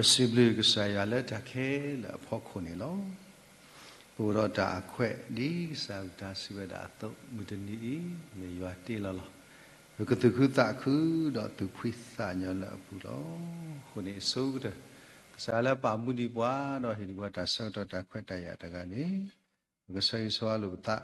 ပစံးဘျုးကစၢ်ယွၤလၢတၢ်ခဲလၢာ်အဖီခိၣ်န့ၣ်လီၤ. ပအိၣ်ဒီးတၢ်အခွဲးဒ်ကစၢ်အကလုၢ်ကထါစံးဝဲဒၣ်အသိး, မုၢ်တနံၤအံၤ မ့ၢ်ယွၤတ့လီၤလီၤ. ပကသူၣ်ခုသးခုဒီးသူၣ်ဖှံသးညီလၢအပူၤလီၤ. အဃိန့ၣ်အဆိကတၢၢ်, ကစၢ်လၢပာ်မူဒံးပှၤဒီးဟ့ၣ်ဒံးပှၤတၢ်ဆၢကတီၢ်တၢ်ခွဲးတၢ်ယာ်တဂၤန့ၣ်, ပကဆၢဂ့ၤဆၢဝါလိာ်ပသး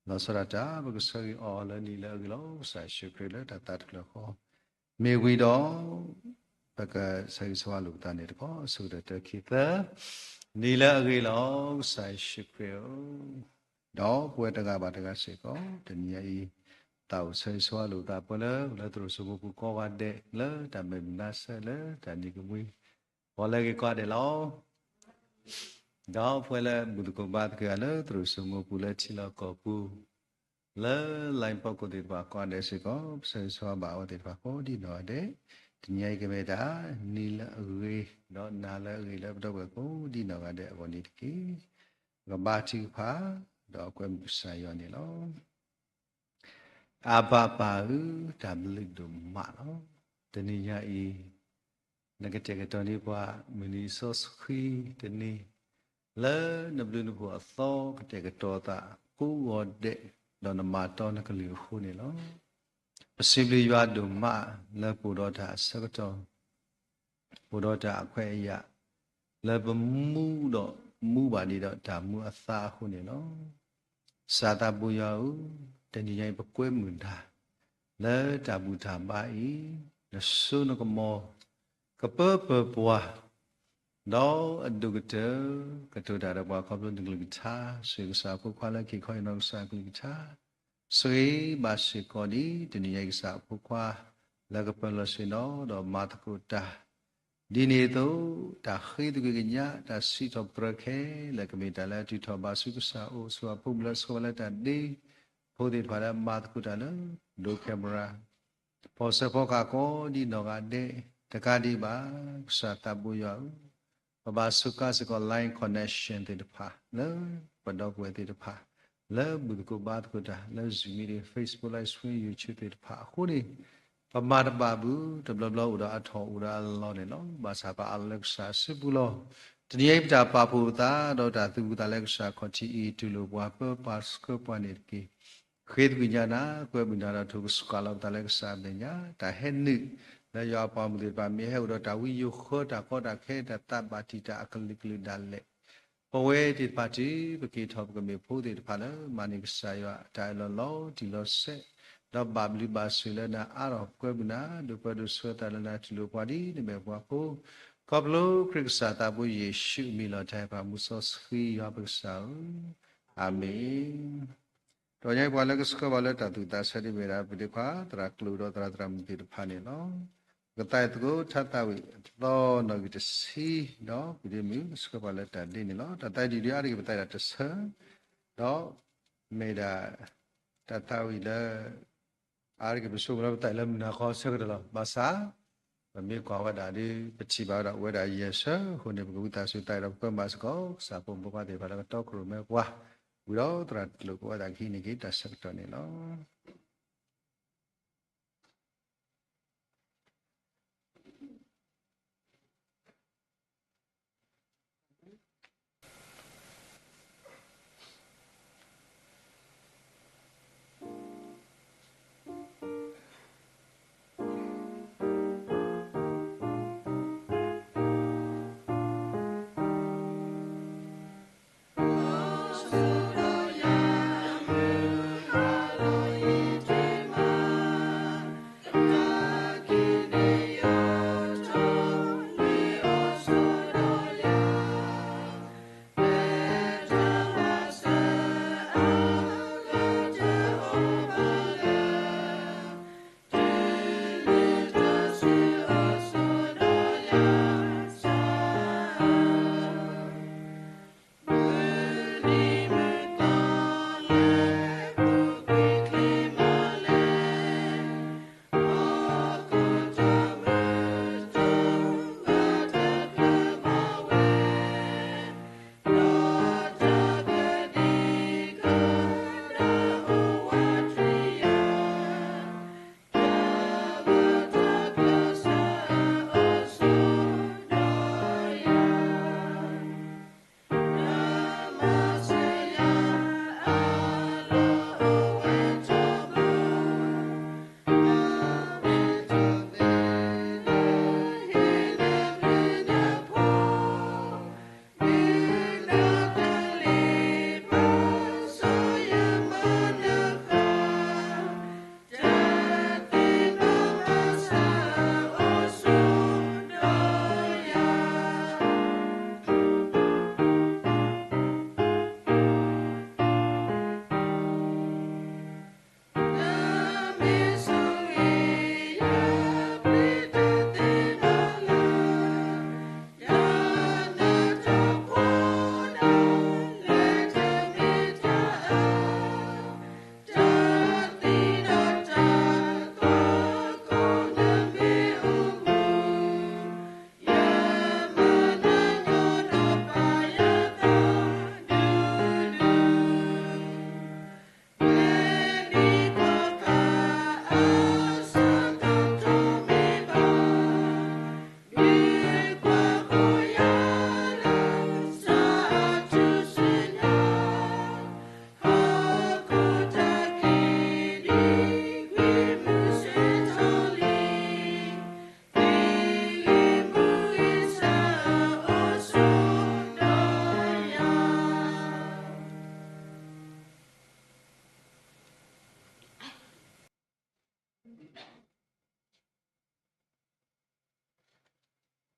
လီၤဆီဒၣ်တၢ် ပကဆၢဂ့ၤအီၤလၢနံၤလၢအဂ့ၤလီၤ. ကစၢ်ယ့ၣ်ၡူးခရံာ်လၢတၢ်သးတဖျၢၣ်ဃီ မ့ၢ်ဝံၤဒီး ပကဆၢဂ့ၤဆၢဝါလိာ်ပသးန့ၣ်တက့ၢ်. အဆိကတၢၢ်တၢ ခံ သၢ, နံၤလၢအဂ့ၤလီၤ. ကစၢ်ယ့ၣ်ၡူးခရံာ်ဧၢ, ဒီးပဝဲတဂၤဘၣ်တဂၤစ့ၢ်ကီး တနံၤညါအံၤ သးအိၣ်ဆၢဂ့ၤဆၢဝါလိာ်ပသး ပှၤလၢ လၢသရိာ်စိမိပူၤကိးဂၤဒဲး လၢတၢ်မဲာ်မုာ်နါစၢၤလၢတၢ်နံၤကမှံ ပှၤလၢအဂ့ၤကိးဂၤဒဲးလီၤ. ဒီးပဝဲလၢဘူၣ်သကိးဘါသကိးဂၤလၢသရိာ်စိမိပူၤ လၢထံလီၢ်ကီၢ်ပူၤ လၢ line ဖီခိၣ်သ့ၣ်တဖၣ်ကိးဂၤဒဲးစ့ၢ်ကီး ပဆၢဂ့ၤဆၢဝါဘၣ်အဝဲသ့ၣ်တဖၣ်ကိးဒ်နီၢ်ဂၤဒဲး, တနံၤညါအံၤကမ့ၢ်တၢ် နံၤလၢအဂ့ၤ ဒီးနၤလၢအဂ့ၤလၢပဒီပုၢ်ဝဲၢ်ကိးဒ်နီၢ်ဂၤဒဲးအဂီၢ်န့ၣ်တက့ၢ်. ပကဘါထုကဖၣ် ဒီးကွဲမုာ်ကစၢ်ယွၤန့ၣ်လီၤ. အၣ်ဘၣ်ပၢ်ဧၢ, တၢ်ဘျုးဒိၣ်မးလီၤ. တနံၤညါအံၤ နကတဲာ်ကတီၤန့ၢ်ပှၤ မုၢ်နံၤစီဆှံတနံၤ လၢနဘျုးနဖှိၣ်အသီ ကတဲာ်ကတီၤသးကိးဂၤဒဲး ဒီးနမၤတီနကလုၢ်အဃိန့ၣ်လီၤ. ပစံးဘျုးယွၤဒိၣ်မးလၢပအိၣ်ဒီးတၢ်အဆၢကတီၢ် အိၣ်ဒီးတၢ်အခွဲးအယာ် လၢပမူဒီးမူဘၣ်ဒံးဒီးတၢ်မူအသါအဃိန့ၣ်လီၤ. ကစၢ်သးဘိယွၤဧၢ, တနံၤညါအံၤပကွဲမုာ်နၤ လၢတၢ်ဘူၣ်တၢ်ဘါအံၤ နစိနကမီၤ ကပၢပၢၤပှၤ ဒီးအဒိၣ်ကတၢၢ် ကတိၤတၢ်ဒီးပှၤခီဖျိနကလုၢ်ကထါ ဆိၣ်ဂ့ၤကစၢ်အဖိခွါလၢက့ၤခီအံၤနီၢ်ကစၢ်အကလုၢ်ကထါ ဆိၣ်ဂ့ၤဘၣ်စ့ၢ်ကီးဒ် တနံၤညါအံၤကစၢ်အဖိခွါ လၢကပၢၤလီၢ်ဆ့ၣ်နီၤ ဒီးမၤသကိးတၢ် ဒ်န့ၣ်အသိး တၢ်ဃ့သကွံၢ်ကညး တၢ်စံးထီၣ်ပတြၢၤခဲလၢာ် ကမ့ၢ်တၢ်လၢအတုၤထီၣ်ဘၣ်ဆူကစၢ်အအိၣ် ဆူအဖိမုၣ်လၢဆှၢဝဲလၢတၢ်ဒ့ ဖိသ့ၣ်တဖၣ်လၢမၤသကိးတၢ်လၢ ဒိ camera ဖီၣ်စၢဖီကဟၣ်ကိးဒ်နီၢ်ဂၤဒဲး တကးဒံးဘၣ် ကစၢ်သးဘိယွၤဧၢ, ပဘၣ်စူးကါစ့ၢ်ကီး line connection သ့ၣ်တဖၣ် လၢပဒီပုၢ်ဝဲၢ်သ့ၣ်တဖၣ် လၢဘူၣ်သကိးဘါသကိးတၢ် လၢ Zoom meeting, Facebook Live Stream, YouTube သ့ၣ်တဖၣ်အဃိန့ၣ် ပမၤတဘၣ်ဘၣ် တဘျီဘျီအိၣ်ဒီးအထီၣ်အိၣ်ဒီးအလီၢ်န့ၣ်လီၤ. ဘၣ်ဆၣ်ပအးလီၤလၢကစၢ်အစုပူၤလီၤ. တနံၤအံၤပတၢ်ပာ်ဖှိၣ်သး ဒီးတၢ်သူၣ်ဖှံသးလၢကစၢ်ခီၣ်ထံးအံၤ တူၢ်လိာ်ပှၤ ပၢပှၤဆှၢပှၤန့ၣ်တက့ၢ်. ဃ့သကွံၢ်ကညးနၤ ကွဲမုာ်နၤဒီး ထိၣ်ကစှၤလီၤပသးလၢကစၢ်အမဲာ်ညါ တၢ်ဟဲနုာ် လၢယွၤအပှၤမုၣ်သ့ၣ်တဖၣ် မ့ၢ်ဟဲအိၣ်ဒီးတၢ်ဝံယိၤဃၢ တၢ်ကီတၢ်ခဲ တၢ်သးဘၣ်တံာ်တာ်အကလုာ်ကလုာ်ဒၣ်လဲာ် ပဝဲသ့ၣ်တဖၣ်တုၤ ပက့ၤထီၣ်ပကမ့ၢ်ဖိသ့ၣ်တဖၣ်လၢ မၤန့ၢ်ကစၢ်ယွၤအတၢ်အၢၣ်လီၤလီၤတံၢ်လီၤဆဲး ဒီးဘၣ်ဘျုးဘၣ်ဆိၣ်လၢနၤအါထီၣ် ပကွဲမုာ်နၤ ဒိးပၢဒိးဆှၢသးလၢနၤ တူၢ်လိာ်ပှၤဒ်နမဲာ်ပှၤဖိ ခီဖျိခရံာ်ကစၢ်သးဘိယ့ၣ်ၡူးအမံၤလီၤ. တၢ်ဟ့ၣ်ပှၤမူစီဆှံယွၤပကစၢ်ဧၢ, အၤမ့ၣ်. တနံၤညါအံၤပှၤလၢကဆှၢပှၤလၢတၢ်သူၣ်သးဆၢဒ်မ့ၢ်ဒၣ် ပဒ့ခွါ သရၣ်ကျိၤဒီးသရၣ်သရၣ်မုၣ်သ့ၣ်တဖၣ်န့ၣ်လီၤ. ပကသးအံၤသကိး ထါသးဝံၣ်အသီနီၣ်ဂံၢ်တဆံ ဒီးပဒ့မုၣ်ကဆှၢပှၤလၢတၢ်ဒ့န့ၣ်လီၤ. တၢ်သးဝံၣ်ဒ်အံၤ အါတက့ၢ်ပသးအံၤဒီးတဆၢ ဒီးမ့ၢ်ဒၣ် တၢ်သးဝံၣ်လၢ အါတက့ၢ်ပဆိကမိၣ်လၢပသးအံၤလၢမုၢ်နၤခီဆၢကတီၢ်လီၤ. ဘၣ်ဆၣ် ပမ့ၢ်ကွၢ်ဝဲဒၣ်ဒီး ပထံၣ်ဘၣ်ဝဲဒၣ်အိၣ်ဝဲဒၣ်ယဲၢ်ဆၢအဃိန့ၣ် ပကဝံသးစူၤသးအံၤဒီး ပကွဲမုာ်ဘၣ်စ့ၢ်ကီး ကစၢ်ဖိမုၣ်ဖိခွါသ့ၣ်တဖၣ်လၢကတီခိၣ်ရိၣ်မဲပှၤ ဝံၤဒီးသရၣ်ကျိၤကအိၣ်ဝဲဒၣ်ကဟံးန့ၢ်က့ၤတၢ်ဆၢကတီၢ်န့ၣ်လီၤ.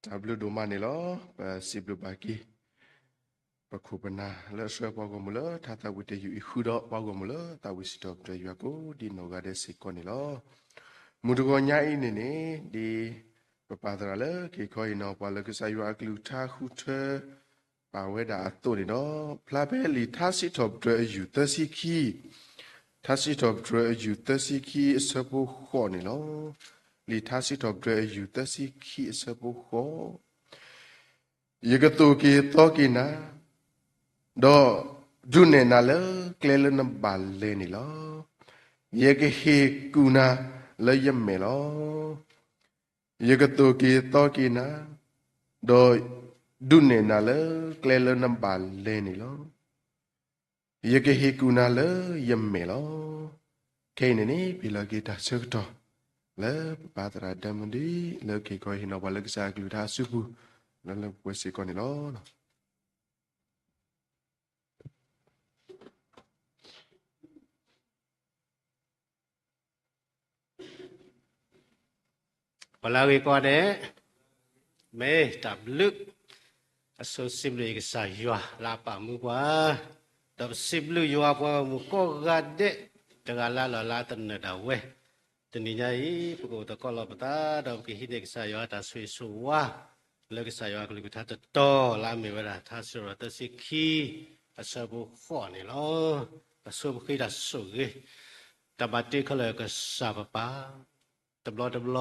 တၢ်ဘျုးဒိၣ်မးန့ၣ်လီၤ. ပစံးဘျုးဘၣ်က့ၤ ပခိၣ်ပနၢ်လၢအဆှၢပှၤဂီၢ်မုၢ်လၢထါသးဝံၣ်တယုၢ်အံၤ ဃုာ်ဒီးပှၤဂီၢ်မုၢ်လၢသးဝံၣ်စံးထီၣ်ပတြၢၤယွၤကိး ဒ်နီၢ်ဂၤဒဲးစ့ၢ်ကီးန့ၣ်လီၤ. မုၢ်တဂီၤညါအံၤန့ၣ်န့ၣ် ဒ်ပပၢ်သရၣ်လၢက့ၤခီဟ့ၣ်နီၤပှၤလၢကစၢ်ယွၤအကလုၢ်ကထါဃုထၢ ပာ်ဝဲဒၣ်အသိးန့ၣ်ဒီး ဖျါဖဲလံာ်ထါစံးထီၣ်ပတြၢၤအယူၢ်သၢဆံခံ, ထါစံးထီၣ်ပတြၢၤအယူၢ်သၢဆံခံအဆၢဖိဃိးန့ၣ်လီၤ. လံာ်ထါစံးထီၣ်ပတြၢၤအယူၢ်သၢဆံခံအဆၢဖိဃိး, ယကသိၣ်က့ၤသီက့ၤနၤ, ဒီးဒုးနဲၣ်နၤလၢကျဲလၢနဘၣ်လဲၤန့ၣ်လီၤ. ယကဟ့ၣ်ကူၣ်နၤလၢယမဲာ်လီၤ. ယကသိၣ်က့ၤသီက့ၤနၤ, ဒီးဒုးနဲၣ်နၤလၢကျဲလၢနဘၣ်လဲၤန့ၣ်လီၤ. ယကဟ့ၣ်ကူၣ်နၤလၢယမဲာ်လီၤ. ခဲအံၤန့ၣ်န့ၣ် ပဟ့ၣ်လီၤက့ၤတၢ်ဆၢကတီၢ် လၢပပၢ်သရၣ်ဒၢမဒံ လၢက့ၤခီဟ့ၣ်နီၤပှၤလၢကစၢ်အကလုၢ်ကထါအစုပူၤ လၢလၢပှဲၤစ့ၢ်ကီးန့ၣ်လီၤ. ပှၤလၢအဂ့ၤကိးဂၤဒဲး, မ့ၢ်တၢ်ဘျုး, အဆိစံးဘျုးကစၢ်ယွၤလၢအပာ်မူပှၤ, ဒီးပစံးဘျုးယွၤပှၤဂီၢ်မုၢ်ကိးဂၤဒဲး, တဂၤလၢ်လၢ်လၢအသနၢၣ်ဒၣ်ဝဲ, တနံၤညါအံၤ ပကအိၣ်သကိးလီၤပသး ဒီးပကဟံးန့ၢ်ကစၢ်ယွၤတၢ်ဆိၣ်ဂ့ၤဆိၣ်ဝါ လၢကစၢ်ယွၤအကလုၢ်ကထါတတီၤ လၢအမ့ၢ်ဝဲဒၣ် ထါစံးထီၣ်ပတြၢၤသၢဆံခံ အဆၢဖိဃိးန့ၣ်လီၤ. ပဆိပဃ့တၢ်ဆိၣ်ဂ့ၤ, တၢ်ဘၣ်တ့ခဲလၢာ်ကစၢ်ပပၢ်, တဘျီတဘျီ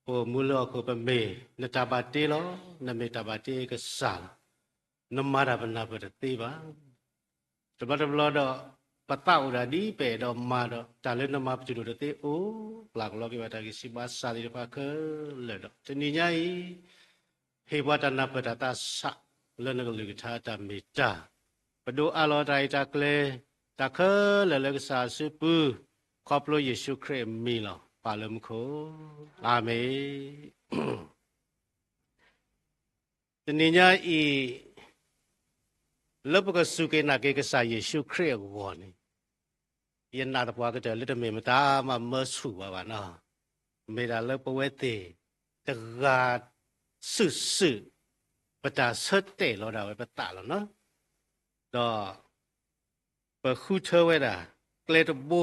ပအိၣ်မူလၢဟီၣ်ခိၣ်ပမ့ၢ် နတၢ်ဘၣ်တ့လီၤ, နမ့ၢ်တၢ်ဘၣ်တ့ကစၢ်လီၤ. နမၤတၢ်ပနၢ်ပၢၢ်တသ့ဘၣ်. တဘျီတဘျီဒီး ပသးအိၣ်ဒၣ်ဒ်ပအဲၣ်ဒိးမၤဒီး တၢ်လၢနမၤပတုာ်ဒိၣ်တသ့အိၣ်, ပျၢ်ကလီက့ၤဘၣ်တၢ်ဂံၢ်စၢ်ဘါစၢ်သ့ၣ်တဖၣ်ခဲလၢာ်ဒီး တနံၤညါအံၤ ဟ့ၣ်ပှၤတၢ်နၢ်ပၢၢ်တၢ်သးဆး လၢနကလုၢ်ကထါတၢ်မ့ၢ်တၢ်, ပဒိးအးလီၤတၢ်အံၤတၢ်ကျဲ တၢ်ခဲလၢာ်လၢကစၢ်အစုပူၤ, ခီဖျိယ့ၣ်ၡူးခရံာ်အမံၤလီၤ. ပၢ်လၢမူခိၣ်, အၤမ့ၣ်. တနံၤညါအံၤ လၢပကစူၢ်က့ၤနာ်က့ၤကစၢ်ယ့ၣ်ၡူးခရံာ်အဂီၢ်န့ၣ်, ယနာ်သပှၢ်ကတၢၢ်လၢတမ့ၢ်မတၤမၤမၢဆူၣ်ပှၤဘၣ်နီၤ, မ့ၢ်ဒၣ်လၢပဝဲသ့ၣ်တဂၤစုာ်စုာ် ပတၢ်ဆၢတဲာ်လီၤဒၣ်ဝဲပသးလီၤနီၤ. ဒီး ပဃုထၢဝဲဒၣ် ကျဲတဘိ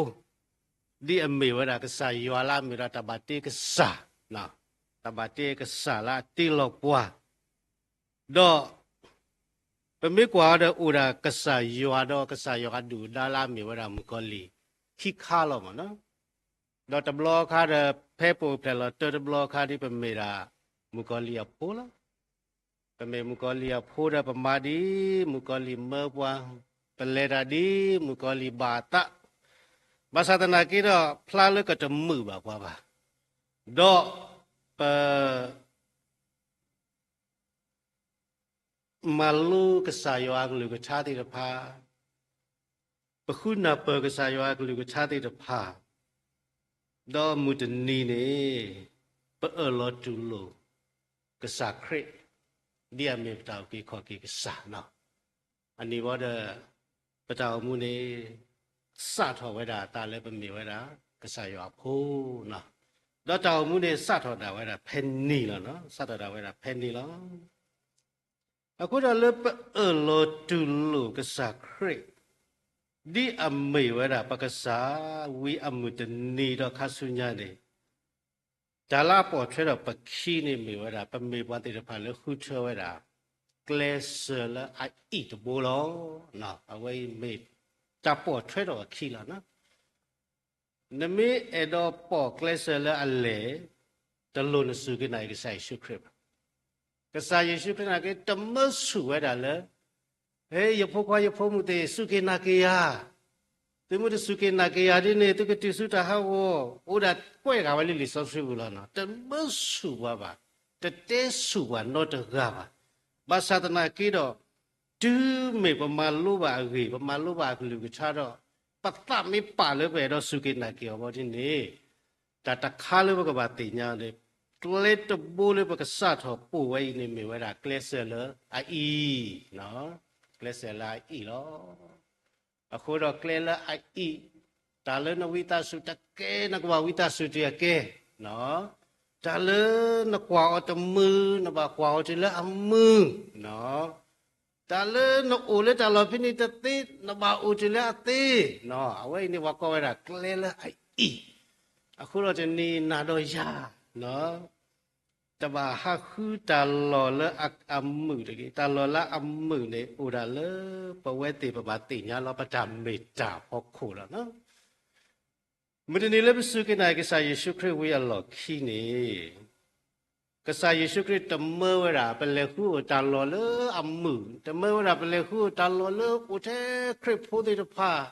ဒ်အမ့ၢ်ဝဲဒၣ်ကစၢ်ယွၤလၢအမ့ၢ်ဒၣ်တၢ်ဘၣ်တ့ကစၢ်, တၢ်ဘၣ်တ့ကစၢ်လၢအတ့လီၤပှၤ, ဒီး ပမ့ၢ်ကွၢ်အီၤဒီး အိၣ်ဒၣ်ကစၢ်ယွၤဒီးကစၢ်ယွၤအဒုၣ်အဒါလၢအမ့ၢ်ဝဲဒၣ်မုၣ်ကီၤလံၢ်ခံခါလီၤမးနီၤ. ဒီးတဘျီခါဒီး ဖဲပအိၣ်ဖျဲၣ်လီၤတၢတဘျီခါဒ်ပမ့ၢ်ဒၣ် မုၣ်ကီၤလံၢ်အဖိလီၤ. ပမ့ၢ်မုၣ်ကီၤလံၢ်အဖိဒီးပမၤဒ်မုၣ်ကီၤလံၢ်မၢပှၤ, ပလဲၤတၢ်ဒ်မုၣ်ကီၤလံၢ်ဘၣ်အသး, ဘၣ်ဆၣ်သနာ်က့ဒီး ဖျါလၢကတမုာ်ဘၣ်ပှၤဘၣ်, ဒီးပ မၤလိကစၢ်ယွၤအကလုၢ်ကထါသ့ၣ်တဖၣ်, ပဃုနၢ်ပၢၢ်ကစၢ်ယွၤအကလုၢ်ကထါသ့ၣ်တဖၣ်, ဒီးမုၢ်တနံၤန့ၣ် ပအၢၣ်လီၤတူၢ်လိာ်ကစၢ်ခရံာ် ဒ်အမ့ၢ်ပတၢ်အုၣ်က့ၤခီၣ်က့ၤကစၢ်နီၤ. အန့ၣ်ဝံၤဒီး ပတၢ်အိၣ်မူန့ၣ် စးထီၣ်ဝဲဒၣ်အသးလၢပမ့ၢ်ဝဲဒၣ် ကစၢ်ယွၤအဖိနီၤ. ဒီးတၢ်အိၣ်မူန့ၣ် စးထီၣ်ဒၣ်ဝဲဒၣ်ဖဲန့ၣ်လီၤနီၤ, စးထီၣ်ဒၣ်ဝဲဒၣ်ဖဲန့ၣ်လီၤ. အဃိဒီးလၢပအၢၣ်လီၤတူၢ်လိာ်ကစၢ်ခရံာ် ဒ်အမ့ၢ်ဝဲဒၣ်ပကစၢ် ဝံၤအမုၢ်တနံၤဒီးခါဆူညါန့ၣ် တၢ်လၢအပိာ်ထွဲထီၣ်ပခံန့ၣ် မ့ၢ်ဝဲဒၣ် ပမ့ၢ်ပှၤသ့ၣ်တဖၣ်လၢဃုထၢဝဲဒၣ် ကျဲစၢၤလၢအအံၣ်တဘိလီၤ. အဝဲအံၤမ့ၢ်တၢ်ပိာ်ထွဲထီၣ်အခံလီၤ. နမ့ၢ်အဲၣ်ဒိးပိာ်ကျဲစၢၤလၢအလဲၢ်, တလိၣ်နစူၢ်က့ၤနာ်က့ၤကစၢ်ယ့ၣ်ၡူးခရံာ်ဘၣ်. ကစၢ်ယ့ၣ်ၡူးခရံာ်နာ်က့ တမၢဆူၣ်ဝဲဒၣ်လၢ ဟဲ ယဖိခွါယဖိမုၣ်သ့ၣ် စူၢ်က့ၤနာ်က့ၤယၤ, သုမ့ၢ်တစူၢ်က့ၤနာ်က့ၤယၤဒ်န့ၣ် သုကတုၤဆူတၢ်ဟးဂီၤ, အိၣ်ဒၣ်ကွဲးတဂၤဝဲလၢလံာ်စီဆှံပူၤလီၤနီၤ. တမၢဆူၣ်ပှၤဘၣ်, တတဲဆူၣ်ပှၤနီတဂၤဘၣ်. ဘၣ်ဆၣ်သနာ်က့ဒီး တုၤမ့ၢ်ပမၤလိဘၣ်အဂ့ၢ်, ပမၤလိဘၣ်အကလုၢ်ကထါဒီး ပသးမ့ၢ်ပာ်လၢပအဲၣ်ဒိးစူၢ်က့ၤနာ်က့ၤအီၤဘၣ်ဒ်န့ၣ်, တၢ်တခါလၢပကဘၣ်သ့ၣ်ညါန့ၣ်, ကျဲတဘိလၢပကစးထီၣ်ပိာ်ဝဲအံၤန့ၣ် မ့ၢ်ဝဲဒၣ်ကျဲစၢၤလၢအအံၣ်, ကျဲစၢၤလၢအအံၣ်လီၤ. အဃိဒီးကျဲလၢအအံၣ်, တၢ်လၢနဝံသးစူၤတကဲ နကဘၣ်ဝံသးစူၤတကဲ, တၢ် တၢ်လၢနကွၢ်အီၤတမုာ် နဘၣ်ကွၢ်အီၤတုၤလၢအမုာ်, တၢ်လၢနအိၣ်လၢတၢ်လီၢ်ဖဲန့ၣ်တသ့ နဘၣ်အိၣ်တုၤလၢအသ့, အဝဲအံၤန့ၣ် ပှၤကိးဝဲဒၣ်ကျဲလၢအအံၣ်, အဃိဒီးတနံၤနၤဒီးယၤ တဘၣ်ဟးဃုတၢ်လီၢ်လၢအမုာ်တဂ့ၤ, တၢ်လီၢ်လၢအမုာ်န့ၣ် အိၣ်ဒၣ်လၢပဝဲသ့ၣ်ပဘၣ်သ့ၣ်ညါလီၤ ပတၢ်မ့ၢ်တၢ်ဖီခိၣ်လီၤ. မုၢ်တနံၤလၢပစူၢ်က့ၤနာ်က့ၤ ကစၢ်ယ့ၣ်ၡူးခရံာ်ဝံၤအလီၢ်ခံန့ၣ်, ကစၢ်ယ့ၣ်ၡူးခရံာ်တမၢဝဲဒၣ် ပလဲၤဃုအိၣ်တၢ်လီၢ်လၢအမုာ်, တမၢဝဲဒၣ် ပလဲၤဃုအိၣ်တၢ်လီၢ်လၢအိၣ်ထဲခရံာ်ဖိသ့ၣ်တဖၣ်,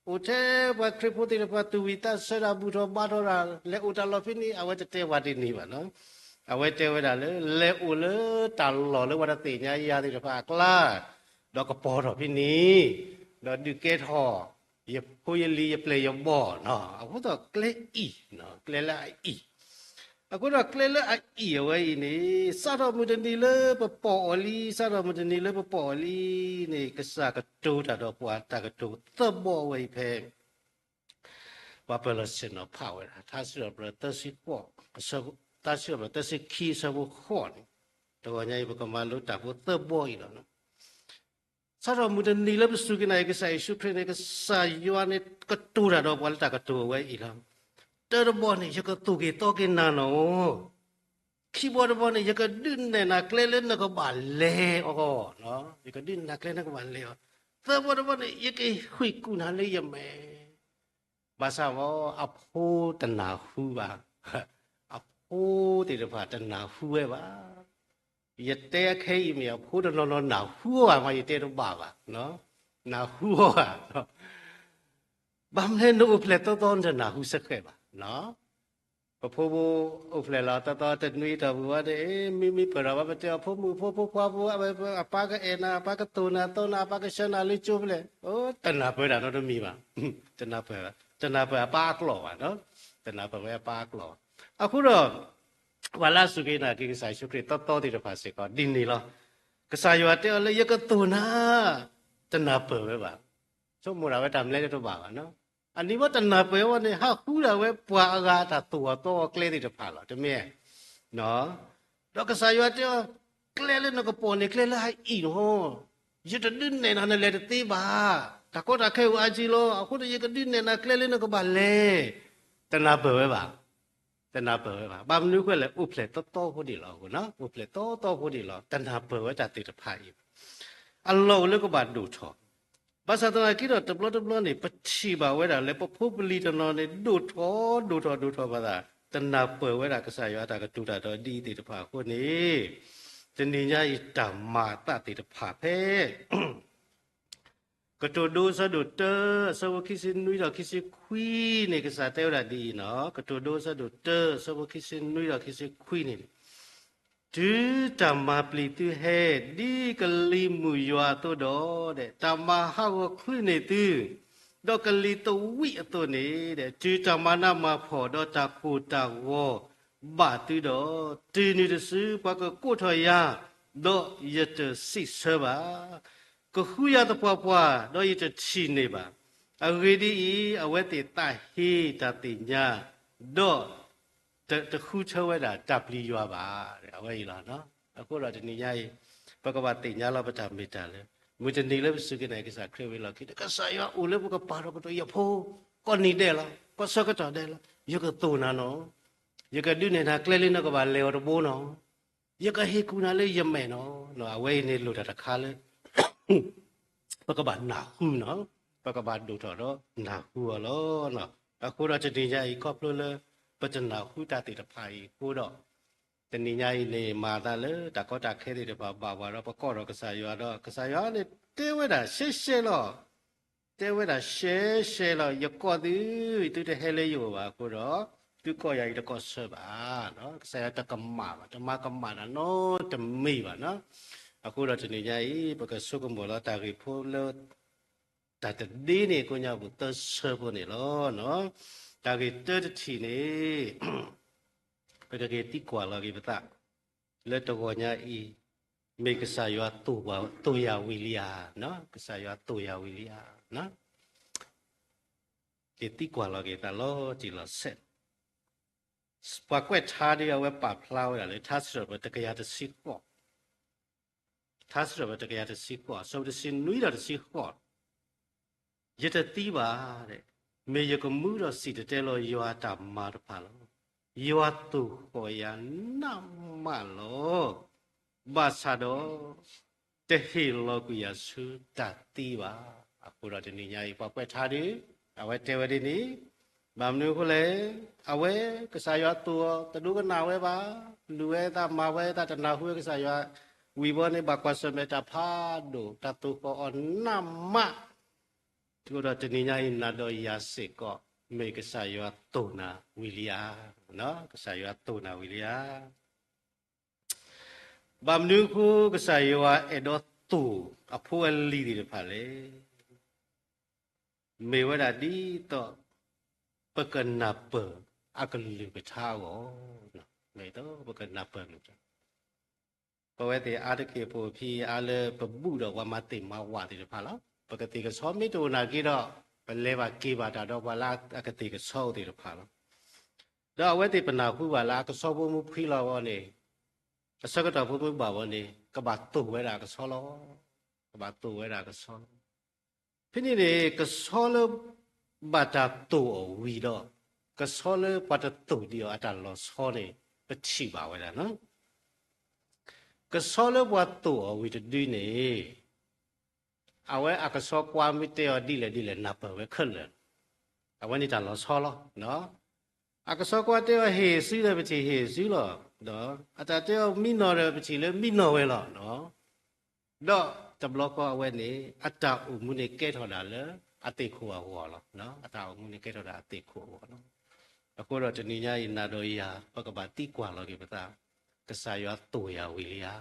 အိၣ်ထဲပှၤခရံာ်ဖိသ့ၣ်တဖၣ် သူၣ်ဝံၣ်သးဆၢတၢ် ဘူၣ်ထီၣ်ဘါထီၣ်တၢ် လဲၤအိၣ်တၢ်လီၢ်ဖဲန့ၣ် အဝဲတတဲပှၤဒ်န့ၣ်ဘၣ်နီၤ. အဝဲတဲဝဲဒၣ်လၢ လဲၤအိၣ်လၢတၢ်လီၢ်လၢပှၤတသ့ၣ်ညါယၤသ့ၣ်တဖၣ်အကျါ, ဒီးကပီၤထီၣ်ဖဲန့ၣ်, ဒီးဒုးကဲထီၣ်ယဖိယလံၤယပျဲၢ်ယဘီၣ်နီၤ. အဃိသတးကျဲအံၣ်, ကျဲလၢအအံၣ်, အဃိဒီးကျဲလၢအအံၣ်အဝဲအံၤန့ၣ် စးထီၣ်မုၢ်တနံၤလၢပပိာ်အီၤလံ, စးထီၣ်မုၢ်တနံၤလၢပပိာ်အီၤလံန့ၣ် ကစၢ်ကတိၤတၢ်ဒီးပှၤတၢ်ကတိၤသၢဘီအဝဲအံၤဖဲ ပှၤပၢၤလီၢ်ဆ့ၣ်နီၤဖးဝဲဒၣ် ထါစံးထီၣ်ပတြၢၤသၢဆံဃိး, ထါစံးထီၣ်ပတြၢၤသၢဆံခံအဆၢဖိဃိးန့ၣ်, တဂီၤညါအံၤ ပကမၤလိတၢ်ဖိသၢဘီအံၤလီၤ. စးထီၣ်မုၢ်တနံၤလၢပစူၢ်က့ၤနာ်က့ၤ ကစၢ်ယ့ၣ်ၡူးခရံာ်န့ၣ် ကစၢ်ယွၤန့ၣ် ကတိၤတၢ်ဒီးပှၤလၢတၢ်ကတိၤအဝဲအံၤလီၤ. တၢတဘီန့ၣ် ယကသိၣ်က့ၤသီက့ၤနၤနီၤ, ခံဘီတဘီန့ၣ် ယကဒုးနဲၣ်နၤကျဲလၢနကဘၣ်လဲၤအီၤ, ယကဒုးနဲၣ်နၤကျဲနကဘၣ်လဲၤအီၤ, သၢဘီတဘီန့ၣ် ယကဟ့ၣ်ကူၣ်နၤလၢယမဲာ် ဘၣ်ဆၣ်ဝဲ အဖိတနၢ်ဟူဘၣ်, အဖိသ့ၣ်တဖၣ်တနၢ်ဟူဝဲဘၣ်. ယတဲအခဲအံၤမ့ၢ် အဖိတနီၤနီၤနၢ်ဟူဘၣ်မး ယတဲတဘၣ်ဘၣ်, နၢ်ဟူဘၣ်. ဘၣ်မနုၤနအိၣ်ဖျဲၣ်သီသီနတနၢ်ဟူစ့ၢ်ကီးဘၣ်. ပဖိဖိအိၣ်ဖျဲၣ်လီၤသီသီတနွံတီၢ်ပူၤဝဲန့ၣ် မ့မ့ၢ်ပၢၢ်ထီၣ်ဘၣ် ပတဲအီၤ ဖိမုၣ်ဖိဖိခွါဖိ အပၢ်ကအဲၣ်နၤ အပၢ်ကတိၢ်နၤသိးနၤ အပၢ်ကဆှၢနၤလၢကၠိဖဲလဲၣ်, တနၢ်ပၢၢ်တၢ်နီတမံၤဘၣ်. တနၢ်ပၢၢ်, တနၢ်ပၢၢ်အပၢ်အကျိာ်ဘၣ်, တနၢ်ပၢၢ်ဝဲအပၢ်အကျိာ်ဘၣ်. အဃိဒီး ပှၤလၢအစူၢ်က့ၤနာ်က့ၤကစၢ်ယ့ၣ်ၡူးခရံာ်သီသီသ့ၣ်တဖၣ်စ့ၢ်ကီး ဒ်န့ၣ်လီၤ. ကစၢ်ယွၤတဲအီၤလၢ ယကသိၣ်နၤ, တနၢ်ပၢၢ်ဝဲဘၣ်. ဆိကမိၣ်ဒၣ်ဝဲတၢ်မနုၤလဲၣ်တဘၣ်ဘၣ်နီၤ. အနံၤဝဲတနၢ်ပၢၢ်ဝဲန့ၣ် ဟးဃုဒၣ်ဝဲပှၤအဂၤတၢ်သိၣ်အီၤသီအီၤကျဲသ့ၣ်တဖၣ်လီၤ. တမ့ၢ် ဒီးကစၢ်ယွၤတဲအီၤ, ကျဲလၢနကပိာ်န့ၣ် ကျဲလၢအအံၣ်လီၤ. ယတဒုးနဲၣ်နၤနလဲၤတသ့ဘၣ်. တၢ်ကီတၢ်ခဲအိၣ်အါကံလီၤ. အဃိဒီးယကဒုးနဲၣ်နၤကျဲလၢနကဘၣ်လဲၤ. တနၢ်ပၢၢ်ဝဲဘၣ်. တနၢ်ပၢၢ်ဝဲဘၣ်. ဘၣ်မနုၤဃိလဲၣ် အိၣ်ဖျဲၣ်သီသီဖိန့ၣ်လီၤ. အိၣ်ဖျဲၣ်သီသီဖိန့ၣ်လီၤ. တနၢ်ပၢၢ်ဝဲတၢ်သ့ၣ်တဖၣ်အံၤ အလီၢ်အိၣ်လၢကဘၣ်ဒိၣ်ထီၣ်. ဘၣ်ဆၣ်သနာ်က့ဒီး တဘျီတဘျီန့ၣ် ပထံၣ်ဘၣ်ဝဲဒၣ်လၢပဖိပလံၤတနီၤန့ၣ် ဒိၣ်ထီၣ်ဒိၣ်ထီၣ်ဒိၣ်ထီၣ်ဘၣ်သး တနၢ်ပၢၢ်ဝဲဒၣ်ကစၢ်ယွၤအတၢ်ကတိၤတၢ်ဒီးဒ်အံၤသ့ၣ်တဖၣ်အဃိန့ၣ်, တနံၤညါအံၤတၢ်မၤအသးသ့ၣ်တဖၣ်ဖဲ ကတိၤဒိအဆၢဒိၣ်တၢ အဆၢဖိခံဆံနွံဒီးခံဆံခွံန့ၣ် ကစၢ်တဲဝဲဒၣ်ဒ်အံၤနီၤ, ကတိၤဒိအဆၢဒိၣ်တၢ အဆၢဖိခံဆံနွံဒီးခံဆံခွံန့ၣ် တုၤတၢ်မၤပျံၤသုဟဲ ဒ်ကလံၤမုၢ်ယွၤအသိးဒီး, တၢ်မၤဟးဂီၤချုးန့ၢ်သု ဒီးကလံၤသဝံးအသိးန့ၣ်, တုၤတၢ်မၤနးမၤဖှီၣ်ဒီးတၢ်ကိၢ်တၢ်ဂီၤဘၣ်သုဒီး, တုၤနုၤတစုပှၤကကိးထီၣ်ယၤ, ဒီးယတစံးဆၢဘၣ်. ကဃုယၤသပှၢ်ပှၢ်, ဒီးယတထံၣ်န့ၢ်ဘၣ်. အဂ့ၢ်ဒ်အံၤ, အဝဲသ့ၣ်သးဟ့တၢ်သ့ၣ်ညါ, ဒီး တဃုထၢဝဲဒၣ်တၢ်ပျံၤယွၤဘၣ်, အဝဲအံၤလီၤ. အဃိဒီးတနံၤညါအံၤ ပကဘၣ်သ့ၣ်ညါလီၤပတၢ်မ့ၢ်တၢ်လၢ မုၢ်တနံၤလၢပစူၢ်က့ၤနာ်က့ၤကစၢ်ခရံာ်ဝံၤအလီၢ်ခံန့ၣ် ကစၢ်ယွၤအိၣ်လၢပကပၤထီၣ်ကတိၤ ယဖိ ကိးနံၤဒဲးလီၤ, ကိးဆၢကတီၢ်ဒဲးလီၤ. ယကသိၣ်နၤနီၤ, ယကဒုးနဲၣ်နၤကျဲလၢနကဘၣ်လဲၤအီၤတဘိနီၤ, ယကဟ့ၣ်ကူၣ်နၤလၢယမဲာ်နီၤ. အဝဲအံၤန့ၣ်လိၣ်တၢ်တခါလၢ ပကဘၣ်နၢ်ဟူနီၤ, ပကဘၣ်ဒိၣ်ထီၣ်ဒီးနၢ်ဟူအီၤလီၤ. အဃိဒီးတနံၤညါအံၤ ခီဖျိလၢ ပတနၢ်ဟူတၢ်သ့ၣ်တဖၣ်အံၤအဃိဒီး, တနံၤညါအံၤန့ၣ် မၤအသးလၢတၢ်ကီတၢ်ခဲသ့ၣ်တဖၣ်ဘၣ်ဝဲဒီး ပကိးထီၣ်ကစၢ်ယွၤဒီး ကစၢ်ယွၤန့ၣ်တဲဝဲဒၣ်ရှဲရှဲလီၤ. တဲဝဲဒၣ်ရှဲရှဲလီၤ, ယကိးသု, သုတဟဲလၢယအိၣ်ဘၣ်အဃိဒီး, သုကိးယၤအံၤတကိးဆၢဘၣ်. ကစၢ်ယွၤတကမၣ်ဘၣ်, တမၤကမၣ်တၢ်နီတမံၤဘၣ်နီၤ. အဃိဒီးတနံၤညါအံၤ ပကဆိကမိၣ်လီၤတၢ်ဂ့ၢ်ဖိလၢ တၢ်တဒ့န့ၣ် ကိးညါပူၤသၢဆၢဖိန့ၣ်လီၤ. တၢ်ဂ့ၢ်တၢတထံၣ်န့ၣ် ပကက့ၤသံကွၢ်လီၤက့ၤပသး လၢတဂီၤညါအံၤ မ့ၢ်ကစၢ်ယွၤသိၣ်ယၤဝံၤလံဧါ, ကစၢ်ယွၤသိၣ်ယၤဝံၤလံဧါ. က့ၤသံကွၢ်လီၤက့ၤသးလီၤတံၢ်လီၤဆဲး ပှၤကွဲးထါဒီး အဝဲပာ်ဖျါဝဲဒၣ်လၢ ထါစံးထီၣ်ပတြၢၤတကယၤတဆံဃိး, ထါစံးထီၣ်ပတြၢၤတကယၤတဆံဃိး အဆၢဖိတဆံနွံဒီးတဆံဃိး, ယတသံဘၣ်, မ့ၢ်ယကမူဒီးစံၣ်တဲၤတဲလီၤယွၤအတၢ်မၤတဖၣ်လီၤ. ယွၤသိၣ်ဃီၣ်ယၤနးမးလီၤ. ဘၣ်ဆၣ်ဒီး တဟ့ၣ်လီၤကွံာ်ယၤဆူတၢ်သံဘၣ်. အဃိဒီးတနံၤညါအံၤ ပှၤကွဲးထါဒီး အဝဲတဲဝဲဒ်န့ၣ်, ဘၣ်မနုၤအဃိလဲၣ်, အဝဲကစၢ်ယွၤသိၣ်အီၤ တဒိကနၣ်ဝဲဘၣ်, လူၤဝဲသးမၤဝဲသး တနၢ်ဟူဝဲကစၢ်ယွၤဝံၤဘီန့ၣ် ဘၣ်ကွၢ်ဆၢၣ်မဲာ်တၢ်ဖးဒိၣ် တၢ်သိၣ်ဃီၣ်အီၤနးမး, အဃိဒီးတနံၤညါအံၤ နၤဒီးယၤစ့ၢ်ကီး မ့ၢ်ကစၢ်ယွၤသိၣ်နၤဝံၤလံဧါ, ကစၢ်ယွၤသိၣ်နၤဝံၤလံဧါ. ဘၣ်မနုၤအဃိ ကစၢ်ယွၤအဲၣ်ဒိးသိၣ်အဖိအလံၤသ့ၣ်တဖၣ်လဲၣ်. မ့ၢ်ဝဲဒၣ်ဒ်သိး ပကနၢ်ပၢၢ်အကလုၢ်ကထါအဂီၢ်, မ့ၢ်ဒ်သိးပကနၢ်ပၢၢ်ကလုၢ်ကထါ, ပဝဲသ့ၣ်အါတက့ၢ် ပအိၣ်ဖဲအါလၢပဘူၣ်ဒီးပှၤမၤသ့ၣ်မၤဝၣ်သ့ၣ်တဖၣ်လီၤ. ပကသ့ၣ်ကဆီမ့ၢ်တအိၣ်နာ်က့ဒီး ပလဲၤဘၣ်က့ၤဘၣ်တၢ်ဒီးပှၤလၢအကသ့ၣ်ကဆီအိၣ်သ့ၣ်တဖၣ်လီၤ. ဒီးအဝဲသ့ၣ်ပနၢ်ဟူဘၣ်လၢအကဆီဖိမုၣ်ဖှံလီၤဘီန့ၣ်, အဆၢကတီၢ်ဖိမုၣ်ဘၣ်ဘီန့ၣ် ကဘၣ်သိၣ်ဝဲဒၣ်အကဆီလီၤ. ကဘၣ်သိၣ်ဝဲဒၣ်အကဆီလီၤ. ဖဲန့ၣ်န့ၣ် ကဆီလၢဘၣ်တၢ်သိၣ်အီၤဝံၤဒီး ကဆီလၢပှၤတသိၣ်ဒံးအီၤအတၢ်လီၤဆီန့ၣ် ပထံၣ်ဘၣ်ဝဲဒၣ်နီၤ. ကဆီလၢပှၤသိၣ်အီၤဝံၤတဒုန့ၣ် အဝဲအကဆီကွၢ်မ့ၢ်တဲအီၤဒ်လဲၣ်ဒ်လဲၣ် နၢ်ပၢၢ်ဝဲခဲလၢာ်, အဝဲန့ၣ်တၢ်လီၤဆီလီၤ. အကဆီကွၢ်တဲအီၤဟ့ၣ်စုဒီး ပထံၣ်ဟ့ၣ်စုလီၤ. ဒီးအတၢ်တဲအီၤမံနီၤဒီး ပထံၣ်လၢမံနီၤဝဲလီၤ. ဒီးတဘျီဃီအဝဲန့ၣ် အတၢ်အိၣ်မူန့ၣ်ကဲထီၣ်ဒၣ်လၢအသ့ၣ်ခိၣ်အဂီၢ်လီၤ. အတၢ်အိၣ်မူန့ၣ်ကဲထီၣ်ဒၣ်အသ့ၣ်ခိၣ်အဂီၢ်လီၤ. အဃိဒီးတနံၤညါအံၤ နၤဒီးယၤ ပကဘၣ်သံကွၢ်လီၤက့ၤပသး, ကစၢ်ယွၤသိၣ်ယၤဝံၤလံဧါ.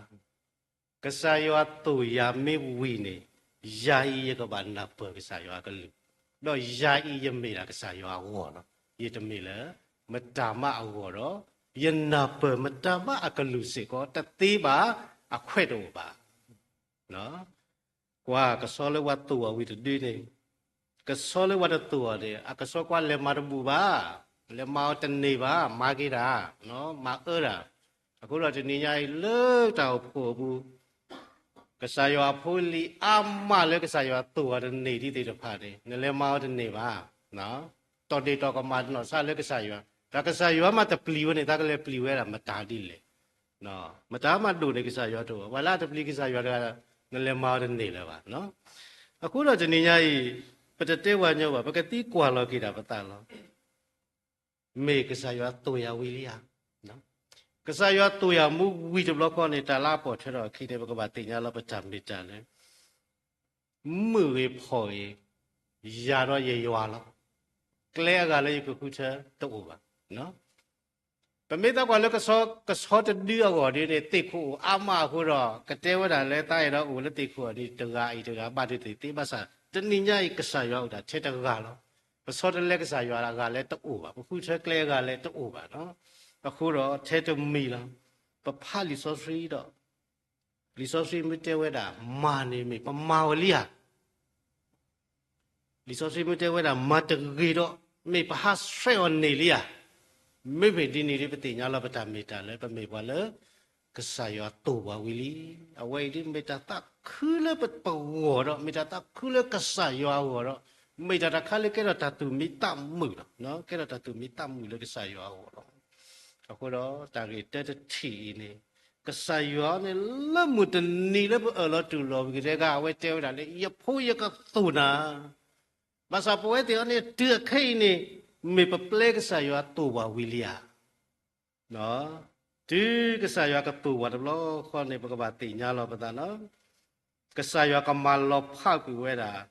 ကစၢ်ယွၤသိၣ်ယၤမ့ၢ်ဝံၤန့ၣ် ယၤအံၤယကဘၣ်နၢ်ပၢၢ်ကစၢ်ယွၤအကလုၢ်, ဒီးယၤအံၤယမ့ၢ်ဒၣ်ကစၢ်ယွၤအဂီၢ်လီၤ. ယတမ့ၢ်လၢမတၤမးအဂီၢ်ဒီး ယနၢ်ပၢၢ်မတၤမးအကလုၢ်စ့ၢ်ကီးတသ့ဘၣ်, အခွဲးတအိၣ်ဘၣ်. ကွၢ်ကဆီလၢပှၤသိၣ်အီၤဝံၤတဒုန့ၣ်, ကဆီလၢပှၤတသိၣ်အီၤန့ၣ် အကဆီကွၢ်လဲၤမၤတဘူၣ်ဘၣ်, လဲၤမၤအီၤတန့ၢ်ဘၣ်, မၤက့ၤတၢ်, မၤအၢတၢ်. အဃိဒီးတနံၤညါအံၤလၢတၢ်အိၣ်ဖှိၣ်အပူၤ ကစၢ်ယွၤအဖိအလံၤအါမးလၢကစၢ်ယွၤသိၣ်အီၤတန့ၢ်ဒံးသ့ၣ်တဖၣ်န့ၣ် နလဲၤမၤအီၤတန့ၢ်ဘၣ်. တီၢ်ဒ့ၣ်တီၢ်ကမၣ်တနီၢ်ဆါလၢကစၢ်ယွၤ, တၢ်ကစၢ်ယွၤမးတပျံၤဝဲန့ၣ် သးကလဲၤပျံၤဝဲဒၣ်မတၤဒ်လဲၣ်. မတၤမးဒိၣ်န့ၣ်ကစၢ်ယွၤတအိၣ်, ပှၤလၢအတပျံၤကစၢ်ယွၤတဂၤ နလဲၤမၤအီၤတန့ၢ်လၢၤဘၣ်. အဃိဒီးတနံၤညါအံၤ ပတတဲဝဲညီဘၣ်, ပကသံကွၢ်လီၤက့ၤဒၣ်ပသးလီၤ. မ့ၢ်ကစၢ်ယွၤသိၣ်ယၤဝံၤလံဧါ. ကစၢ်ယွၤသိၣ်ယၤမ့ၢ်ဝံၤတဘျီဃီန့ၣ် တၢ်လၢအပိာ်ထွဲထီၣ်အခံန့ၣ် ပကဘၣ်သ့ၣ်ညါလီၤပတၢ်မ့ၢ်တၢ်လၢ မုၢ်ဂ့ၤဖီၣ်ဂ့ၤ, ယၤဒီးယယွၤလီၤ. ကျဲအဂၤလၢယကဃုထၢတအိၣ်ဘၣ်. ပမ့ၢ်သးကွၢ်လၢကဆီတဒုအဂီၢ်ဒ်န့ၣ် သ့ၣ်ခိၣ်အိၣ်အါမးအဃိဒီး ကတဲဝဲဒၣ်လၢသးအဲၣ်ဒိးအိၣ်လၢသ့ၣ်ခိၣ်အီၤဒ်တဂၤအံၤတဂၤဘၣ်ဒ်သ့ၣ်သ့ၣ်ဘၣ်ဆၣ် တနံၤညါအံၤကစၢ်ယွၤအိၣ်ဒၣ်ထဲတဂၤလီၤ. ပဆီတလဲကစၢ်ယွၤအဂၤလဲၣ်တအိၣ်ဘၣ်, ပဃုထၢကျဲအဂၤလဲၣ်တအိၣ်ဘၣ်နီၤ. အဃိဒီးထဲတမံၤလီၤ. ပဖးလံာ်စီဆှံဒီး လံာ်စီဆှံမ့ၢ်တဲဝဲဒၣ် မၤန့ၣ်မ့ၢ်ပမၤဝဲလံဧါ. လံာ်စီဆှံမ့ၢ်တဲဝဲဒၣ် မၤတဂ့ၤဒီး မ့ၢ်ပဟးဆှဲးအီၤန့ၢ်လံဧါ. မ့မ့ၢ်ဒ်န့ၣ်ဒီး ပသ့ၣ်ညါလီၤပတၢ်မ့ၢ်တၢ်လၢ ပမ့ၢ်ပှၤလၢ ကစၢ်ယွၤသိၣ်ပှၤဝံၤလံ. အဝဲအံၤဒ်မ့ၢ်တၢ်သးခုလၢပဂီၢ်ဒီး မ့ၢ်တၢ်သးခုလၢကစၢ်ယွၤအဂီၢ်ဒီး မ့ၢ်တၢ်တခါလၢကဲထီၣ်တၢ်သူၣ်မံသးမုာ်လီၤ. ကဲထီၣ်တၢ်သူၣ်မံသးမုာ်လၢကစၢ်ယွၤအဂီၢ်လီၤ. အဃိဒီးတၢ်ဂ့ၢ်တၢတထံၣ်အံၤန့ၣ် ကစၢ်ယွၤန့ၣ် လၢမုၢ်တနံၤလၢပအၢၣ်လီၤတူၢ်လိာ်ဝံၤကတည်းက အဝဲတဲဝဲဒၣ်လၢ ယဖိယကသိၣ်နၤ, ဘၣ်ဆၣ်ပဝဲသ့ၣ်အံၤန့ၣ် တုၤအခဲအံၤန့ၣ် မ့ၢ်ပပျဲကစၢ်ယွၤသိၣ်ပှၤဝံၤလံဧါ. တုၤကစၢ်ယွၤကသိၣ်ပှၤတဘျီဃီန့ၣ် ပကဘၣ်သ့ၣ်ညါလီၤပသးလီၤ. ကစၢ်ယွၤကမၤလီၤဖးကွံာ်ဝဲဒၣ်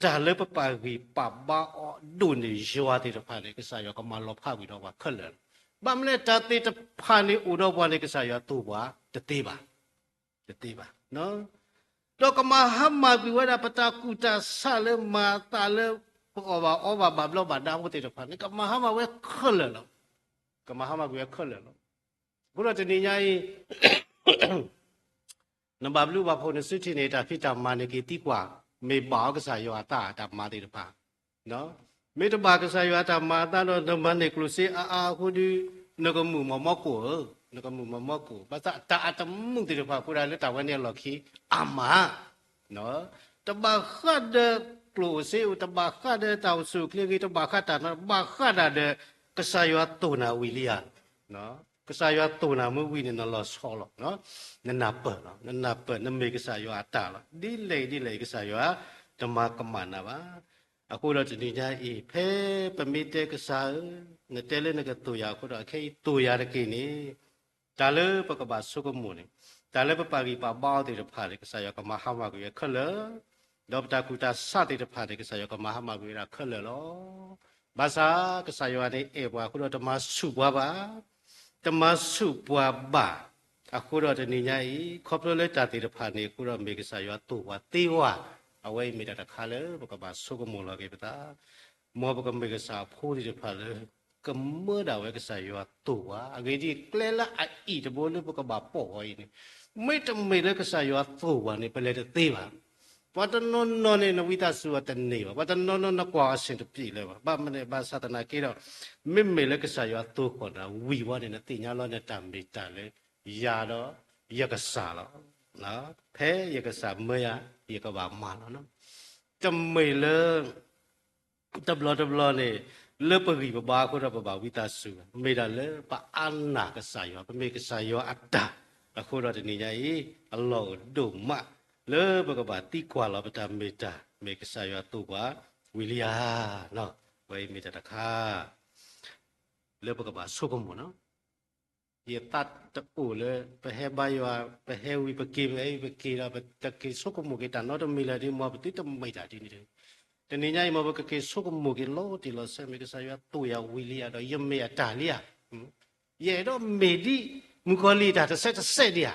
တၢ်လၢပပာ်ဂံၢ်ပာ်ဘါအီၤဒိၣ်န့ၢ်ယွၤသ့ၣ်တဖၣ်န့ၣ် ကစၢ်ယွၤကမၤလီၤဖးကွံာ်ဒီးပှၤခဲလၢာ်လီၤ. ဘၣ်မနုၤလဲၣ် တၢ်သ့ၣ်တဖၣ်န့ၣ်အိၣ်ဒီးပှၤန့ၣ် ကစၢ်ယွၤသိၣ်ပှၤတသ့ဘၣ်, တသ့ဘၣ်. ဒီးကမၤဟါမၢ်ကွံာ်ဝဲဒၣ်ပတၢ်ကူၣ်တၢ်ဆးလၢမၤသးလၢပအီၣ်ဘၣ်အီဘၣ်ဘၣ်ဘျီးဘၣ်ဒါဖိသ့ၣ်တဖၣ်န့ၣ် ကမၤဟါမၢ်ဝဲခဲလၢာ်လီၤ. ကမၤဟါမၢ်ကွံာ်ဝဲခဲလၢာ်လီၤ. အဃိဒီးတနံၤညါအံၤ နဘၣ်ဘျုးဘၣ်ဖှိၣ်နစုထံၣ်န့ၢ်တၢ်ဖံးတၢ်မၤန့ၣ်က့ၤသံကွၢ်, မ့ၢ်ဘၣ်အီၤကစၢ်ယွၤအတၢ်မၤသ့ၣ်တဖၣ်, မ့ၢ်တဘၣ်ကစၢ်ယွၤအတၢ်မၤအသးဒီး နမၤန့ၢ်ကျိၣ်စ့အါအါအဃိဒီး နကမုာ်မီၢ်မီၢ်ကိၣ်ဧၢ, နကမုာ်မီၢ်မီၢ်ကိၣ်, ဘၣ်ဆၣ်တၢ်အတမုာ်သ့ၣ်တဖၣ်အဃိဒၣ်လၢတၢ်ဝဲန့ၣ်အလီၢ်ခံ အါမး, တဘၣ်ဃးဒီးကျိၣ်စ့အိၣ်, တဘၣ်ဃးဒီးတၢ်အိၣ်ဆူၣ်အိၣ်ချ့ဂ့ၤ, တဘၣ်ဃးတၢ်နါ, ဘၣ်ဃးဒၣ်ဒီး ကစၢ်ယွၤသိၣ်နၤဝံၤလံဧါ. ကစၢ်ယွၤသိၣ်နၤမ့ၢ်ဝံၤန့ၣ် နလီၤဆီလီၤ, နနၢ်ပၢၢ်လီၤ, နနၢ်ပၢၢ် နမ့ၢ်ကစၢ်ယွၤအတၢ်လီၤ. ဒ်လဲၣ်ဒ်လဲၣ်အံၤ ကစၢ်ယွၤတမၤကမၣ်နၤဘၣ်. အဃိဒီးတနံၤညါအံၤ ဖဲပမ့ၢ်တဲကစၢ်ဧၢ, နတဲလၢနကသိၣ်ယၤအဃိဒီး ခဲအံၤသိၣ်ယၤတက့ၢ်န့ၣ်, တၢ်လၢပကဘၣ်ဆိကမိၣ်န့ၣ်, တၢ်လၢပပာ်ဂံၢ်ပာ်ဘါအီၤသ့ၣ်တဖၣ်န့ၣ် ကစၢ်ယွၤကမၤဟါမၢ်ကွံာ်ဝဲခဲလၢာ်, ဒီးပတၢ်ကူၣ်တၢ်ဆးသ့ၣ်တဖၣ်န့ၣ် ကစၢ်ယွၤကမၤဟါမၢ်ကွံာ်ဝဲဒၣ်ခဲလၢာ်လီၤ. ဘၣ်ဆၣ်ကစၢ်ယွၤန့ၣ်အဲၣ်ပှၤအဃိဒီးတမၤဆူၣ်ပှၤဘၣ်, တမၤဆူၣ်ပှၤဘၣ်. အဃိဒီးတနံၤညါအံၤ ခီဖျိလၢတၢ်သ့ၣ်တဖၣ်န့ၣ်အဃိဒီး မ့ၢ်ကစၢ်ယွၤသိၣ်ပှၤသ့ဝဲ, အဝဲအံၤမ့ၢ်တၢ်တခါလၢပကဘၣ်ဆိကမိၣ်လီၤက့ၤပသး, မ်ပကမ့ၢ်ကစၢ်အဖိသ့ၣ်တဖၣ်လၢ ကမၢဒၣ်ဝဲကစၢ်ယွၤသိၣ်ပှၤ, အဂ့ၢ်ဒ်အံၤ ကျဲလၢအအံၣ်တဘိလၢပကဘၣ်ပိာ်အီၤအံၤန့ၣ်, မ့တမ့ၢ်လၢကစၢ်ယွၤသိၣ်ပှၤန့ၣ် ပလဲၤတသ့ဘၣ်. ပှၤတနီၤနီၤန့ၣ် နဝံသးစူၤအီၤတန့ၢ်ဘၣ်, ပှၤတနီၤနီၤနကွၢ်အီၤအဆင်တပြေလၢၤဘၣ်. ဘၣ်မနုၤဘၣ်ဆၣ်သနာ်က့ဒီး, မ့မ့ၢ်လၢကစၢ်ယွၤသိၣ်ဃီၣ်နၤဝံၤဝဲန့ၣ် နသ့ၣ်ညါလီၤနတၢ်မ့ၢ်တၢ်လၢ ယၤဒီးယကစၢ်လီၤ. ဖဲယကစၢ်မၢယၤ ယကဘၣ်မၤလီၤ. တမ့ၢ်လၢ တဘျီတဘျီန့ၣ် လၢပဂံၢ်ပဘါအဃိဒီးပဘၣ်ဝံသးစူၤ, မ့ၢ်ဒၣ်လၢပအါနာ်ကစၢ်ယွၤ, ပမ့ၢ်ကစၢ်ယွၤအတၢ်အဃိဒီးတနံၤညါအံၤ အလီၢ်အိၣ်ဒိၣ်မး လၢပကဘၣ်သံကွၢ်လီၤပတၢ်မ့ၢ်တၢ်, မ့ၢ်ကစၢ်ယွၤသိၣ်ပှၤဝံၤလံဧါ. ဝဲအံၤမ့ၢ်တၢ်တခါ လၢပကဘၣ်ဆိကမိၣ်လီၤ. ယသးတအိၣ်လၢ ပဟဲဘါယွၤ, ပဟဲဝံၤပက့ၤဝဲအံၤ ပက့ၤဒီး ပတက့ၤဆိကမိၣ်က့ၤတၢ်နီတမံၤလၢၤဒ် မ်ပသုတမ့ၢ်တၢ်ဒ်န့ၣ်ဒီး, တနံၤညါအံၤ မ်ပကက့ၤဆိကမိၣ်က့ၤလီၤတံၢ်လီၤဆဲး မ့ၢ်ကစၢ်ယွၤသိၣ်ယၤဝံၤလံဧါ, ဒီးယမ့ၢ်အတၢ်လံဧါ. ယအဲၣ်ဒိးမ့ၢ်ဒ်မုၣ်ကီၤလံၢ်အတၢ်တစဲးတစဲးဒံးဧါ.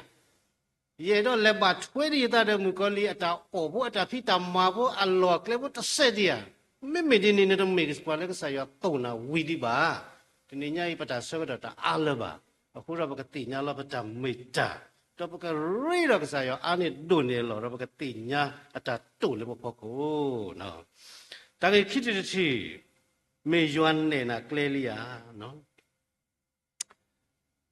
ယအဲၣ်ဒိးလဲၤဘၣ်ထွဲဒံးယသးဒီးမုၣ်ကီၤလံၢ်အတၢ်အီၣ်ဖိ အတၢ်ဖံးတၢ်မၤဖိ အလီၢ်အကျဲဖိတစဲးဒံးဧါ. မ့မ့ၢ်ဒ်န့ၣ် နတမ့ၢ်ပှၤလၢကစၢ်ယွၤသိၣ်နၤဝံၤဒံးဘၣ်. တနံၤညါအံၤ ပတၢ်ဆၢကတီၢ်တအါလၢၤဘၣ်. အဃိဒီးပကသ့ၣ်ညါလီၤပတၢ်မ့ၢ်တၢ်, ဒီးပကရ့ဒီးကစၢ်ယွၤအါန့ၢ်ဒိၣ်န့ၢ်အလီၢ် ဒီးပကသ့ၣ်ညါအတၢ်တိာ်လၢပဖီခိၣ်. တၢ်ဂ့ၢ်ခံထံၣ်တထံၣ်, မ့ၢ်ယွၤနဲၣ်နၤကျဲလံဧါ.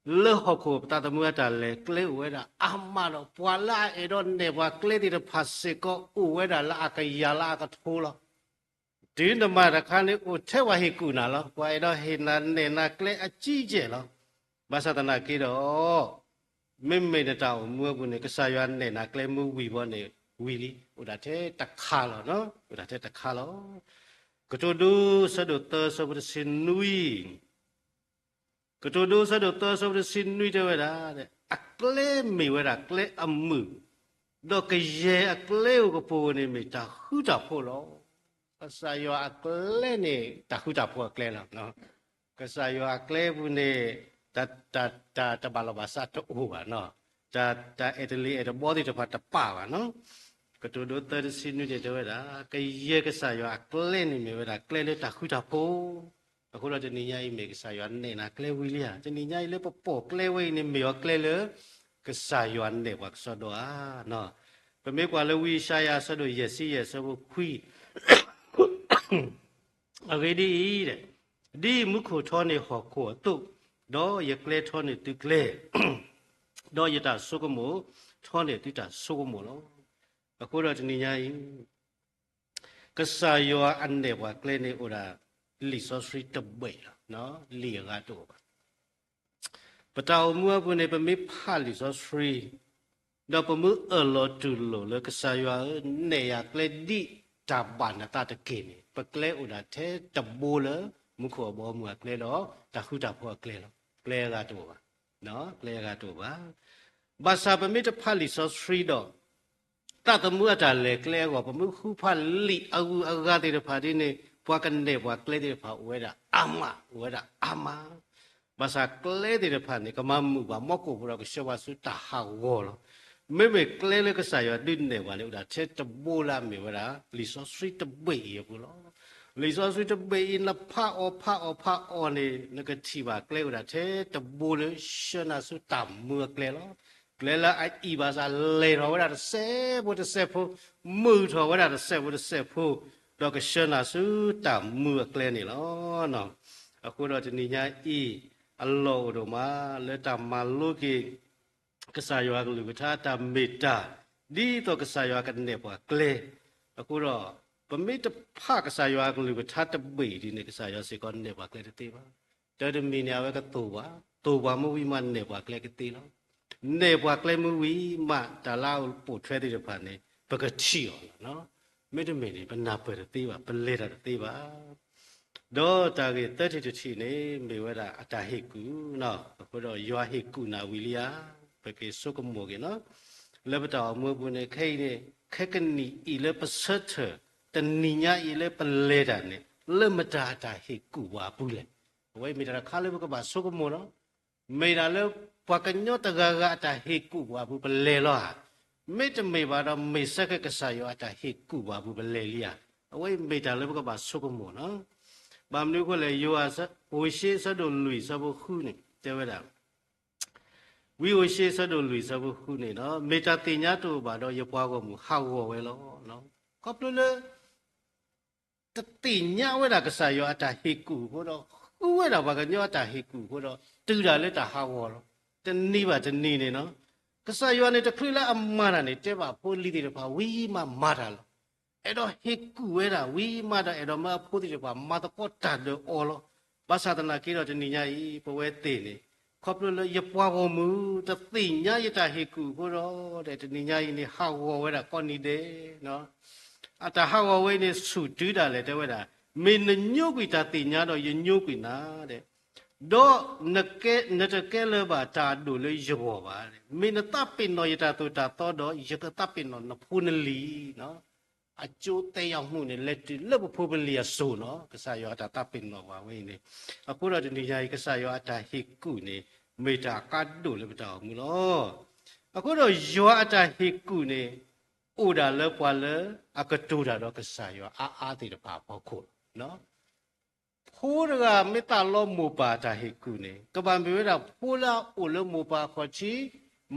လၢဟီၣ်ခိၣ်ပသးသမူအတၢ်လဲၤကျဲအိၣ်ဝဲဒၣ်အါမးဒီး ပှၤလၢအအဲၣ်ဒိးနဲၣ်ပှၤကျဲသ့ၣ်တဖၣ်စ့ၢ်ကီးအိၣ်ဝဲဒၣ်လၢအကယၤလၢအကထိလီၤ. တုၤနမၤတခါန့ၣ် အိၣ်ထဲပှၤဟ့ၣ်ကူၣ်နၤလီၤ. ပှၤအဲၣ်ဒိးဟ့ၣ်နၤနဲၣ်နၤကျဲအကံကဲၢ်လီၤ. ဘၣ်ဆၣ်သနာ်က့ဒီး မ့မ့ၢ်နတၢ်အိၣ်မူအပူၤန့ၣ် ကစၢ်ယွၤနဲၣ်နၤကျဲမ့ၢ်ဝံၤဘီန့ၣ် ဝံၤလံ, အိၣ်ဒၣ်ထဲတခါလီၤ. အိၣ်ဒၣ်ထဲတခါလီၤ. ကတိၤဒိ ဆၢဒိၣ်သၢ ဆၢဖိတဆံနွံ ကတိၤဒိ ဆၢဒိၣ်သၢ ဆၢဖိတဆံနွံတဲဝဲဒၣ်, အကျဲမ့ၢ်ဝဲဒၣ်ကျဲအမုာ်, ဒီးကယဲၢ်အကျဲဧိၤကပိၤန့ၣ်မ့ၢ်တၢ်ဃူတၢ်ဖိးလီၤ. ကစၢ်ယွၤအကျဲန့ၣ် တၢ်ဃူတၢ်ဖိးအကျဲလီၤ. ကစၢ်ယွၤအကျဲပူၤန့ၣ် တၢ်, တၢ်, တၢ်တဘၣ်လီၢ်ဘၣ်စးတအိၣ်ဘၣ်နီၤ, တၢ်, တၢ်အဲၣ်တလံၤအဲၣ်တဘီသ့ၣ်တဖၣ်တပာ်ဘၣ်နီၤ. ကတိၤဒိ သၢ တဆံနွံန့ၣ်တဲဝဲဒၣ်, ကယဲၢ်ကစၢ်ယွၤအကျဲန့ၣ်မ့ၢ်ဝဲဒၣ်ကျဲလၢတၢ်ဃူတၢ်ဖိး, အဃိဒီးတနံၤညါအံၤ မ့ၢ်ကစၢ်ယွၤနဲၣ်နၤကျဲဝံၤလံဧါ. တနံၤညါအံၤလၢပပိာ်ကျဲဝဲအံၤန့ၣ် မ့ၢ်အီၤကျဲလၢ ကစၢ်ယွၤနဲၣ်ပှၤကစီဒီဧါ. ပမ့ၢ်ကွၢ်လၢဝံယၡါယၤ အဆၢဒိၣ်ယဲၢ်ဆံယဲၢ် အဆၢဖိခွံ အဂ့ၢ်ဒ်အံၤ, ဒ်မူခိၣ်ထီန့ၢ်ဟီၣ်ခိၣ်အသိး, ဒီးယကျဲထီန့ၢ်သုကျဲ, ဒီးယတၢ်ဆိကမိၣ်ထီန့ၢ်သုတၢ်ဆိကမိၣ်လီၤ. အဃိဒီးတနံၤညါအံၤ ကစၢ်ယွၤအနဲၣ်ပှၤကျဲန့ၣ်အိၣ်ဒၣ် လံာ်စီဆှံတဘ့ၣ်လီၤ. လံာ်အဂၤတအိၣ်ဘၣ်. ပတၢ်အိၣ်မူအပူၤန့ၣ် ပမ့ၢ်ဖးလံာ်စီဆှံ, ဒီးပမ့ၢ်အၢၣ်လီၤတူၢ်လိာ်လၢကစၢ်ယွၤဧၢ, နဲၣ်ယၤကျဲဒ်တၢ်ဘၣ်နသးတက့ၢ်န့ၣ်, ပကျဲအိၣ်ဒၣ်ထဲတဘိလၢ မူခိၣ်အဘီအမုၢ်အကျဲဒီး တၢ်ဃူတၢ်ဖိးအကျဲလီၤ. ကျဲအဂၤတအိၣ်ဘၣ်. ကျဲအဂၤတအိၣ်ဘၣ်. ဘၣ်ဆၣ်ပမ့ၢ်တဖးလံာ်စီဆှံဒီး သးသမူအတၢ်လဲၤကျဲအဂီၢ် ပမ့ၢ်ဃုဖးလံာ်အဂုၤအဂၤသ့ၣ်တဖၣ်ဒ်န့ၣ် ပှၤကနဲၣ်ပှၤကျဲသ့ၣ်တဖၣ်အိၣ်ဝဲဒၣ်အါမး, အိၣ်ဝဲဒၣ်အါမး. ဘၣ်ဆၣ်ကျဲသ့ၣ်တဖၣ်န့ၣ် ကမၤမုာ်ဘၣ်မီၢ်ကိၣ်ဖိဒီးကဆှၢပှၤဆူတၢ်ဟးဂီၤလီၤ. မ့မ့ၢ်ကျဲလၢကစၢ်ယွၤဒုးနဲၣ်ပှၤန့ၣ် အိၣ်ဒၣ်ထဲတဘိလၢအမ့ၢ်ဝဲဒၣ် လံာ်စီဆှံတဘ့ၣ်အံၤအပူၤလီၤ. လံာ်စီဆှံတဘ့ၣ်အံၤ နဖးအီၤဖးအီၤဖးအီၤန့ၣ် နကထံၣ်ဘၣ်ကျဲအိၣ်ဒၣ်ထဲတဘိလၢဆှၢနၤဆူတၢ်မုာ်အကျဲလီၤ. ကျဲလၢအအံၣ်ဘၣ်ဆၣ် လဲၤထီၣ်ဝဲဒၣ်တစဲးဖိတစဲးဖိ, မုာ်ထီၣ်ဝဲဒၣ်တစဲးဖိတစဲးဖိ, ဒီးကဆှၢနၤဆူတၢ်မုာ်အကျဲန့ၣ်လီၤ. အဃိဒီးတနံၤညါအံၤ အလီၢ်အိၣ်ဒိၣ်မး လၢတၢ်မၤလိက့ၤ ကစၢ်ယွၤအကလုၢ်ကထါ တၢ်မ့ၢ်တၢ် ဒ်သိးကစၢ်ယွၤကနဲၣ်ပှၤကျဲ. အဃိဒီး ပမ့ၢ်တဖးကစၢ်ယွၤအကလုၢ်ကထါတဘ့ၣ်ဒ်န့ၣ် ကစၢ်ယွၤစ့ၢ်ကီးနဲၣ်ပှၤကျဲတသ့ဘၣ်. တၢ်တမံၤန့ၣ် အဝဲကသိၣ်ပှၤ, သိၣ်ပှၤမ့ၢ်ဝံၤမး နဲၣ်ပှၤကျဲကသ့လီၤ. နဲၣ်ပှၤကျဲမ့ၢ်ဝံၤမး တၢ်လၢအပိာ်ထွဲသ့ၣ်တဖၣ်န့ၣ် ပကထံၣ်အီၤလီၤ. မ့တမ့ၢ်န့ၣ် ပနၢ်ပၢၢ်တသ့ဘၣ်, ပလဲၤတၢ်တသ့ဘၣ်. ဒီးတၢ်ဂ့ၢ်သၢထံၣ်တထံၣ်န့ၣ် မ့ၢ်ဝဲဒၣ်အတၢ်ဟ့ၣ်ကူၣ်နီၤ. အဃိဒီးယွၤဟ့ၣ်ကူၣ်နၤဝံၤလံဧါ, ပက့ၤဆိကမိၣ်က့ၤနီၤ. လၢပတၢ်အိၣ်မူအပူၤန့ၣ် ခဲအံၤန့ၣ် ခဲကနံၣ်အံၤလၢပဆၢထၢၣ် တနံၤညါအံၤလၢပလဲၤတၢ်န့ၣ် လၢမတၤအတၢ်ဟ့ၣ်ကူၣ်ပှၤအပူၤလဲၣ်. အဝဲမ့ၢ်တၢ်တခါလၢပကဘၣ်ဆိကမိၣ်နီၤ. မ့ၢ်ဒၣ်လၢပှၤကညီတဂၤဂၤအတၢ်ဟ့ၣ်ကူၣ်ပှၤအပူၤ ပလဲၤလီၤဧါ. မ့တမ့ၢ်ဘၣ်ဒီး မ့ၢ်စ့ၢ်ကီးကစၢ်ယွၤအတၢ်ဟ့ၣ်ကူၣ်ပှၤအပူၤ ပလဲၤလံဧါ. အဝဲအံၤမ့ၢ်တၢ်လၢပကဘၣ်ဆိကမိၣ်နီၤ. ဘၣ်မနုၤအဃိလဲၣ်, ယိၤဟၣ် ဝံၤၡ့ဆၢဒိၣ်လွံၢ်ဆၢဖိဃုန့ၣ် တဲဝဲဒၣ်, ဝံၤအိၣ်ၡ့ဆၢဒိၣ်လွံၢ်ဆၢဖိဃုန့ၣ်ဒီး မ့ၢ်တၢ်သ့ၣ်ညါတအိၣ်ဘၣ်ဒီး ယပှၤဂီၢ်မုၢ်ဟးဂီၤဝဲလီၤ. ခီဖျိလၢ တသ့ၣ်ညါဝဲဒၣ်ကစၢ်ယွၤအတၢ်ဟ့ၣ်ကူၣ်အဃိဒီး ဃုဝဲဒၣ်ပှၤကညီအတၢ်ဟ့ၣ်ကူၣ်အဃိဒီး တုၤဒၣ်လၢတၢ်ဟးဂီၤလီၤ. တနံၤဘၣ်တနံၤန့ၣ်နီၤ, ကစၢ်ယွၤန့ၣ် တချုးလၢအမၤတၢ်န့ၣ် တဲဘၣ်အဖိအလံၤသ့ၣ်တဖၣ် ဝံၤမးမၤတၢ်လီၤ. အဲၣ်ဒိးဟ့ၣ်ကူၣ်ဝဲဒၣ် ဝံၤမးဒီး အဲၣ်ဒိးမၢအဖိသ့ၣ်တဖၣ် မၤသကိးတၢ်ဒီးအီၤလီၤ. ဘၣ်ဆၣ်သနာ်က့ဒီး တနံၤညါအံၤ ပဝဲသ့ၣ်န့ၣ် ခီဖျိလၢယပှၤဂီၢ်မုၢ် တသ့ၣ်ညါယတၢ်ဟ့ၣ်ကူၣ်အဃိဒီး တနံၤညါအံၤန့ၣ် ဟးဂီၤဝဲဒၣ်ကိးနံၤဒဲး. အတၢ်ဟးဂီၤဝဲန့ၣ် ဆူၣ်တုၤဒၣ်လဲာ် တဲဝဲဒၣ်, မ့ၢ်နညိကွံာ်တၢ်သ့ၣ်ညါဒီး ယညိကွံာ်နၤ, ဒီးနတကဲလၢၤဘၣ်တၢ်အဒိၣ်လၢယဂီၢ်ဘၣ်. မ့ၢ်နသးပ့ၤနီၣ်ယတၢ်သိၣ်တၢ်သီဒီး ယကသးပ့ၤနီၣ်နဖိနလံၤ. အကျိၤသဲးယီၤမူးန့ၣ် လဲၤတုၤလၢပဖိပလံၤအစိၤနီၤ, ကစၢ်ယွၤအတၢ်သးပ့ၤနီၣ်ပှၤဝဲအံၤန့ၣ်. အဃိဒီးတနံၤညါအံၤ ကစၢ်ယွၤအတၢ်ဟ့ၣ်ကူၣ်န့ၣ် မ့ၢ်တၢ်အကါဒိၣ်လၢပတၢ်အိၣ်မူလီၤ. အဃိဒီးယွၤအတၢ်ဟ့ၣ်ကူၣ်န့ၣ် အိၣ်ဒၣ်လၢပှၤလၢအကတိၤတၢ်ဒီးကစၢ်ယွၤအါအါသ့ၣ်တဖၣ်အဖီခိၣ်လီၤ. ဖိတဂၤမ့ၢ်သးလီမိၢ်ပၢ်အတၢ်ဟ့ၣ်ကူၣ်န့ၣ် ကဘၣ်မ့ၢ်ဝဲဒၣ်ဖိလၢအအိၣ်လၢမိၢ်ပၢ်အခီၣ်ထံး,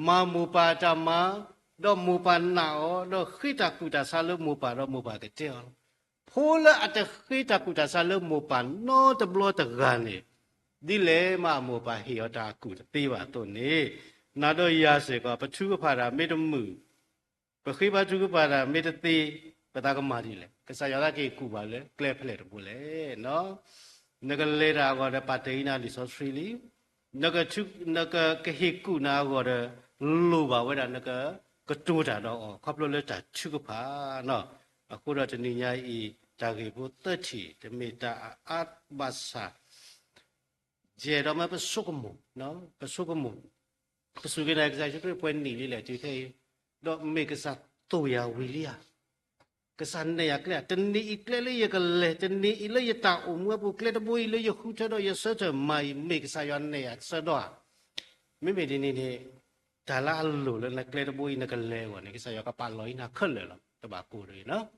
မၤမိၢ်ပၢ်အတၢ်မၤ, ဒီးမိၢ်ပၢ်နာ်အီၤ, ဒီးဃ့တၢ်ကူၣ်တၢ်ဆးလၢမိၢ်ပၢ်ဒီးမိၢ်ပၢ်ကတဲအီၤလီၤ. ဖိလၢအတဃ့တၢ်ကူၣ်တၢ်ဆးလၢမိၢ်ပၢ်နီတဘျီတဂၤန့ၣ် ဒ်လဲၣ်မးအမိၢ်ပၢ်ဟ့ၣ်အီၤတၢ်အကူၣ်တသ့ဘၣ်အသိးန့ၣ်, နၤဒီးယၤစ့ၢ်ကီး ပထုကဖၣ်တၢ်မ့ၢ်တမုာ်, ပဃ့ဘါထုကဖၣ်တၢ်မ့ၢ်တသ့, ပသးကမၤဒ်လဲၣ်. ကစၢ်ယွၤကဟ့ၣ်ကူၣ်ဘၣ်လၢကျဲဖဲလဲၣ်တဘိလဲၣ်. နကလဲၤတၢ်အဂီၢ်ဒီး ပာ်တ့ၢ်အံၤနၤလံာ်စီဆှံလံ, နကဟ့ၣ်ကူၣ်နၤအဂီၢ်ဒီး လိၣ်ဘၣ်ဝဲဒၣ်နကကတိၤတၢ်ဒီးအီၤ ခီဖျိလၢတၢ်ထုကဖၣ်နီၤ. အဃိဒီးတနံၤညါအံၤ တၢ်ဂ့ၢ်ဖိသၢထံၣ် တမ့ၢ်တၢ်အအါဘၣ်ဆၣ် ယအဲၣ်ဒိးမၢပဆိကမိၣ်, ပဆိကမိၣ်, ပစူၢ်က့ၤနာ်က့ၤကစၢ်ယ့ၣ်ၡူးခရံာ်ပှဲၤနံၣ်လံလဲၣ်တုၤခဲအံၤ, ဒီးမ့ၢ်ကစၢ်သိၣ်ယၤဝံၤလံဧါ. ကစၢ်နဲၣ်ယၤကျဲဧါ, တနံၤအံၤကျဲလၢယကလဲၤ, တနံၤအံၤလၢယတၢ်အိၣ်မူအပူၤ ကျဲတဘိအံၤလၢယဃုထၢဒီးယဆၢထၢၣ်မၤအံၤ မ့ၢ်ကစၢ်ယွၤနဲၣ်ယၤဆၢဒီးဧါ. မ့မ့ၢ်ဒ်န့ၣ်န့ၣ် တၢ်လၢအလိၣ်လၢနကျဲတဘိအံၤနကလဲၤအဂီၢ်န့ၣ် ကစၢ်ယွၤကပာ်လီၤအံၤနၤခဲလၢာ်လီၤ, တဘၣ်ကိၢ်တဂ့ၤနီၤ.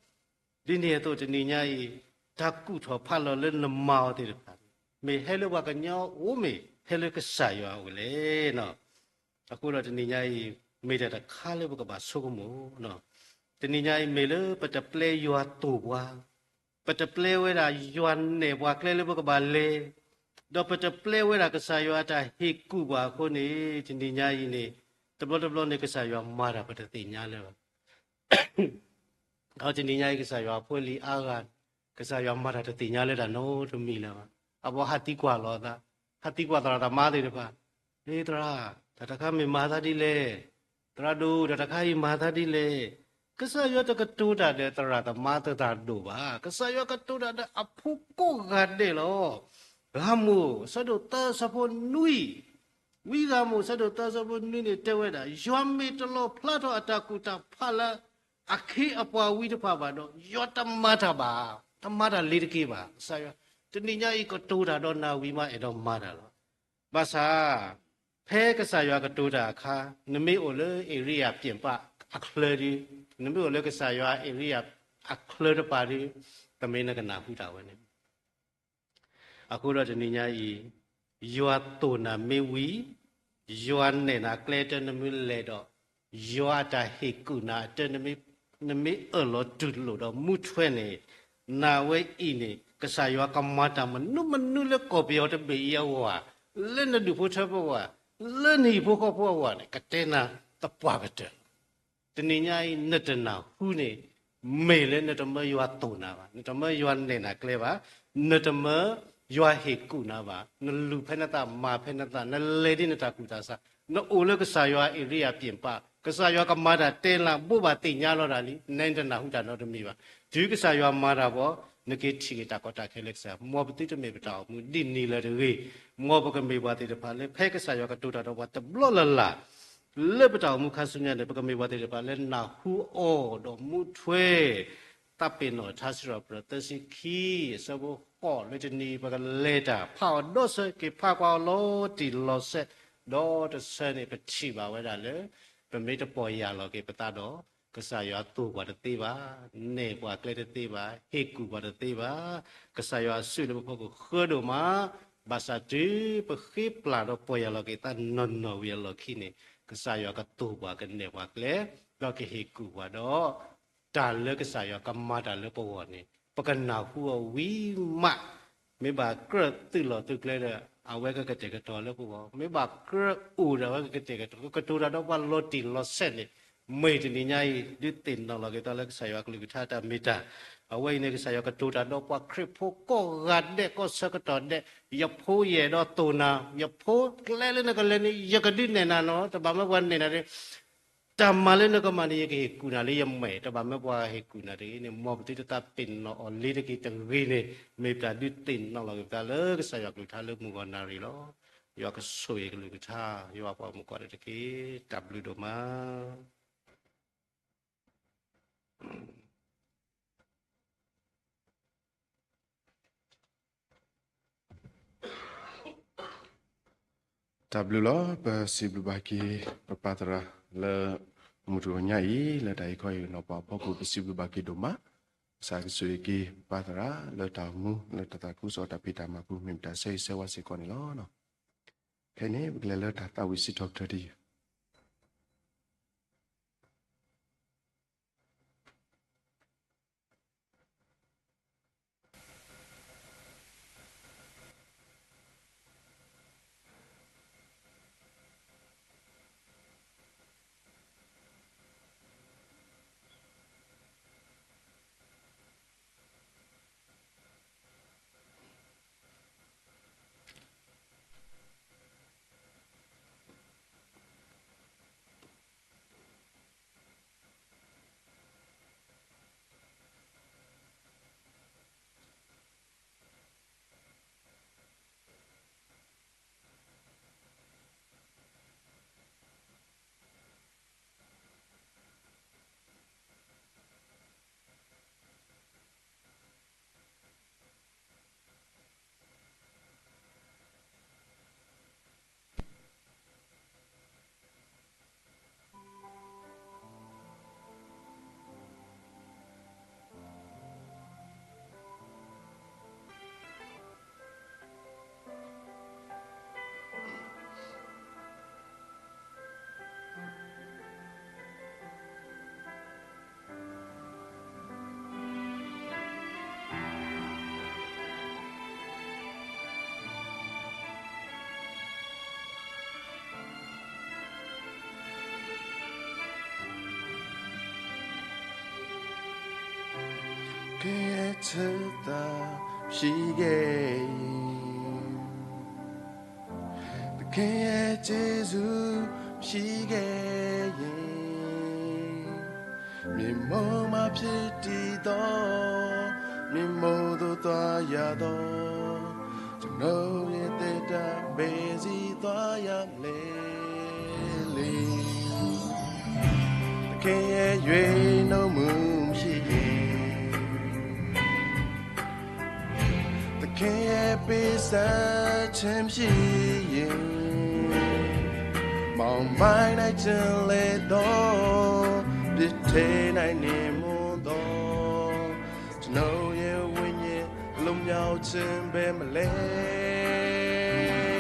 ဒ်န့ၣ်အသိးတနံၤညါအံၤ တၢ်ကူၣ်ထီၣ်ဖးလီၤလၢနမၤအီၤသ့ၣ်တဖၣ်န့ၣ် မ့ၢ်ဟဲလၢပှၤကညီအအိၣ် မ့ၢ်ဟဲလၢကစၢ်ယွၤအအိၣ်လဲၣ်နီၤ. အဃိဒီးတနံၤညါအံၤ မ့ၢ်တၢ်တခါလၢပကဘၣ်ဆိကမိၣ်နီၤ. တနံၤညါအံၤမ့ၢ်လၢပတပျဲယွၤသိၣ်ပှၤ, ပတပျဲဝဲဒၣ်ယွၤနဲၣ်ပှၤကျဲလၢပကဘၣ်လဲၤ, ဒီးပတပျဲဝဲဒၣ်ကစၢ်ယွၤအတၢ်ဟ့ၣ်ကူၣ်ပှၤအဃိန့ၣ် တနံၤညါအံၤန့ၣ် တဘျီတဘျီန့ၣ် ကစၢ်ယွၤမၤတၢ်ပတသ့ၣ်ညါလၢၤဘၣ်. ဒီးတနံၤညါအံၤ ကစၢ်ယွၤအဖိအလံၤအါဂၤ ကစၢ်ယွၤမၤတၢ်တသ့ၣ်ညါလၢတၢ်နီတမံၤလၢၤဘၣ်. အဘီဟးသံကွၢ်လီၤအသး, ဟးသံကွၢ်သရၣ်သမါသ့ၣ်တဖၣ်, ဟ့သရၣ်, တၢ်တခါမ့ၢ်မၤသးဒ်လဲၣ်, သရၣ်ဒိၣ်, တၢ်တခါအံၤမၤသးဒ်လဲၣ်. ကစၢ်ယွၤတကတိၤတၢ်ဒီးသရၣ်သမါသ့ၣ်တဖၣ်ဒိၣ်ဘၣ်. ကစၢ်ယွၤကတိၤတၢ်ဒီးအဖိကိးဂၤဒဲးလီၤ. ဂၤမိၢ် ဆၢဒိၣ်သၢ ဆၢဖိနွံ, ဝံဂၤမိၢ် ဆၢဒိၣ်သၢ ဆၢဖိနွံန့ၣ် တဲဝဲဒၣ်, ယွၤမ့ၢ်တလီၣ်ဖျါထီၣ်အတၢ်ကူၣ်တၢ်ဖးလၢအခ့အပှၤဝံတဖၣ်ဘၣ်ဒီး ယွၤတမၤတၢ်ဘၣ်, တမၤတၢ်လ့ၤတက့ၢ်ဘၣ်. ကစၢ်ယွၤ တနံၤညါအံၤကတိၤတၢ်ဒီးနၤဝံၤမး အဲၣ်ဒိးမၤတၢ်လီၤ. ဘၣ်ဆၣ် ဖဲကစၢ်ယွၤကတိၤတၢ်အခါ နမ့ၢ်အိၣ်လၢ area ပၠ့ၣ်ပၣ်အချၢဒီး, နမ့ၢ်အိၣ်လၢကစၢ်ယွၤ area အချၢတပၤဒီး, တမ့ၢ်နကနၢ်ဟူတၢ်ဝဲန့ၣ် အဃိဒီးတနံၤညါအံၤ, ယွၤသိၣ်နၤမ့ၢ်ဝံၤ, ယွၤနဲၣ်နၤကျဲတၢ်နမ့ၢ်လဲၤဒီး, ယွၤအတၢ်ဟ့ၣ်ကူၣ်နၤအတၢ် နမ့ၢ်အၢၣ်လီၤတူၢ်လိာ်ဒီးမူထွဲန့ၣ်, နၤဝဲအံၤန့ၣ် ကစၢ်ယွၤကမၤတၢ်မနုၤမနုၤလၢကီၢ်ပယီၤတဘ့ၣ်အံၤအဂီၢ်ဧါ. လၢနဒူၣ်ဖိထၢဖိအဂီၢ်, လၢနဟံၣ်ဖိဃီဖိအဂီၢ်န့ၣ် ကတဲနၤသပှၢ်ကတၢၢ်လီၤ. တနံၤညါအံၤ နတနၢ်ဟူန့ၣ် မ့ၢ်လၢနတမၢယွၤသိၣ်နၤဘၣ်, နတမၢယွၤနဲၣ်နၤကျဲဘၣ်, နတမၢယွၤဟ့ၣ်ကူၣ်နၤဘၣ်, နလူၤဖဲနသး မၤဖဲနသး, နလဲၤဒ်နတၢ်ကူၣ်တၢ်ဆး, နအိၣ်လၢကစၢ်ယွၤအ့ၣ်ရံယၤပၠ့ၣ်ပာ်, ကစၢ်ယွၤကမၤတၢ်တဲလၢ ဘိးဘၣ်သ့ၣ်ညါလီၤတၢ်လံ, နတနၢ်ဟူတၢ်နီတမံၤဘၣ်. တုၤကစၢ်ယွၤမၤတၢ်ဘၣ်, နက့ၤထံၣ်က့ၤတၢ်ကီတၢ်ခဲလၢကစၢ်ယွၤ, မ်ပသုတမ့ၢ်ပတၢ်အိၣ်မူဒ်န့ၣ်လၢၤတဂ့ၤ, မ်ပကမ့ၢ်ပှၤသ့ၣ်တဖၣ်လၢ ဖဲကစၢ်ယွၤကတိၤတၢ်ဒီးပှၤတဘျီလၢ်လၢ် လၢပတၢ်အိၣ်မူခါဆူညါန့ၣ် ပကမ့ၢ်ပှၤသ့ၣ်တဖၣ်လၢနၢ်ဟူအီၤဒီးမူထွဲ, သးပ့ၤနီၣ်ထါစံးထီၣ်ပတြၢၤသၢဆံခံ အဆၢဖိဃိး လၢတနံၤအံၤ ပကလဲၤတၢ်ဖးအီၤဒီးဆၢက့ၤဖးကွၢ်အီၤလီၤတံၢ်လီၤဆဲး, ဒီးတဆၢန့ၣ် ပထံၣ်ဘၣ်ဝဲဒၣ်လၢ ပမ့ၢ်တပီၢ်ယၢ်လီၤက့ၤပသးဒီး ကစၢ်ယွၤသိၣ်ပှၤတသ့ဘၣ်, နဲၣ်ပှၤကျဲတသ့ဘၣ်, ဟ့ၣ်ကူၣ်ပှၤတသ့ဘၣ်. ကစၢ်ယွၤအစုလၢပဖီခိၣ်ဃၢဒိၣ်မး, ဘၣ်ဆၣ်တုၤပဃ့ပျၢ်ဒီးပီၢ်ယၢ်လီၤက့ၤသးနီၢ်နီၢ်ဝံၤအလီၢ်ခံန့ၣ် ကစၢ်ယွၤကသိၣ်ပှၤကနဲၣ်ပှၤကျဲ, ဒီးကဟ့ၣ်ကူၣ်ပှၤဒီး တၢ်လၢကစၢ်ယွၤကမၤတၢ်လၢပဂီၢ်န့ၣ် ပကနၢ်ဟူအီၤဝံၤမး, မ့ၢ်ဘၣ်ကြၢးသုးလီၢ်သုးကျဲဒီး အဝဲကကတဲာ်ကတီၤလၢပဂီၢ်, မ့ၢ်ဘၣ်ကြၢးအိၣ်ဒီးအဝဲကကတဲာ်ကတီၤ ကကတိၤတၢ်ဒီးပှၤလီၤတံၢ်လီၤဆဲးန့ၣ်, မ့ၢ်တနံၤညါအံၤ ဒုးသ့ၣ်နီၣ်လီၤက့ၤသးလၢကစၢ်ယွၤကလုၢ်ကထါတၢ်မ့ၢ်တၢ်, အဝဲအံၤန့ၣ် ကစၢ်ယွၤကတိၤတၢ်ဒီးပှၤခရံာ်ဖိကိးဂၤဒဲး ကိးဆၢကတီၢ်ဒဲး, ယဖိယအဲၣ်ဒိးသိၣ်နၤ, ယဖိကျဲလၢနကလဲၤန့ၣ် ယကဒုးနဲၣ်နၤနီၤ, တဘၣ်မ့ၢ်ပှၤနဲၣ်နၤန့ၣ် တၢ်မၤလၢနကမၤန့ၣ် ယကဟ့ၣ်ကူၣ်နၤလၢယမဲာ်, တဘၣ်မ့ၢ်ပှၤဟ့ၣ်ကူၣ်နၤတဂ့ၤန့ၣ် မ်ပသုတသးပ့ၤနီၣ်အီၤလံတက့ၢ်တဂ့ၤန့ၣ် မ့ၢ်ပတၢ်ဒုးသ့ၣ်နီၣ်လီၤက့ၤပသးလၢကစၢ်ယွၤကလုၢ်ကထါလၢမုၢ်ဂီၤနၣ်ရံၣ်လီၤ. ယွၤကဆိၣ်ဂ့ၤကလုၢ်ကထါ, ယွၤပှၤမုၣ်ကီးဒဲးတက့ၢ်. တၢ်ဘျုးဒိၣ်မး. တၢ်ဘျုးလီၤ. ပစံးဘျုးဘၣ်က့ၤ ပပၢ်သရၣ်လၢ မုၢ်တဂီၤညါအံၤ လၢတၢ်အံးခီအံၤနီၢ်ပၤအဖီခိၣ် ပစံးဘျုးဘၣ်က့ၤဒိၣ်မး. ကစၢ်ကဆိၣ်ဂ့ၤက့ၤပပၢ်သရၣ်လၢတၢ်အိၣ်မူ လၢတၢ်သးခုကစီၣ်တၢ်ဖံးတၢ်မၤပူၤ မ့ၢ်မတၤဆၢဂ့ၤဆၢဝါစ့ၢ်ကီးန့ၣ်လီၤ. ခဲအံၤန့ၣ် ပကလဲၤလၢတၢ်သးဝံၣ်စံးထီၣ်ပတြၢၤတယုၢ်. ကဲထၢသး ပှၤကဲအံၤ, သကဲယဲၢ်က့ၤဆူ ပှၤကဲအံၤ, မ့ၢ်မိၢ်မၤဖံးတံၢ်သီ, မ့ၢ်မိၢ်သိၣ်သွါယၤသီ, တနီၤယဲၢ်သ့ၣ်တၢ်ဘဲစံသွါယၤမလဲၣ်လံ. သကဲယဲၢ်ယွဲၢ်နိမုၢ်မ့ၢ်ယဲၢ်, သကဲယဲၢ်ပ့ၤစၢ်ဆၢမ့ၢ်ယဲၢ်, မီၢ်မၤနၤတလဲၤသီ, ဒ်ထဲနၤန့ၣ်မိၢ်သီ, တနီၤယဲၢ်ဝိညာဉ် လွတ်မြောက်ခြင်း ဘဲမလဲၣ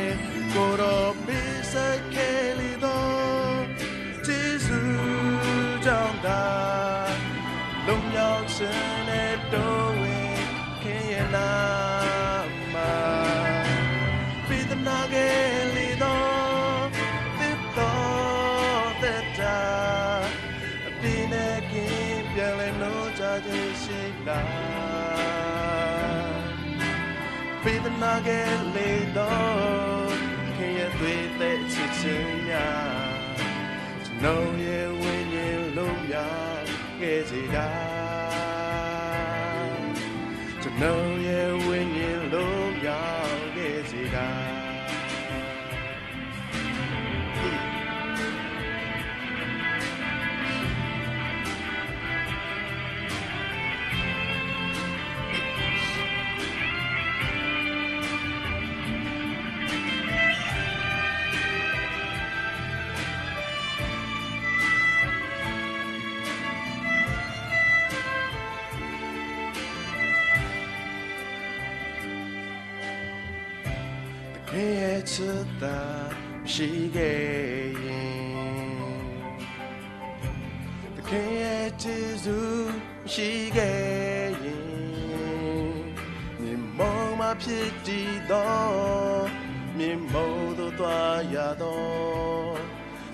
်. ကိးဒီးပ့ၤစၢ်ခဲလံသီ, တ့ဆူၣ်တၢ်သး, လွတ်မြောက်ခြင်းနဲ့ တိုးဝင်ခဲ့ရနာမ, ပေးသနားခဲ့ တၢ်ဆံးလၤ, ပျံၤသနာ်က့လံဒီး ခင်ရဲ့သွေးသက်ချစ်ခြင်းများ, ကျွန်ုပ်ရဲ့ဝိညာဉ်လွတ်မြောက်ခဲ့စေတာ, ကျွန်ုပ်ရဲ့ဝိညာဉ်လွတ်မြောက်ခဲ့စေတာ. သခင်ရဲ့ချစ်သာမရှိခဲ့ရင်, သခင်ရဲ့ကျေးဇူးမရှိခဲ့ရင်, မြေမှုန့်မှာဖြစ်တည်သော မြေမှုန့်သို့သွားရသော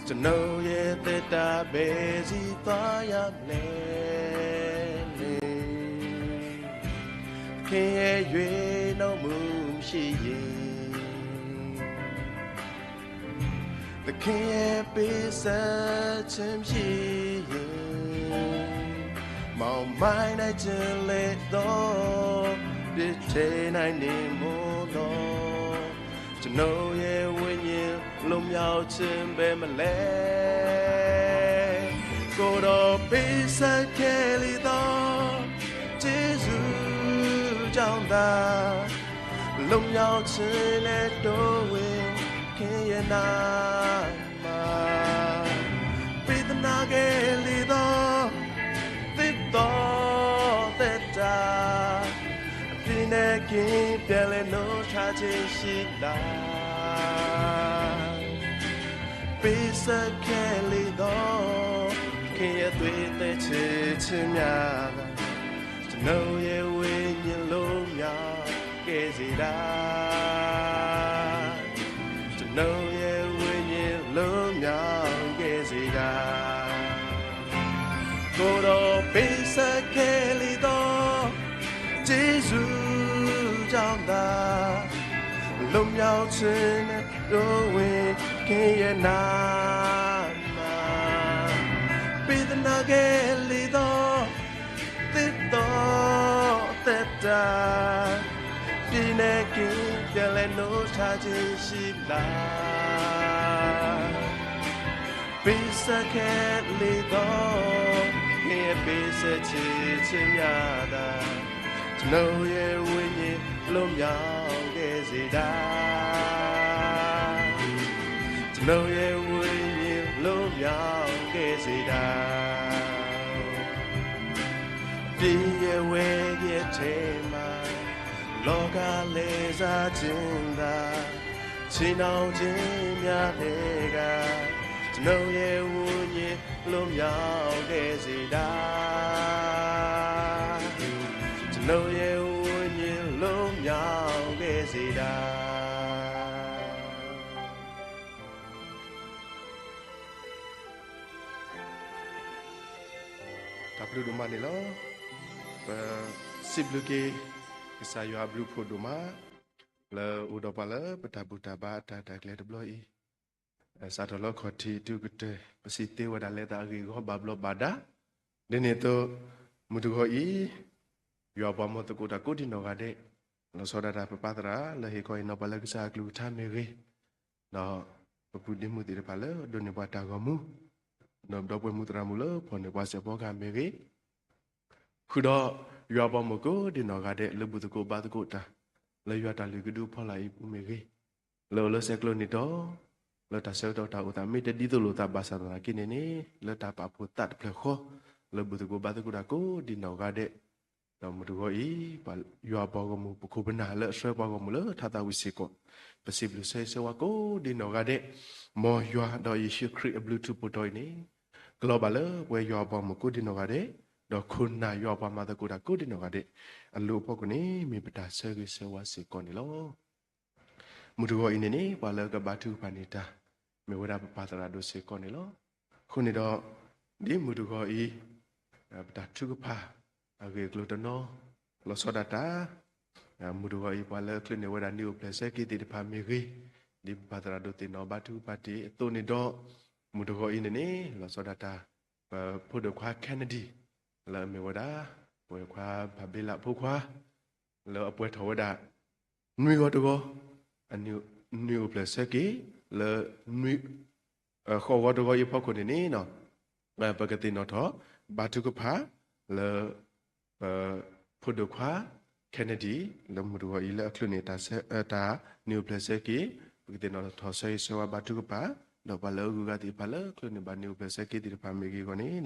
ကျွန်ုပ်ရဲ့သက်တာဘယ်ဆီသွားရမလဲ။ သခင်ရဲ့ရွေးနှုတ်မှုမရှိရင်, သခင်ရဲ့ပေးဆပ်ခြင်းမရှိရင်, မှောင်မိုက်နိုင်ခြင်းလဲသော ပြစ်ထဲနိုင်နေမို့သော ကျွန်ုပ်ရဲ့ဝိညာဉ်လွတ်မြောက်ခြင်းပဲမလဲ။ ကိုယ်တော်ပေးဆပ်ခဲ့လေသော ကျေးဇူးကြောင့်သာ လွတ်မြောက်ခြင်းနဲ့တိုးဝင်ခင်ရဲ့နာမ ပေးသနားခဲ့လေသော သစ်သောသက်တာ အပြစ်နဲ့ကင်းပြန်လည်နိုးထခြင်းရှိလာ ပေးဆပ်ခဲ့လေသော ခင်ရဲ့သွေးသက်ချစ်ခြင်းများသာ ကျွန်ုပ်ရဲ့ဝိညာဉ်လွတ်မြောက်ခဲ့စေတာ ကျွန်ုပ်ရဲ့ဝိညာဉ်လွတ်မြောက်ခဲ့စေတာ ကိုယ်တော်ပေးဆပ်ခဲ့လေသော ကျေးဇူးကြောင့်သာ လွတ်မြောက်ခြင်းနဲ့တိုးဝင်ခင်ရဲ့နာမ ပေးသနားခဲ့လေသော သစ်သောသက်တာ ပြည်နဲ့ကင်းပြန်လည်နိုးထခြင်းရှိလာ ပေးဆပ်ခဲ့လေသော ခင်ရဲ့ပေးဆပ်ခြင်းခြင်းများသာ ကျွန်ုပ်ရဲ့ဝိညာဉ်လွတ်မြောက်ခဲ့စေတာ ကျွန်ုပ်ရဲ့ဝိညာဉ်လွတ်မြောက်ခဲ့စေတာ ပြည်ရဲ့ဝဲကရဲ့ထဲမှာ လောကလဲစားခြင်းသာ ချီနှောင်ခြင်းများထဲက ကျွန်ုပ်ရဲ့ဝိညာဉ်လွတ်မြောက်ခဲ့စေတာ ကျွန်ုပ်ရဲ့ဝိညာဉ်လွတ်မြောက်ခဲ့စေတာ တၢ်ဘျုးဒိၣ်မးန့ၣ်လီၤ. ပစံးဘျုးက့ၤ ကစၢ်ယွၤအဘျုးဖှိၣ်ဒိၣ်မး လၢအိၣ်ဒီးပှၤလၢပတၢ်ဘူၣ်တၢ်ဘါအတၢ်တၢ်ကျဲၤတဘျီအံၤ စးထီၣ်လၢခီၣ်ထံးတုၤကတၢၢ် ပစံးသ့ဝဲဒၣ်လၢသးအဂ့ၢ်အဂီၢ်ဘၣ်ဘျီးဘၣ်ဒါ ဒ်န့ၣ်အသိး မုၢ်တဂီၤအံၤ ယွၤပှၤမၤသကိးတၢ်ကိးဒံနီၢ်ဂၤဒဲး လီၤဆီဒၣ်တၢ်ပပၢ်သရၣ် လၢဟ့ၣ်ခီဟ့ၣ်နီၤပှၤလၢကစၢ်အကလုၢ်ကထါမ့ၢ်ဂ့ၤ, ဒီးပပုၢ်ဒ့မုၣ်သ့ၣ်တဖၣ်လၢဒိးန့ၢ်ပှၤတၢ်ဂီၤမူ, ဒီးပဒီပုၢ်ဝဲၢ်မုၣ်သရၣ်မုၣ်လၢဖီၣ်န့ၢ်ပှၤစဲးဖီကဟၣ်မ့ၢ်ဂ့ၤ, ဃုာ်ဒီးယွၤပှၤမၤကိးဒံနီၢ်ဂၤဒဲး လၢဘူၣ်သကိးဘါသကိးတၢ် လၢယွၤတၢ်လုၢ်ကဒုဖီလာ်အံၤပူၤမ့ၢ်ဂ့ၤ, လၢအိၣ်လၢဆဲးကျိးန့ၣ်ဒီး လၢတၢ်ဆၢကတီၢ်တၢ်အိၣ်သးမ့ၢ်တဒ်သိးလိာ်သးဘၣ်ဆၣ်သနာ်က့န့ၣ်န့ၣ် လၢတၢ်ပာ်ဖှိၣ်သးတဖျၢၣ်ဃီ လၢဘူၣ်သကိးဘါသကိးတၢ်ကိးဒံနီၢ်ဂၤဒဲး, ဒီးမုၢ်တဂီၤအံၤ ယွၤပှၤဂီၢ်မုၢ်ပခိၣ်ပနၢ်လၢအဆှၢပှၤဂီၢ်မုၢ်လၢထါသးဝံၣ်စ့ၢ်ကီး, ပစံးဘျုးဆၢဂ့ၤဆၢဝါကိးဒံနီၢ်ဂၤဒဲး, မ်ယွၤဒီးယ့ၣ်ၡူးခရံာ်အဘျုးထူးဖှိၣ်တီၤအံၤန့ၣ် ကလီၤဘၣ်လၢပဝဲယွၤပှၤဂီၢ်မုၢ်ကိးဒံနီၢ်ဂၤဒဲး, ဒီးခိၣ်နၢ်ယွၤပှၤမၤသကိးတၢ်ကိးဒံနီၢ်ဂၤဒဲး, အလိၤအဖီခိၣ်န့ၣ် မ့ၢ်ပတၢ်ဆၢဂ့ၤဆၢဝါစ့ၢ်ကီးန့ၣ်လီၤ. မုၢ်တဂီၤအံၤန့ၣ်န့ၣ် ပှၤလၢကဘါထုကဖၣ်န့ၢ်တၢ် မ့ၢ်ဝဲဒၣ်ပပၢ်သရၣ်ဒိၣ်စ့ၢ်ကီးန့ၣ်လီၤ. အဃိန့ၣ်ဒီး ဒ်မုၢ်တဂီၤအံၤ ပတၢ်ထုကဖၣ် အဂ့ၢ်အကျိၤတနီၤ လီၤဆီဒၣ်တၢ် မုၢ်တဂီၤအံၤ ပှၤလၢအချုးန့ၢ်ဝဲဒၣ်နံၣ်အိၣ်ဖျဲၣ်ဆၢက့ၤသ့ၣ်တဖၣ်မ့ၢ်ဂ့ၤ, ဒ်ပပၢ်သရၣ်ဒိၣ်သ့ၣ်နီၣ်ဘါထုကဖၣ်တ့ၢ်အသိးန့ၣ်ဒီး မုၢ်တဂီၤအံၤန့ၣ်န့ၣ် လီၤဆီဒၣ်တၢ် ပဖိဒိၣ်ခွါ Kennedy လၢအမ့ၢ်ဝဲဒၣ် ပဝဲၢ်ခွါဘၣ်ဘ့လးဖိခွါ လၢအပှဲၤထီၣ်ဝဲဒၣ် နွံဂီၤတဂီၤ နံၣ်အိၣ်ဖျဲၣ်ဆၢက့ၤ လၢ ဃိးဂီၤတဂီၤအံၤအဖီခိၣ်န့ၣ်န့ၣ် ပကသ့ၣ်နီၣ်ထီၣ် ဘါထုကဖၣ် လၢ ပဖိဒိၣ်ခွါ Kennedy လၢမုၢ်တဂီၤအံၤလၢအချုးန့ၢ်တၢ် နံၣ်အိၣ်ဖျဲၣ်ဆၢက့ၤ ပကသ့ၣ်နီၣ်ထီၣ်ဆၢဂ့ၤဆၢဝါဘါထုကဖၣ် ဒီးပှၤလၢအဂုၤအဂၤသ့ၣ်တဖၣ်လၢချုးန့ၢ်ဘၣ်နံၣ်အိၣ်ဖျဲၣ်ဆၢက့ၤသ့ၣ်တဖၣ်မ့ၢ်ဂ့ၤအဂီၢ်န့ၣ်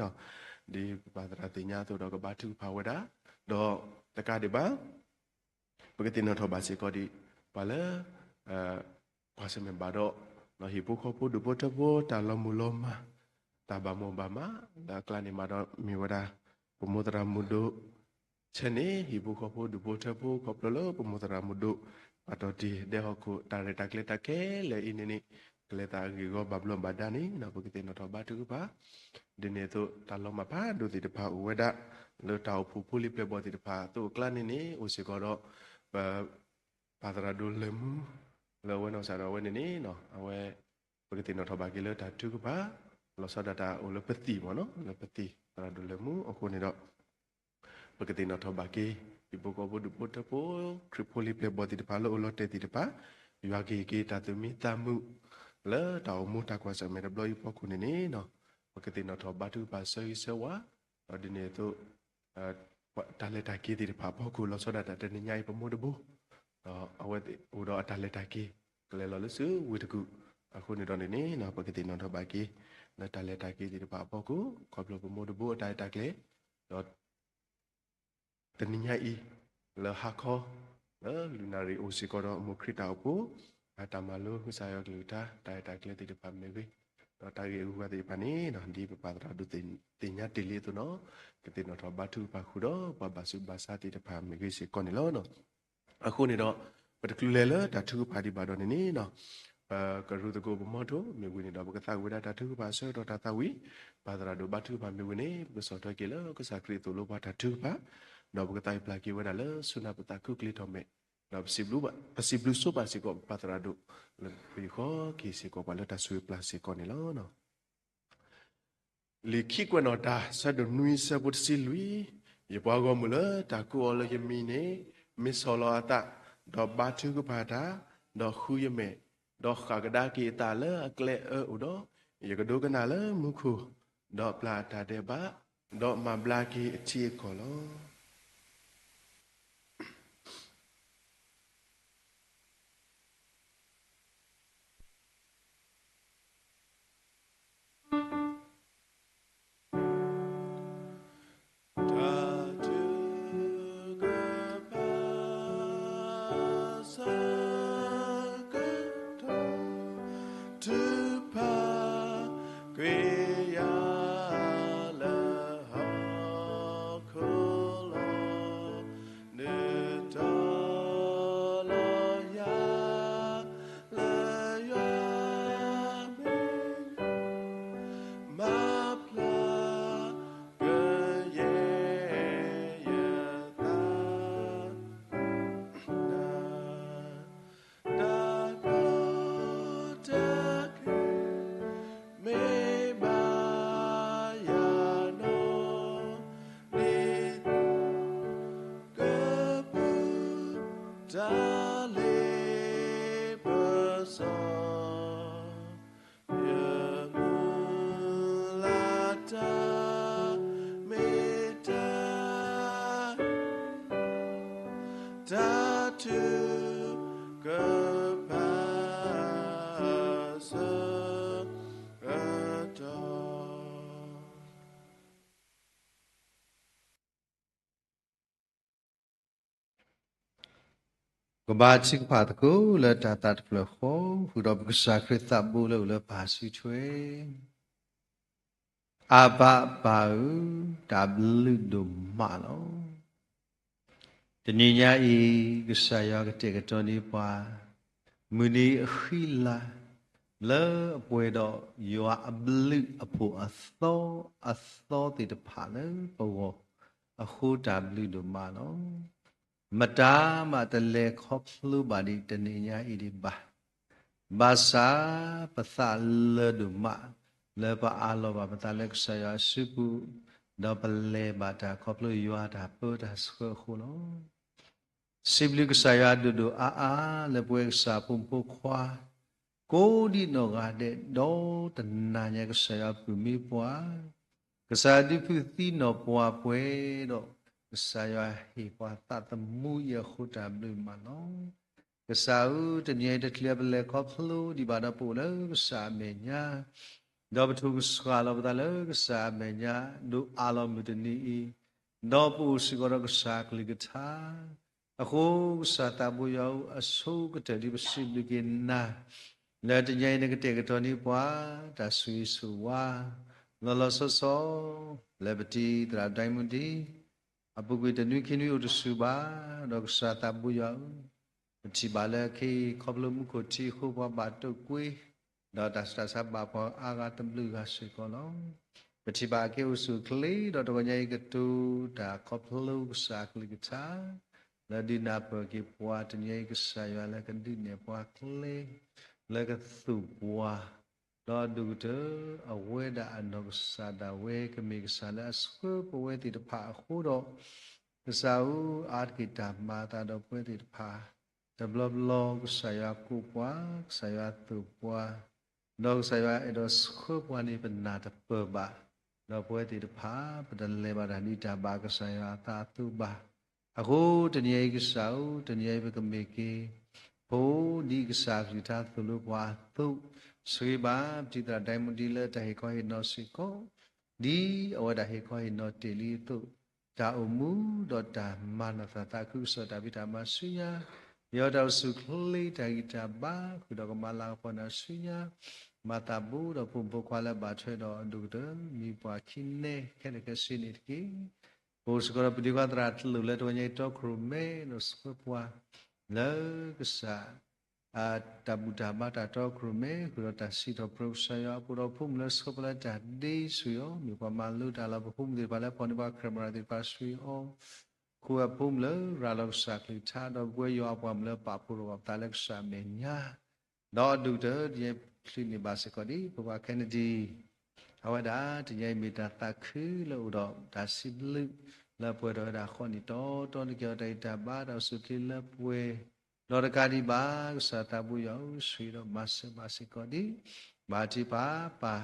ဒ်ပပၢ်သရၣ်သ့ၣ်ညါအသိးဒီးကဘါထုကဖၣ်ဝဲဒၣ် ဒီးတကးဒံးဘၣ် ပကသ့ၣ်နီၣ်ထီၣ်ဘၣ်စ့ၢ်ကီးဒံး ပှၤလၢ ကွၢ်ဆၢၣ်မဲာ်ဘၣ်ဒီး ဟံၣ်ဖိဃီဖိဒူၣ်ဖိထၢဖိတၢ်လီၤမုၢ်လီၤမၢ် တၢ်ဘၣ်မိၢ်ဘၣ်မး လၢအကျါန့ၣ်မးဒီးမ့ၢ်ဝဲဒၣ် ပမိၢ်သရၣ်မုၣ်ဒိၣ် ဆဲန့ၣ် ဟံၣ်ဖိဃီဖိဒူၣ်ဖိထၢဖိခီဖျိလၢပမိၢ်သရၣ်မုၣ်ဒိၣ် ပာ်တီၢ်တ့ၢ်ဒဲဟီၣ်ခိၣ် တၢ်ရဲၣ်တၢ်ကျဲၤတၢ်ခဲလၢာ်အံၤန့ၣ်န့ၣ် ကလဲၤသးအဂ့ၢ်အဂီၢ်ဘၣ်ဘျီးဘၣ်ဒါန့ၣ် ပကသ့ၣ်နီၣ်ထီၣ်ဘါထုကဖၣ် ဒ်န့ၣ်အသိး တၢ်လီၤမၢ်ဖးဒိၣ်သ့ၣ်တဖၣ်အိၣ်ဝဲဒၣ် လၢတၢ်အိၣ်ဖှိၣ်ဖိလံၤပျဲၢ်ဘီၣ်သ့ၣ်တဖၣ်အသိးအကျါန့ၣ်န့ၣ် အိၣ်စ့ၢ်ကီးဒီး ပ ပၢ်သရၣ်ဒိၣ်လၢၢ်မူ လၢအဝဲနီၢ်ကစၢ်ဒၣ်ဝဲန့ၣ်န့ၣ် အဝဲ ပကသ့ၣ်နီၣ်ထီၣ်ဘၣ်က့ၤလၢတၢ်ထုကဖၣ် လီၤဆီဒၣ်တၢ်အိၣ်လၢပသံၣ်မ့ၢ်နီၤ လၢပသံၣ်သရၣ်ဒိၣ်လၢၢ်မူအဃိန့ၣ်ဒီး ပကသ့ၣ်နီၣ်ထီၣ်ဘၣ်က့ၤ ဟံၣ်ဖိဃီဖိဒူၣ်ဖိထၢဖိ ခရံာ်ဖိလံၤပျဲၢ်ဘီၣ်သ့ၣ်တဖၣ်လၢအိၣ်လီၤတဲာ်သ့ၣ်တဖၣ် ယွၤကဟ့ၣ်က့ၤတၢ်သူၣ်မံသးမုာ် လၢတၢ်အိၣ်မူတၢ်ကွၢ်ဆၢၣ်မဲာ်တဘျီအံၤအဖီခိၣ်န့ၣ်န့ၣ် ပကသ့ၣ်နီၣ်ထီၣ်ဘါထုကဖၣ်ဆၢဂ့ၤဆၢဝါ ဒီးဒ်န့ၣ်အသိး တၢ်လဲၤတၢ်က့ၤသ့ၣ်တဖၣ်အဖီခိၣ် လီၤဆီဒၣ်တၢ်တနံၤညါအံၤပမိၢ်တဘိ ဒီးအဝဲအိၣ်ဒီးအတၢ်လဲၤတၢ်က့ၤ ကလဲၤလီၤလၢစုဝ့ၢ်တကူၣ် အဃိန့ၣ်ဒီးန့ၣ်န့ၣ် ပကသ့ၣ်နီၣ်ထီၣ်ဘၣ်က့ၤ လၢတၢ်လဲၤတၢ်က့ၤသ့ၣ်တဖၣ်အဖီခိၣ် ခီဖျိပမိၢ်တဘိအတၢ်ရဲၣ်တၢ်ကျဲၤ ဒီး တနံၤညါအံၤ လၢဟါခီ လၢလုၢ်နၣ်ရံၣ်အိၣ်စ့ၢ်ကီးဒီးအမိၢ်ခရံာ်တၢ်အိၣ်ဖှိၣ် အတၢ်မၤလိကစၢ်ယွၤကလုၢ်ကထါ တၢ်ရဲၣ်တၢ်ကျဲၤသ့ၣ်တဖၣ်မ့ၢ်ဂ့ၤ ဒီးတၢ်ဂ့ၢ်အဂုၤအဂၤသ့ၣ်တဖၣ်န့ၣ် ဒ်ပပၢ်သရၣ်ဒိၣ်သ့ၣ်ညါတ့ၢ်လံအသိးနီၤ ကသ့ၣ်နီၣ်ထီၣ်ဘါထုကဖၣ်ဃုာ်ဒီးပှၤဘၣ်ဆူးဘၣ်ဆါသ့ၣ်တဖၣ်မ့ၢ်ဂ့ၤစ့ၢ်ကီးန့ၣ်လီၤ. အဃိန့ၣ်ဒီး ပတချုးလဲၤလၢတၢ်ထုကဖၣ်ဒံးဘၣ်ဒီးန့ၣ်န့ၣ် ပကရူၢ်သကိးပမီထိၣ်မ့ၢ်ဝံၤန့ၣ်ဒီး ပကသးဝံၣ်ဝဲဒၣ်တၢ်ထုကဖၣ်အဆၢကတီၢ်တၢ်သးဝံၣ် ပၢ်သရၣ်ဒိၣ်ဘါထုကဖၣ်မ့ၢ်ဝံၤန့ၣ် ပကဆီၣ်ထွဲက့ၤလၢကစၢ်ခရံာ်အသိၣ်လိပှၤတၢ်ထုကဖၣ် ဒီးပကသးဝံၣ်ပျၢ်က့ၤဝဲဒၣ်လၢဆူနၢ်ပသးခူကျ့ထီၣ်မဲာ် ဒီးပစံးဘျုးစ့ၢ်ကီးပၢ်သရၣ်ဒိၣ် လၢပဃီက့ၤစ့ၢ်ကီးပှၤလၢတၢ်ဆိၣ်ဂ့ၤပျၢ်စ့ၢ်ကီးန့ၣ်လီၤ. လံာ်ခံကွဲးနီၣ်တၢ် ဆၢဒိၣ်နွံဆၢဖိတဆံလွံၢ်, ယပှၤဂီၢ်မုၢ်လၢတၢ်ကိးအီၤလၢယမံၤန့ၣ် မ့ၢ်ဆီၣ်လီၤအသး, ဒီးဘါထုကဖၣ်တၢ်, ဒီးဃုယမဲာ်, ဒီးဃၣ်ကဒါက့ၤအသးလၢအကျဲအၢအိၣ်ဒီး, ယကဒိကနၣ်လၢမူခိၣ်, ဒီးပျၢ်အတၢ်ဒဲးဘး, ဒီးမၤဘျါက့ၤအထံအကီၢ်လီၤ. တၢ်ထုကဖၣ် ဆၢကတီၢ် ထုကဖၣ်ကွံာ်ယၤ လၢဟီၣ်ခိၣ်လီၤ. နုာ်ထီၣ်လီၤယၤ လၢယွၤမ့ၢ် မၤဖျါကယဲၢ်ယသး တၢ်ကီတၢ်ခဲ မ့ၢ်ဘၣ်ယၤနီၢ် ဒ်သိးကပူၤ တၢ်လ့ပစီ ယမုၢ်လၢ်တၢ် မ့ၢ်တၢ် တၢ်ထုကဖၣ် ဆၢကတီၢ် ကဘါထုကဖၣ်သကိးလၢတၢ်သးတဖျၢၣ်ဃီ, ဃုာ်ဒီးပကစၢ်ခရံာ်သးဘိလၢအိၣ်လၢပၢ်စုထွဲ, အဘၣ်ပၢ်ဧၢ, တၢ်ဘျုးဒိၣ်မးလီၤ. တနံၤညါအံၤ ကစၢ်ယွၤကတဲာ်ကတီၤန့ၢ်ပှၤ မုၢ်နံၤအဃံလၤ လၢအပှဲၤဒီးယွၤအဘျုးအဖှိၣ်အသီအသီသ့ၣ်တဖၣ်လၢပဂီၢ် အဃိတၢ်ဘျုးဒိၣ်မးလီၤ. မတၤမးတလဲၤခီဖျိဘၣ်ဒံးတနံၤညါအံၤဒံးဘၣ်. ဘၣ်ဆၣ်ပသးလၢာ်ဒိၣ်မး လၢပအးလီၤဘၣ်ပသးလၢကစၢ်ယွၤအစုပူၤ, ဒီးပလဲၤဘၣ်တၢ်ခီဖျိယွၤတၢ်ပၢတၢ်ဆှၢအဃိလီၤ. စံးဘျုးကစၢ်ယွၤဒိၣ်ဒိၣ်အါအါ လၢပဝဲကစၢ်ဖိမုၣ်ဖိခွါ ကိးဒံးနီၢ်ဂၤဒဲး ဒီးတနၤညါကစၢ်ယွၤပုၢ်မ့ၢ်ပှၤ, ကစၢ်ဒုးဖုးသံနီၢ်ပှၤပှဲၤဒီး ကစၢ်ယွၤဟ့ၣ်ပှၤသးသမူအံၤအဃိတၢ်ဘျုးမးလီၤ. ကစၢ်ဧၢ, တနံၤအံၤတချုးပလဲၤခီဖျိဒံးဘၣ်ဒီးပအိၣ်လၢကစၢ်အမဲာ်ညါ, ဒီးပထုးကဆှၣ်လီၤပသးလၢကစၢ်အမဲာ်ညါ ဒိးအးလီၤမုၢ်တနံၤအံၤ, ဒီးပအိၣ်စ့ၢ်ကီးဒီးကစၢ်အကလုၢ်ကထါ, အဃိကစၢ်သးဘိယွၤဧၢ, အဆိကတၢၢ်ဒ်ပစံးဘျုးက့ၤနၤ လၢတနံၤအံၤနကတဲာ်ကတီၤန့ၢ်ပှၤ တၢ်ဆိၣ်ဂ့ၤဆိၣ်ဝါ လီၤလီၤဆီဆီ လၢပတံၤသရၣ်ဒိၣ်မူဒံ အပူၤကွံာ်တနွံခံနွံအိၣ်တဆူၣ်ဘၣ်, ဒီးကစၢ်သးဘိယွၤဧၢ, ပထံၣ်ဘၣ်လၢခဲအံၤခီဖျိမူခိၣ်ထံအဃိပှၤဘၣ်တိာ်ကွံာ်, ဒီးတၢ်ဆူးတၢ်ဆါဘၣ်ပှၤအါဂၤတဘျုးဂၤစ့ၢ်ကီးလီၤ. ပထံၣ်ဘၣ်အကဲအိၣ်ဆူၣ်အိၣ်ချ့ ဒီးတဂီၤညါအံၤကတိၤတၢ်ခီဖျိကစၢ်အကလုၢ်ကထါ လၢဒုးနၢ်ပၢၢ်က့ၤပှၤ တနံၤအံၤကစၢ်ယွၤလၢကဒုးနဲၣ်ပှၤကျဲ လၢကသူၣ်ပှၤ, ဒီးအဒိၣ်ကတၢၢ် အဝဲဒၣ်အနီၢ်ကစၢ်ဒၣ်ဝဲ ကမ့ၢ်ကစၢ်လၢအဆှၢပဝဲသ့ၣ်တဖၣ်အဃိဒီး, ကစၢ်ဧၢ, အါတက့ၢ်တၢ်မၤအသးဒီးပဝဲသ့ၣ်တဖၣ်, တဘျီဘျီကစၢ်ယွၤကိးပှၤ, ကစၢ်ယွၤသိၣ်ပှၤ, ဒီးကစၢ်ယွၤအဲၣ်ဒိးဆှၢပှၤန့ၣ် ပနၢ်တပၢၢ်ဘၣ်, ဒီးပဝဲသ့ၣ်တဖၣ် ပတလဲၤဘၣ်တၢ်ဒံးတၢ်ဘၣ်ကစၢ်ယွၤအသးအသိးဘၣ်. အဃိတနံၤအံၤကစၢ်ဧၢ, တနံၤအံၤပကမ့ၢ်က့ၤ ဖိဒ်ကစၢ်အကလုၢ်ကထါသိၣ်လိပှၤအသိး, ဆိၣ်ဂ့ၤဘၣ်ပတံၤသရၣ်ဒိၣ်မူဒံလၢတၢ်ဟ့ၣ်ခီဟ့ၣ်နီၤစ့ၢ်ကီး, ဒ်အဝဲဒၣ်ဟ့ၣ်ခီဟ့ၣ်နီၤတ့ၢ်လံအသိး, တၢ်အိၣ်မူဒီးတၢ်မၤနၢၤသးသးခုကစီၣ်တၢ်ဖံးတၢ်မၤဆူညါ, ယွၤတၢ်အိၣ်ဆူၣ်အိၣ်ချ့တၢ်ဂံၢ်တၢ်ဘါ ဃုာ်ဒီးကမၤလၤကပီၤနၤဆူညါ, မၤသးဘူးဒီးဖိမုၣ်ဖိခွါလၢဘၣ်ထွဲဒီးအဒိၣ်ကတၢၢ် မံၤပှၤခံနဲခဲလၢာ်ခဲဆ့န့ၣ်တက့ၢ်. ပအိၣ်စ့ၢ်ကီးဒီးပဒံကွၢ်သရၣ်တလိၣ်လၢတဂီၤညါအံၤတီခိၣ်ရိၣ်မဲ ဒီးဆှၢပှၤ လၢကစၢ် တၢ်ဘူၣ်တၢ်ဘါတၢ်တီခိၣ်ရိၣ်မဲ ဃုာ်ဒီးတၢ်စံးထီၣ်ပတြၢၤကစၢ်ယွၤအပူၤဒီးဖိမုၣ်လၢဆှၢပှၤလၢတၢ်ဒ့ဆူၣ်အံၤ, မ့ၢ်ပှၤမၤလိတၢ်လၢပဖိမုၣ်သ့ၣ်တဖၣ်လၢဖီၣ်န့ၢ်ပှၤ camera သ့ၣ်တဖၣ်ဆူအံၤအီၤ, ခိၣ်ဝဲဖိမုၣ်လၢရၤလီၤကစၢ်ကလုၢ်ကထါ ဒီးပဝဲယွၤအပှၤမုၣ်လၢပာ်ဖှိၣ်ထီၣ်ဘၣ်ပသးလၢကစၢ်အမဲာ်ညါ ဒီးအဒိၣ်ကတၢၢ် တနံၤအံၤချုးန့ၢ်ဘၣ်စ့ၢ်ကီးဒ် ဖိခွါ Kennedy အဝဲဒၣ် တနံၤအံၤမ့ၢ်တၢ်သးခုလၢအိၣ်ဒီးတၢ်စံးဘျုး လၢပှဲၤထီၣ်ဝဲဒၣ်ဃီန့ၣ် တီတီန့ၣ်က့ၤအီၤတၢ်ဂံၢ်တၢ်ဘါ တၢ်အိၣ်ဆူၣ်အိၣ်ချ့လၢပှဲၤ, ဒီးတကးဒံးဘၣ် ကစၢ်သးဘိယွၤဧၢ, ဆိၣ်ဂ့ၤဒီးမၤစၢၤဘၣ်စ့ၢ်ကီးဒ် ဘၣ်ထုကဖၣ်ပာ်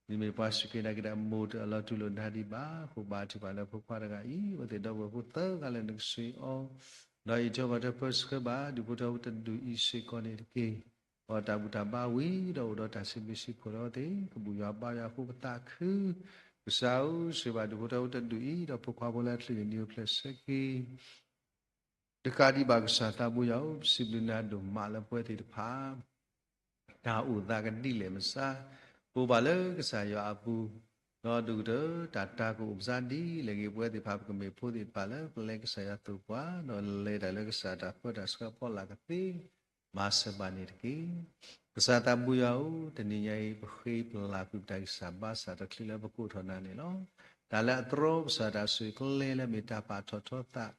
မ့မ့ၢ်ပှၤစူၢ်က့ၤနာ်က့ၤတၢ် မိၢ်တအၢၣ်လီၤတူၢ်လိာ်နၤဒံးဘၣ်အဃိ ဘၣ်ထုကဖၣ်လၢဖိခွါတဂၤအံၤ အဝဲသ့ၣ်ဒီပုၢ်ဝဲၢ်ဖိသၢဂၤလၢနကဆိၣ်ဂ့ၤအီၤ, ဒီးအံးထွဲကွၢ်ထွဲပၢဆှၢဘၣ် ဒူၣ်ဖိထၢဖိတဒူၣ်အံၤစ့ၢ်ကီးန့ၣ်တက့ၢ်. ဒီးတၢ်ဘူၣ်တၢ်ဘါဝံၤဒီးအိၣ်ဒီးတၢ်စံးဘျုးစံးဖှိၣ်ဒီးအဝဲသ့ၣ် ကဘူၣ်ယွၤဘါယွၤအဃိပသးခု, ကစၢ်ဧၢ, ဆိၣ်ဂ့ၤဘၣ်ဒူၣ်ဖိထၢဖိတဒူၣ်အံၤ ဒီးဖိခွါဖိလၢအချုးန့ၣ် နံၤအိၣ်ဖျဲၣ်ဆၢက့ၤ တကးဒံးဘၣ်ကစၢ်သးဘိယွၤဧၢ, ပစံးဘျုးနၤဒိၣ်မးလၢပဝဲသ့ၣ်တဖၣ် တၢ်အိၣ်သးကဒ်လဲၣ်မစါ, ပအိၣ်ဘၣ်လၢကစၢ်ယွၤအပူၤ, ဒီးဒိၣ်ကတၢၢ် တၢ်တၤကအိၣ်မစါဒ်လဲၣ်ဂ့ၤ ပဝဲသ့ၣ်တဖၣ်ပကမ့ၢ်ဖိသ့ၣ်တဖၣ်လၢပလဲၤကစၢ်ယွၤသိၣ်ပှၤ, ဒီးလဲၤတၢ်လၢကစၢ်တၢ်ပၢတၢ်ဆှၢအဖီလာ်ကသ့ မၤစၢၤဘၣ်န့ၣ်တက့ၢ်. ကစၢ်သးဘိယွၤဧၢ, တနံၤညါအံၤ ပဃ့ပလၢ်ကွံာ်ပတၢ်ဂံၢ်စၢ်ဘါစၢ်တချုးလၢပကိးထီၣ်နၤန့ၣ်လီၤ. တၢ်လၢအတြီကစၢ်တၢ်ဆိၣ်ဂ့ၤကျဲလၢမ့ၢ်တၢ်ပာ်ထီၣ်ထီသး,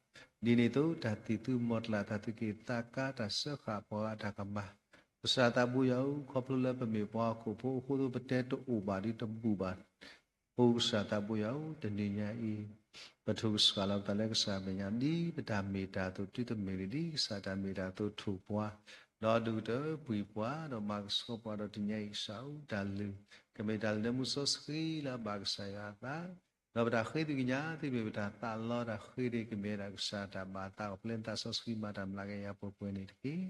ဒ်န့ၣ်အသိး တၢ်သံၣ်သူမီၤကျၢ် တၢ်သူၣ်က့ၣ်သးကါ တၢ်စၢဃာ်ပှၤဂၤတၢ်ကမၣ်, ကစၢ်သးဘိယွၤဧၢ, ခီဖျိလၢပမ့ၢ်ပှၤဟီၣ်ခိၣ်ဖိအဃိသိး ပတဲတအိၣ်ဘၣ်ဒီးတဘူၣ်ဘၣ် အိၣ်ကစၢ်သးဘိယွၤဧၢ, တနံၤညါအံၤ ပထုးကဆှၣ်လီၤပသးလၢကစၢ်အမဲာ်ညါ ဒ်ပတၢ်မ့ၢ်တၢ်အသိး တုၤတမ့ၢ်ဂ့ၤ ဒ်ကစၢ်တၢ်မ့ၢ်တၢ်အသိးထိၣ်ပှၤ, ဒီးဒိၣ်ကတၢၢ်ပှံၤပှၤ ဒီးမၤကဆှီပှၤ ဒီးတနံၤညါအံၤကစၢ်ဧၢ, တၢ်လုၢ် ကမ့ၢ်တၢ်လုၢ်လၢမူစီဆှံလၢအဘၣ်ကစၢ်ယွၤအသး, ဒီးပတၢ်ဃ့သ့ၣ်ညါသ့ၣ်မ့ၢ်ပတၢ်သးလီတၢ်ဃ့ဒၣ် ကမ့ၢ်ဝဲဒၣ်ကစၢ်တၢ်ဘၣ်သး ကပျဲနသးစီဆှံမၤတၢ်မျးကယၤပှဲၤပှဲၤန့ၣ်တက့ၢ်.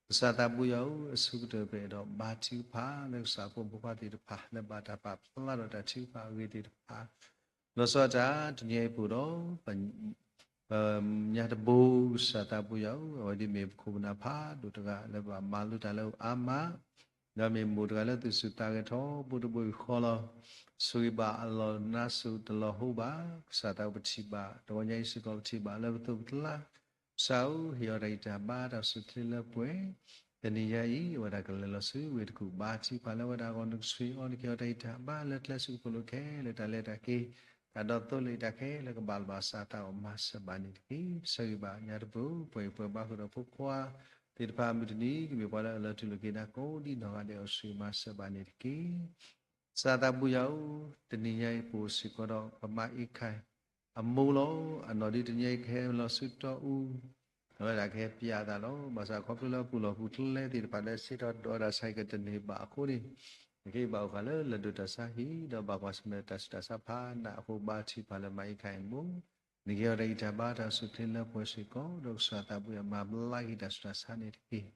ကစၢ်သးဘိယွၤဧၢ, အဆိကတၢၢ်ပအဲၣ်ဒိးဘါထုကဖၣ်လၢကစၢ်ဖိမုၣ်ဖိခွါသ့ၣ်တဖၣ် လၢဘၣ်တၢ်ပာ်ဖျါထီၣ်တၢ်ထုကဖၣ်အဂ့ၤသ့ၣ်တဖၣ်, လီၤဆီဒၣ်တၢ်တနံၤအံၤပအိၣ်ဒီး ပညါတဘိ ကစၢ်သးဘိယွၤဧၢ, အဝဲဒၣ်မ့ၢ်ပခိၣ်ပနၢ်ဖးဒိၣ်တဂၤလၢဘၣ်မၤလိတၢ်လၢအါမး, ဒီးမ့ၢ်မိၢ်တဂၤလၢသူၣ်ဆူၣ်သးဂဲၤထီၣ် ဘိတဘိယူၢ်ဃီလီၤ. ဆိၣ်ဂ့ၤဘၣ်အလီၢ်နါစိၤတလီၤဟိဘၣ်, ကစၢ်သးပထံၣ်ဘၣ် တဂီၤညါအံၤစ့ၢ်ကီးပထံၣ်ဘၣ်လၢပသိးပကျါ ကစၢ်ဧၢ, ဟ့ၣ်အီၤတၢ်ဂံၢ်တၢ်ဘါ တၢ်အိၣ်ဆူၣ်အိၣ်ချ့လၢပှဲၤ, တနံၤညါအံၤ အဝဲဒၣ်ကလဲၤလီၤဆူဝ့ၢ်တကူၣ် ဘါထုကဖၣ်လၢအဝဲဒၣ်အဂီၢ် နကဆိၣ်ဂ့ၤအီၤ နကဟ့ၣ်အီၤတၢ်ဂံၢ်တၢ်ဘါလၢကျဲဆူပူၤလိာ်ခဲလၢာ် တၢ်လဲၤတၢ်က့ၤ တၢ်ဒီသဒၢလၢအံၤတၢ်ခဲလၢာ်ကဘၣ်လီၤဘၣ်စးသးအီၤမၤစၢၤဘၣ်န့ၣ်တက့ၢ်. ပဆၢဂ့ၤဘၣ်ညါတပူၤ ပှဲၤပှဲၤဘၣ်ဃုာ်ဒီးဖိခွါသ့ၣ်တဖၣ်အမုၢ်တနံၤ ကမ့ၢ်ပှၤလၢအလီၤတူၢ်လိာ်က့ၤနၤကိးဒ်နီၢ်ဂၤဒဲးအီၤဆူမၤစၢၤဘၣ်န့ၣ်တက့ၢ်. ကစၢ်သးဘိယွၤဧၢ, တနံၤညါအံၤပအိၣ်စ့ၢ်ကီးဒီး ပမါအ့ခၢၣ်အမိၢ်လီၤ. အနီၢ်ဒုးတနံၤညါအံၤကဟဲလီၤဆူတီအူ အဝဲဒၣ်ကဟဲပျးအသးလီၤ. ဘၣ်ဆၣ်ခီဖျိလၢပူၤလီၢ်ပူၤကျဲသ့ၣ်တဖၣ်လၢစ့ၢ်ကီးဒီးတၢ်ဆါဟံၣ်ကတန့ၢ်ဘၣ်အဃိန့ၣ်, နကဘၣ်အိၣ်ဃာ်လၢလၢၢ်ဒိၣ်တၢ်ဆါဟံၣ် ဒီးဘၣ်ကွၢ်ဆၢၣ်မဲာ်တၢ်ဆူးတၢ်ဆါဖးနးအဃိ ဘါထံဖးလၢမါအ့ခၢၣ်အမိၢ်, နကဟ့ၣ်အီၤတၢ်ဂံၢ်တၢ်ဘါတၢ်စူၢ်ချ့လၢပှဲၤစ့ၢ်ကီး ဒီးကစၢ်သးဘိယွၤမၤဘျါက့ၤတၢ်ဆူးတၢ်ဆါန့ၣ်တက့ၢ်.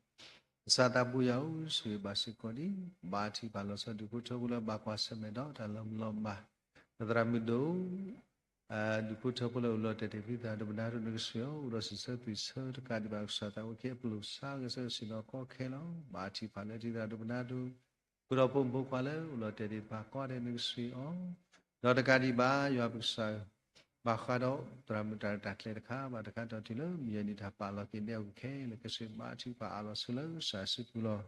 ကစၢ်သးဘိယွၤဧၢ, ဆိၣ်ဂ့ၤဘၣ်စ့ၢ်ကီးဒ် ဘါထံဖးလီၤဆီဒူၣ်ဖိထၢဖိလၢဘၣ်ကွၢ်ဆၢၣ်မဲာ်ဒီးတၢ်လီၤမုၢ်လီၤမၢ်, ပသရၣ်မုၣ်ဒိၣ် ဒူၣ်ဖိထၢဖိလၢအိၣ်လီၤတဲာ်တ့ၢ်သံသရၣ်ဒိၣ်ပနါဒိၣ် နကစၢ်ယွၤအိၣ်ဒီး စံးဆၢသွံၣ်ဆၢတကးဒံးဘၣ် ကစၢ်သးဝဲကဟဲပျိာ်စါဂဲၤဆၢစ့ၢ်နီၤကီခဲလီၤ. ဘါထံဖးလၢတံၤသရၣ်ဒိၣ်ပနါဒိၣ် ဃုာ်ဒီးဖိမုၣ်ဖိခွါလၢအိၣ်လီၤတဲာ်သ့ၣ်တဖၣ်ကိးဂၤဒဲး နကစၢ်ယွၤအီၤ, ဒီးတကးဒံးဘၣ် ယွၤပကစၢ်ဧၢ, ဘၣ်ဃးဒီးသရၣ်မုၣ်တၢ်ရဲၣ်တၢ်ကျဲၤတခါ ဘၣ်တခါဒီးတုၤလၢမုၢ်ယဲၢ်နံၣ်တၢ်ပာ်လီၤက့ၤနဲအိၣ်ခဲလၢာ် ကစၢ်ယွၤဘါထံဖးအါလီၤဆူလၢကစၢ်စုပူၤလီၤ.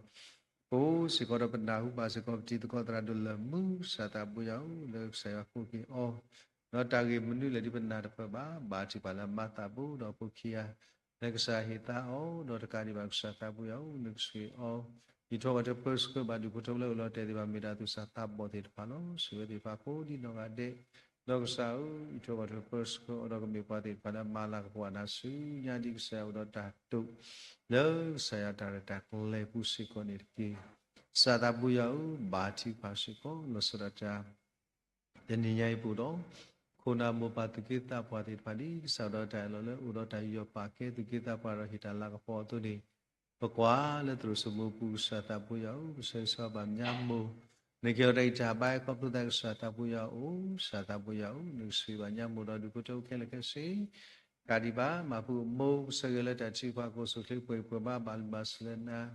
ပအိၣ်စ့ၢ်ကီးဒီးပနၢ်ဟူဘၣ်စ့ၢ်ကီး ပတံၤသကိးသရၣ်ဒိၣ်လၢမူ ကစၢ်သးဘိယွၤဧၢ, လၢကစၢ်ယွၤကိးက့ၤအီၤ, ဒီးတၢ်ဂ့ၢ်မနုၤလဲၣ်ဒ်ပနၢ်တပၢၢ်ဘၣ်, ဘါထံဖးလၢမၤသးဘိဒီးဖိခံဂၤ လၢကစၢ်ဟ့ၣ်သါအီၤ, ဒီးတကးဒံးဘၣ် ကစၢ်သးဘိယွၤဧၢ, နကစၢ်ယွၤအီၤ, ယံာ်ထီၣ်ပှဲၤထီၣ်ပၢဆှၢဘၣ်ဒူၣ်ဖိထၢဖိလၢအိၣ်လီၤတဲာ်သ့ၣ်တဖၣ် မ့ၢ်ဒၣ်သူၣ်စၢ်သးဘီၣ်သ့ၣ်တဖၣ်လီၤ. ဆိၣ်ဂ့ၤဝဲသ့ၣ်တဖၣ်ကိးဒ်နီၢ်ဂၤဒဲး, ဒီးကစၢ်ဧၢ, ယံာ်ထီၣ်ပှဲၤထီၣ်ပၢဆှၢအီၤဒီးကမ့ၢ်ပှၤသ့ၣ်တဖၣ်လၢအမၤလၤကပီၤနၤဆူညါဒ်ကစၢ်ယွၤအိၣ်ဒီးတၢ်တိာ် လၢကစၢ်ယွၤတၢ်ရဲၣ်တၢ်ကျဲၤပူၤစ့ၢ်ကီးန့ၣ်တက့ၢ်. ကစၢ်သးဘိယွၤဧၢ, ဘါထံဖးစ့ၢ်ကီး လီၤဆီဒၣ်တၢ် တနံၤညါအံၤပအိၣ်ဒီး ခိၣ်နၢ်မိၢ်ပၢ်သူၣ်က့သးပှၢ်သ့ၣ်တဖၣ် ဒ်ကစၢ်ဒီးတၢ်အၢၣ်လီၤလၢ အိၣ်ဒီးတၢ်ယူးယီၣ်ပာ်ကဲသူၣ်က့သးပှၢ်ဒီးဟ့ၣ်တၢ်လၤကပီၤအသိးန့ၣ်, ပကွၢ်လၢသရိာ်စိမိပူၤ ကစၢ်သးဘိယွၤဧၢ, ပဆၢဂ့ၤဆၢဝါဘၣ်မၠါမိၢ်, နကဟ့ၣ်အီၤတၢ်ဂံၢ်တၢ်ဘါ ခီဖျိသး ကစၢ်သးဘိယွၤဧၢ, ကစၢ်သးဘိယွၤဧၢ, နကဆိၣ်ဂ့ၤဘၣ်မၠါမိၢ်ဒီးဒူၣ်ဖိထၢဖိခဲလၢာ်ခဲဆ့ တကးဒံးဘၣ် မၤပူၤအမိၢ် ပဆၢဂ့ၤလၢတၢ်ထုကဖၣ် ကအိၣ်ဆူၣ်ချ့ပှဲၤပှဲၤဘၣ် ဘၣ်လုၢ်ဘၣ်စၢၤလၢနၤ,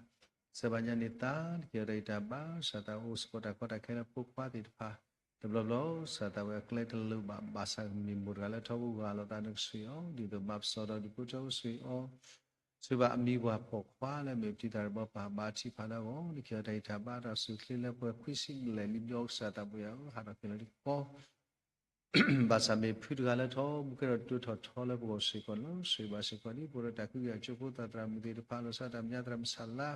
ဆၢဘၣ်ညါန့ၣ်သး နကဟ့ၣ်အီၤတၢ်ဂံၢ်တၢ်ဘါ, ကစၢ်သးအိၣ်စ့ၢ်ကီးတၢ်ကီတၢ်ခဲလၢဖိခွါသ့ၣ်တဖၣ်, တဘျီဘျီ ကစၢ်သးဝဲအကျဲတလိၤဘၣ်, ဘၣ်ဆၣ်ကမ့ၢ်မိၢ်တဂၤလၢထီဘိဂၢ်လီၤသး နကဆိၣ်ဂ့ၤအီၤ, ဒ်သိးမၤပစီဒီးဒူၣ်ဖိထၢဖိဆိၣ်ဂ့ၤအီၤ ဆိၣ်ဂ့ၤဘၣ်အမံၤပှၢ်ပိာ်ခွါလၢအမ့ၢ်ပတံၤသရၣ်တဘီပၢ် ဘါထံဖးလၢအဂီၢ် နကဟ့ၣ်အီၤတၢ်ဂံၢ်တၢ်ဘါ တၢ်အိၣ်ဆူၣ်ချ့လၢပှဲၤခွံဆံဘျဲၣ်လံဒီး ကစၢ်သးဘိယွၤဧၢ, ဟးထီၣ်က့ၤလၢတကပီၤ ဘၣ်ဆၣ်မ့ၢ်ဖုတဂၤလၢထီဘိကဲထီၣ်ဒိၣ်ထီၣ်ထီလၢပဂီၢ်စ့ၢ်ကီးလီၤ. ဆိၣ်ဂ့ၤဘၣ်စ့ၢ်ကီးဒ် ပအိၣ်ဒီးတၢ်ကဟုကယာ်ကၠိဖိသၣ်သရၣ်မုၣ်သ့ၣ်တဖၣ် လီၤဆီဒၣ်တၢ်မၠါသရၣ်မုၣ်ဆၣ်လါ,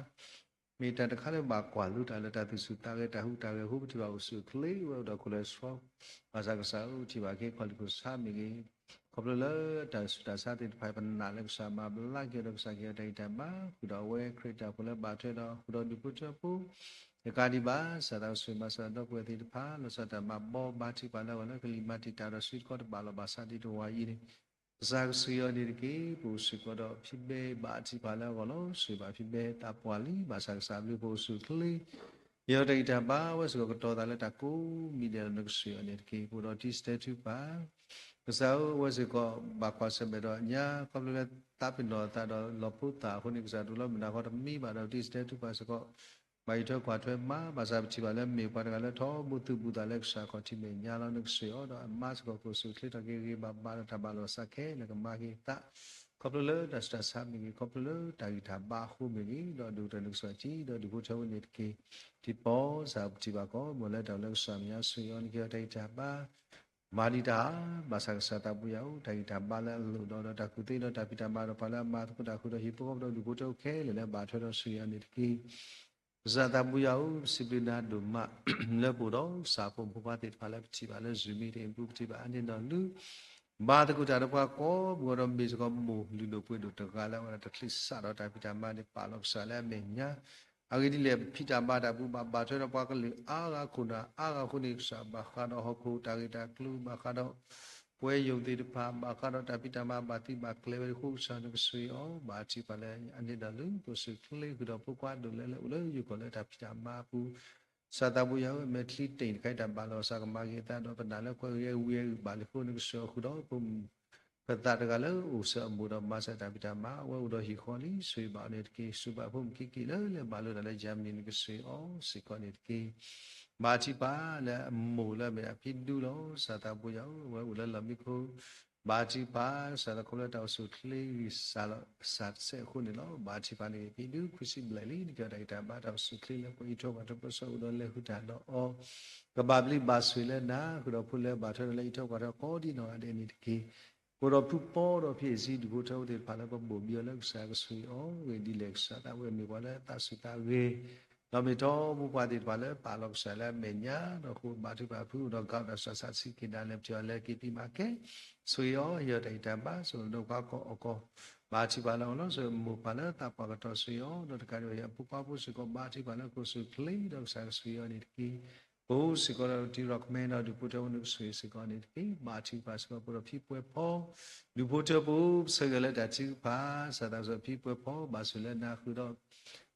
မ့ၢ်တၢ်တခါလၢဘၣ်ကွၢ်လိတၢ်လၢတၢ်သူၣ်ဆူၣ်သးဂဲၤ တၢ်ဟူးတၢ်ဂဲၤအဃိ ပထံၣ်ဘၣ်အိၣ်ဆူၣ်အိၣ်ချ့ဝဲအိၣ်ဒီးခိၣ်လၢဆှီ, ဘၣ်ဆၣ်ကစၢ်ဧၢ ပထံၣ်ဘၣ်က့ၤခီၣ်လံၢ်ခိၣ်ဆါမ့ၢ်ဂ့ၤ, ခီဖျိလၢတၢ်ဆူးတၢ်ဆါသ့ၣ်တဖၣ် ပနာ်လၢကစၢ်မၤဘျါက့ၤအီၤဒီး ကစၢ်ကဟ့ၣ်အီၤတၢ်ဂံၢ်တၢ်ဘါ ဃုာ်ဒီးအဝဲခရံာ်တၢ်ဖိလၢဘၣ်ထွဲဒီး ဃုာ်ဒီးဒူၣ်ဖိထၢဖိ တကးဒံးဘၣ် ကစၢ်သးကဆိၣ်ဂ့ၤမၤစၢၤဒီပုၢ်ဝဲၢ်သ့ၣ်တဖၣ် လီၤဆီဒၣ်တၢ်မၤဘီ ဘါထံဖးလၢအဂီၢ်လၢ ကလံၤမၤတံာ်တာ်ဒီး စုတခီတဘၣ်လီၤဘၣ်ဆၣ်ဒ်တဝၢ်အံၤန့ၣ်, ကစၢ်ကဆိၣ်ဂ့ၤအီၤန့ၣ်တက့ၢ်. ပအိၣ်စ့ၢ်ကီးဒီးဖံဘဲ ဘါထံဖးလၢအဂီၢ်လီၤ. ဆိၣ်ဂ့ၤဘၣ်ဖံဘဲသးပှၢ်လံ, ဘၣ်ဆၣ်ကစၢ်အဘျုးပအိၣ်ဆူၣ်အိၣ်ချ့ ဟ့ၣ်အီၤတၢ်ဂံၢ်တၢ်ဘါ အဝဲစ့ၢ်ကီးကတီၤသးလၢတၢ်ကိးမံၤဒဲးလီၤ. နကဆိၣ်ဂ့ၤအီၤန့ၣ်တက့ၢ်. ပအိၣ်ဒီးတံၤစတဲထုကဖၣ် ကစၢ်ဧၢ အဝဲစ့ၢ်ကီးဘၣ်ကွၢ်ဆၢၣ်မဲာ်ဒီးညါ ခီဖျိလၢသးပ့ၤနီၣ်အသးဒီးလီၤဖိသၣ်အဃိန့ၣ် ကစၢ်တလိၣ်လၢမုၢ်နၤဃီတမံဘၣ်ဒီး တံၤစတဲထုကဖၣ်စ့ၢ်ကီး ဘၣ်ယံၤထွဲကွၢ်ထွဲမး, ဘၣ်ဆၣ်ပထံၣ်ဘၣ်လၢမ့ၢ်ပှၤတဂၤလၢထီဘိသူၣ်ဘူးသးလၢကစၢ်ခီၣ်ထံးမဲာ်ညါလီၤ. နကဆိၣ်ဂ့ၤအီၤဒီးအမါစ့ၢ်ကီး ကအိၣ်ဆူၣ်အိၣ်ချ့ထီၣ်က့ၤဂ့ၤဂ့ၤဘၣ်ဘၣ်ဒီးတၢ်ဘၣ်လီၤစၢ်ခဲလၢာ်ကမၤက့ၤသး ခီဖျိလၢတၢ်ဆူးတၢ်ဆါမ့ၢ်ဂ့ၤ, ခီဖျိလၢတၢ်ဂံၢ်တၢ်ဘါအဃိမ့ၢ်ဂ့ၤ, ဒီးဒိၣ်ကတၢၢ်နကစၢ်ထံး ဒီးဒူၣ်ဖိထၢဖိန့ၣ်တက့ၢ်. ထံပီစၢ်ပထံၣ်ဘၣ်ကီး မ်လၢတၢ်အိၣ်လၢကစၢ်မဲာ်ညါ ဆိၣ်ဂ့ၤအီၤ နကဟ့ၣ်အီၤတၢ်ဂံၢ်တၢ်ဘါ မၤဒံးတၢ်, ဘၣ်ဆၣ်ကစၢ်သးပူၤယၤဧၢ, တၢ်ဂံၢ်တၢ်ဘါလၢအလိၣ်ဒီး ဒီးတၢ်ကူၣ်သ့ဒီးတၢ်ဖံးတၢ်မၤဒီးပှၤလၢအမၤသကိးတၢ်ဃုာ်ဒီးဟံၣ်ဖိဃီဖိဒီးဒူၣ်ဖိထၢဖိခဲလၢာ်လၢအဘၣ်ထွဲဒီး ဆိၣ်ဂ့ၤအီၤန့ၣ်တက့ၢ်. ကစၢ်သးပူၤယၤဧၢ, ပစံးဘျုးနၤဒိၣ်မး လၢပအိၣ်ဒီးကစၢ်ဖိမုၣ်ဖိခွါသ့ၣ်တဖၣ်လၢပထံၣ်ဘၣ်လၢ Zoom meeting အပူၤ ပထံၣ်ဘၣ်အါန့ၢ်ဒီးလုၢ် ဘၣ်သကိးတၢ်ဒီးပှၤကိးမုၢ်ဂီၤဒီး မ့ၢ်စ့ၢ်ကီးမိၢ်လုၢ်ဒိၣ်ပှ့ၤဒိၣ်တဂၤလၢအဝဲဒၣ်တချုးစးဒီးတၢ်ဖံးတၢ်မၤန့ၣ် ပာ်လီၤကစၢ်လၢအမဲာ်ညါ အဂ့ၢ်ဒ်လဲၣ် ပဖံးတၢ်မၤတၢ်ပူၤ ဘၣ်ဘၣ်ထွဲဒီးပှၤကလုာ်အါဂၤခိၣ်နၢ်အါဂၤအဃိန့ၣ် ကစၢ်ဘၣ်ဃးဒီးဟီၣ်ခိၣ်တၢ်ဂ့ၢ်တၢ်ကျိၤ ဘၣ်ဃးဒီး ပှၤယိၤသ့ၣ်တဖၣ် ဘၣ်ဃးဒီးတၢ်ဖံးတၢ်မၤဘၣ်သံဘၣ်ကျဲဝဲအဃိ ကစၢ်နကဆိၣ်ဂ့ၤအီၤ ဘၣ်ထံၣ်ဘၣ်လၢအန့ၣ်ဒီးလုၢ် ပအိၣ်ဆူၣ်ချ့ဃုာ်ဒီးဖိခွါဒိၣ်လဲၣ်လၢအိၣ်လၢယိၤကီၢ်လၢတၢ်ဖံးတၢ်မၤအပူၤ ကစၢ်သးပူၤယၤဧၢ, အမဲာ်ချံတ့ၢ်တခါအံၤ တၢ်ဘၣ်လီၤစၢ်ကမၤဂ့ၤအသးဒီး ပနာ်လၢကွၢ်ဂ့ၤဝံၤအဂံၢ်ဘၣ်လံအဃိ နကဆိၣ်ဂ့ၤအီၤဃုာ်ဒီးဖိမုၣ် ပသးတဂၤလၢအိၣ်စၢၤအမိၢ်ဒီးမၤစၢၤတၢ်ဖံးတၢ်မၤ အဝဲအိၣ်ဒီးဟံၣ်ဃီလံ ဆိၣ်ဂ့ၤဘၣ်အီၤန့ၣ်တက့ၢ်. ဆိၣ်ဘၣ်ဖိမုၣ်ခံက့ၢ်လၢလဲၤဘၣ်လိာ်တၢ်လၢ Germany နကဆိၣ်ဂ့ၤအီၤစ့ၢ်ကီးန့ၣ်တက့ၢ်. ဘၣ်ထံၣ်ဘၣ်လၢအမိၢ်လၢအမ့ၢ်ဒၣ်ဖံဒူလီၤ. ကစၢ်သးပူၤယၤဧၢ, အဝဲအိၣ်လၢလီၢ်မံခိၣ် ဘါထုကဖၣ် စးထီၣ်ခီဖျိလၢတၢ်အိၣ်ဆူၣ်ချ့ဂံၢ်စၢ်လီၤစၢ်တစဲးအဃိန့ၣ်လီၤ. ဘါထုကဖၣ်န့ၣ် ဖဲဒုးခွံဆံဘျဲၣ်လံ နကဲထီၣ်တၢ်ဂံၢ်တၢ်ဘါ တၢ်အိၣ်ဆူၣ်ချ့လၢပှၤအံးထွဲကွၢ်ထွဲ ပၢဆှၢအိၣ်ဒီးလဲၤဃုာ်တၢ်ဒီးအီၤ ကဘၣ်ဘျုးဘၣ်ဆိၣ်လၢနၤ ဃုာ်ဒီးဖိလၢဘၣ်ထွဲဒီးလၢအံးထွဲကွၢ်ထွဲကိးဒ်နီၢ်ဂၤဒဲးန့ၣ်တက့ၢ်. အိၣ်ဒီးဖုပီဒီးဖံအ့ၣ်စံ ဒူၣ်ဖိထၢဖိသ့ၣ်တဖၣ်လၢပဘိၣ်ဘံအီၤလၢကစၢ်ကဆိၣ်ဂ့ၤအီၤ ဂ့ၢ်ဒ်လဲၣ်ကစၢ်သးဝဲမ့ၢ်ပှၤလၢသးစူၤသးဂ့ၤ ဒီးမ့ၢ်ထီဘိပှၤသ့ၣ်တဖၣ်လၢပာ်လီၤကစၢ်လၢအမဲာ်ညါ ဒီးဃိဘါထုကဖၣ်ဖုအိၣ်ဒီး ကဒီးစၢ်စးဆံးက့ၤဒၣ်လဲာ် ပထံၣ်အီၤလၢက့ၤပံမၤကဲ ဆိၣ်ဂ့ၤအီၤ ဟ့ၣ်အီၤတၢ်ဂံၢ်တၢ်ဘါ ဆိၣ်ဂ့ၤဒီးပှၤကီၢ်အီၣ်ကီၢ် ဘါထုကဖၣ်လၢအီၤလီၤ. ဆိၣ်ဂ့ၤမိၢ်ပၢ်လၢသးပှၢ်ကတီၢ်ဆိၣ်ဂ့ၤအီၤ ဒီးတကးဒံးဘၣ် ဟ့ၣ်အဖိခွါဖိစ့ၢ်ကီး ဘါထုကဖၣ်လၢကအိၣ်ဆူၣ်ချ့ ဒီးကစၢ်ကဆိၣ်ဂ့ၤအီၤန့ၣ်တက့ၢ်. ပအိၣ်စ့ၢ်ကီးဒီးတံၤရီၣ်ကမဲဒီးဒူၣ်ဖိထၢဖိနကဆိၣ်ဂ့ၤစ့ၢ်ကီးန့ၣ်တက့ၢ်. ဘါထုကဖၣ်စ့ၢ်ကီးပဒီးဖံပှဲၤဖီ ဒူၣ်ဖိထၢဖိ ပဆၢဂ့ၤလၢတၢ်ထုကဖၣ် စးထီၣ်စ့ၢ်ကီးဖံပှဲၤဖီ ဘၣ်ဆိၣ်လၢနၤဃုာ်ဒီး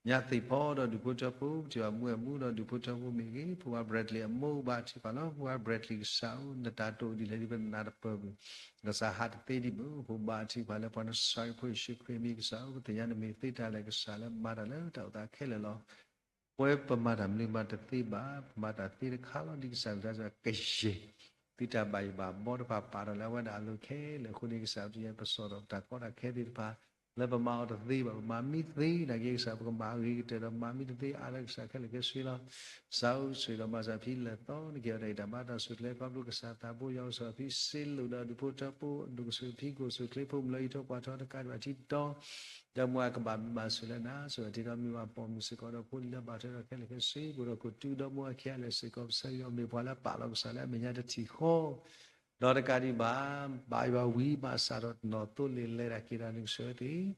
ညါသ့ၣ်ဖီဒီးဒူၣ်ဖိထၢဖိ ပထံၣ်ဘၣ်မူဝဲမူဒီးဒူၣ်ဖိထၢဖိမ့ၢ်ဂ့ၤ ဖိခွါ Bradley အမိၢ် ဘါထုကဖၣ်လီၤ. ဖိခွါ Bradley ကစၢ်ဧၢ နတၢ်တိာ်ဒ်လဲၣ်ဒ်ပနၢ်တပၢၢ်ပူၤ ကစၢ်ဟးတသ့ဒံးဘၣ်. ဖိဘါထုကဖၣ်လၢပှၤနဆှၢဖိယ့ၣ်ၡူးခရံာ်အမံၤ ကစၢ်ဧၢ ပသ့ၣ်ညါနမ့ၢ်သ့တၢ်လဲၣ် ကစၢ်လၢမၤတၢ်လၢတၢ်အိၣ်သးခဲလၢာ်လီၤ. ပဝဲပမၤတၢ်မနုၤမၤတသ့ဘၣ်, ပမၤတၢ်သ့တခါလီၤ. ဒ်ကစၢ်မတၤစၢၤကယဲၢ် သုတၢ်ဘၣ်ယိၣ်ဘၣ်ဘီတဖၣ်ပာ်ထီၣ်လၢအဝဲဒၣ်အလိၤခဲလၢာ်အဃိန့ၣ် ကစၢ်ပတယဲပစီၣ်ဒီးပတၢ်ကီတၢ်ခဲသ့ၣ်တဖၣ် လၢပမၤအီၤတသ့ဘၣ်, ပမၤမံသ့နာ်က့ ကစၢ်ပကမၤအဂ့ၤကတၢၢ်ဒီးမၤမံတသ့အါလၢကစၢ်ခဲလၢာ်ခဲဆ့လီၤ. ကစၢ်အိၣ်ဆိၣ်ဒီးမၤစၢ်ဖံလၢာ်သီ နကဟ့ၣ်အီၤတၢ်ဂံၢ်တၢ်ဘါတၢ်အိၣ်ဆူၣ်ချ့ ခီဖျိကစၢ်သးဘိယွၤအိၣ်ဆိၣ်အီၤဖံစ့လိာ်ဒီး ဒူၣ်ဖိထၢဖိ ဒိၣ်ကဆိၣ်ဖံကအိၣ်ဆူၣ်ချ့ ဖိမုၣ်လၢအံးထွဲကွၢ်ထွဲတကးဒံးဘၣ်ထံတီ ဒီးမိၢ်အကဘၣ်ဘျုးဘၣ်ဆိၣ်လၢနၤ ဆိၣ်ဂ့ၤအီၤတ့ဒီးမ့ၢ်ဝဲပိာ်မုၣ်စ့ၢ်ကီးဒီးဖိလံၤလၢဘၣ်ထွဲဒီးခဲလၢာ်ခဲဆ့ ပအိၣ်ဒီးခိၣ်တုဒီးမိၢ်အခံဂၤလၢာ်စ့ၢ်ကီး ပဆၢဂ့ၤအီၤမ့ၢ်ပှၤလၢပာ်လီၤကစၢ်လၢအမဲာ်ညါတထံၣ်ဃီ ဒီးတကးဒံးဘၣ် ဘၣ်ယွၤဝံၤဘၣ်စးထီၣ်နီၣ်သိလ့ၣ်လဲၤတၢ်က့ၤတၢ်နကဆိၣ်ဂ့ၤသ့ၣ်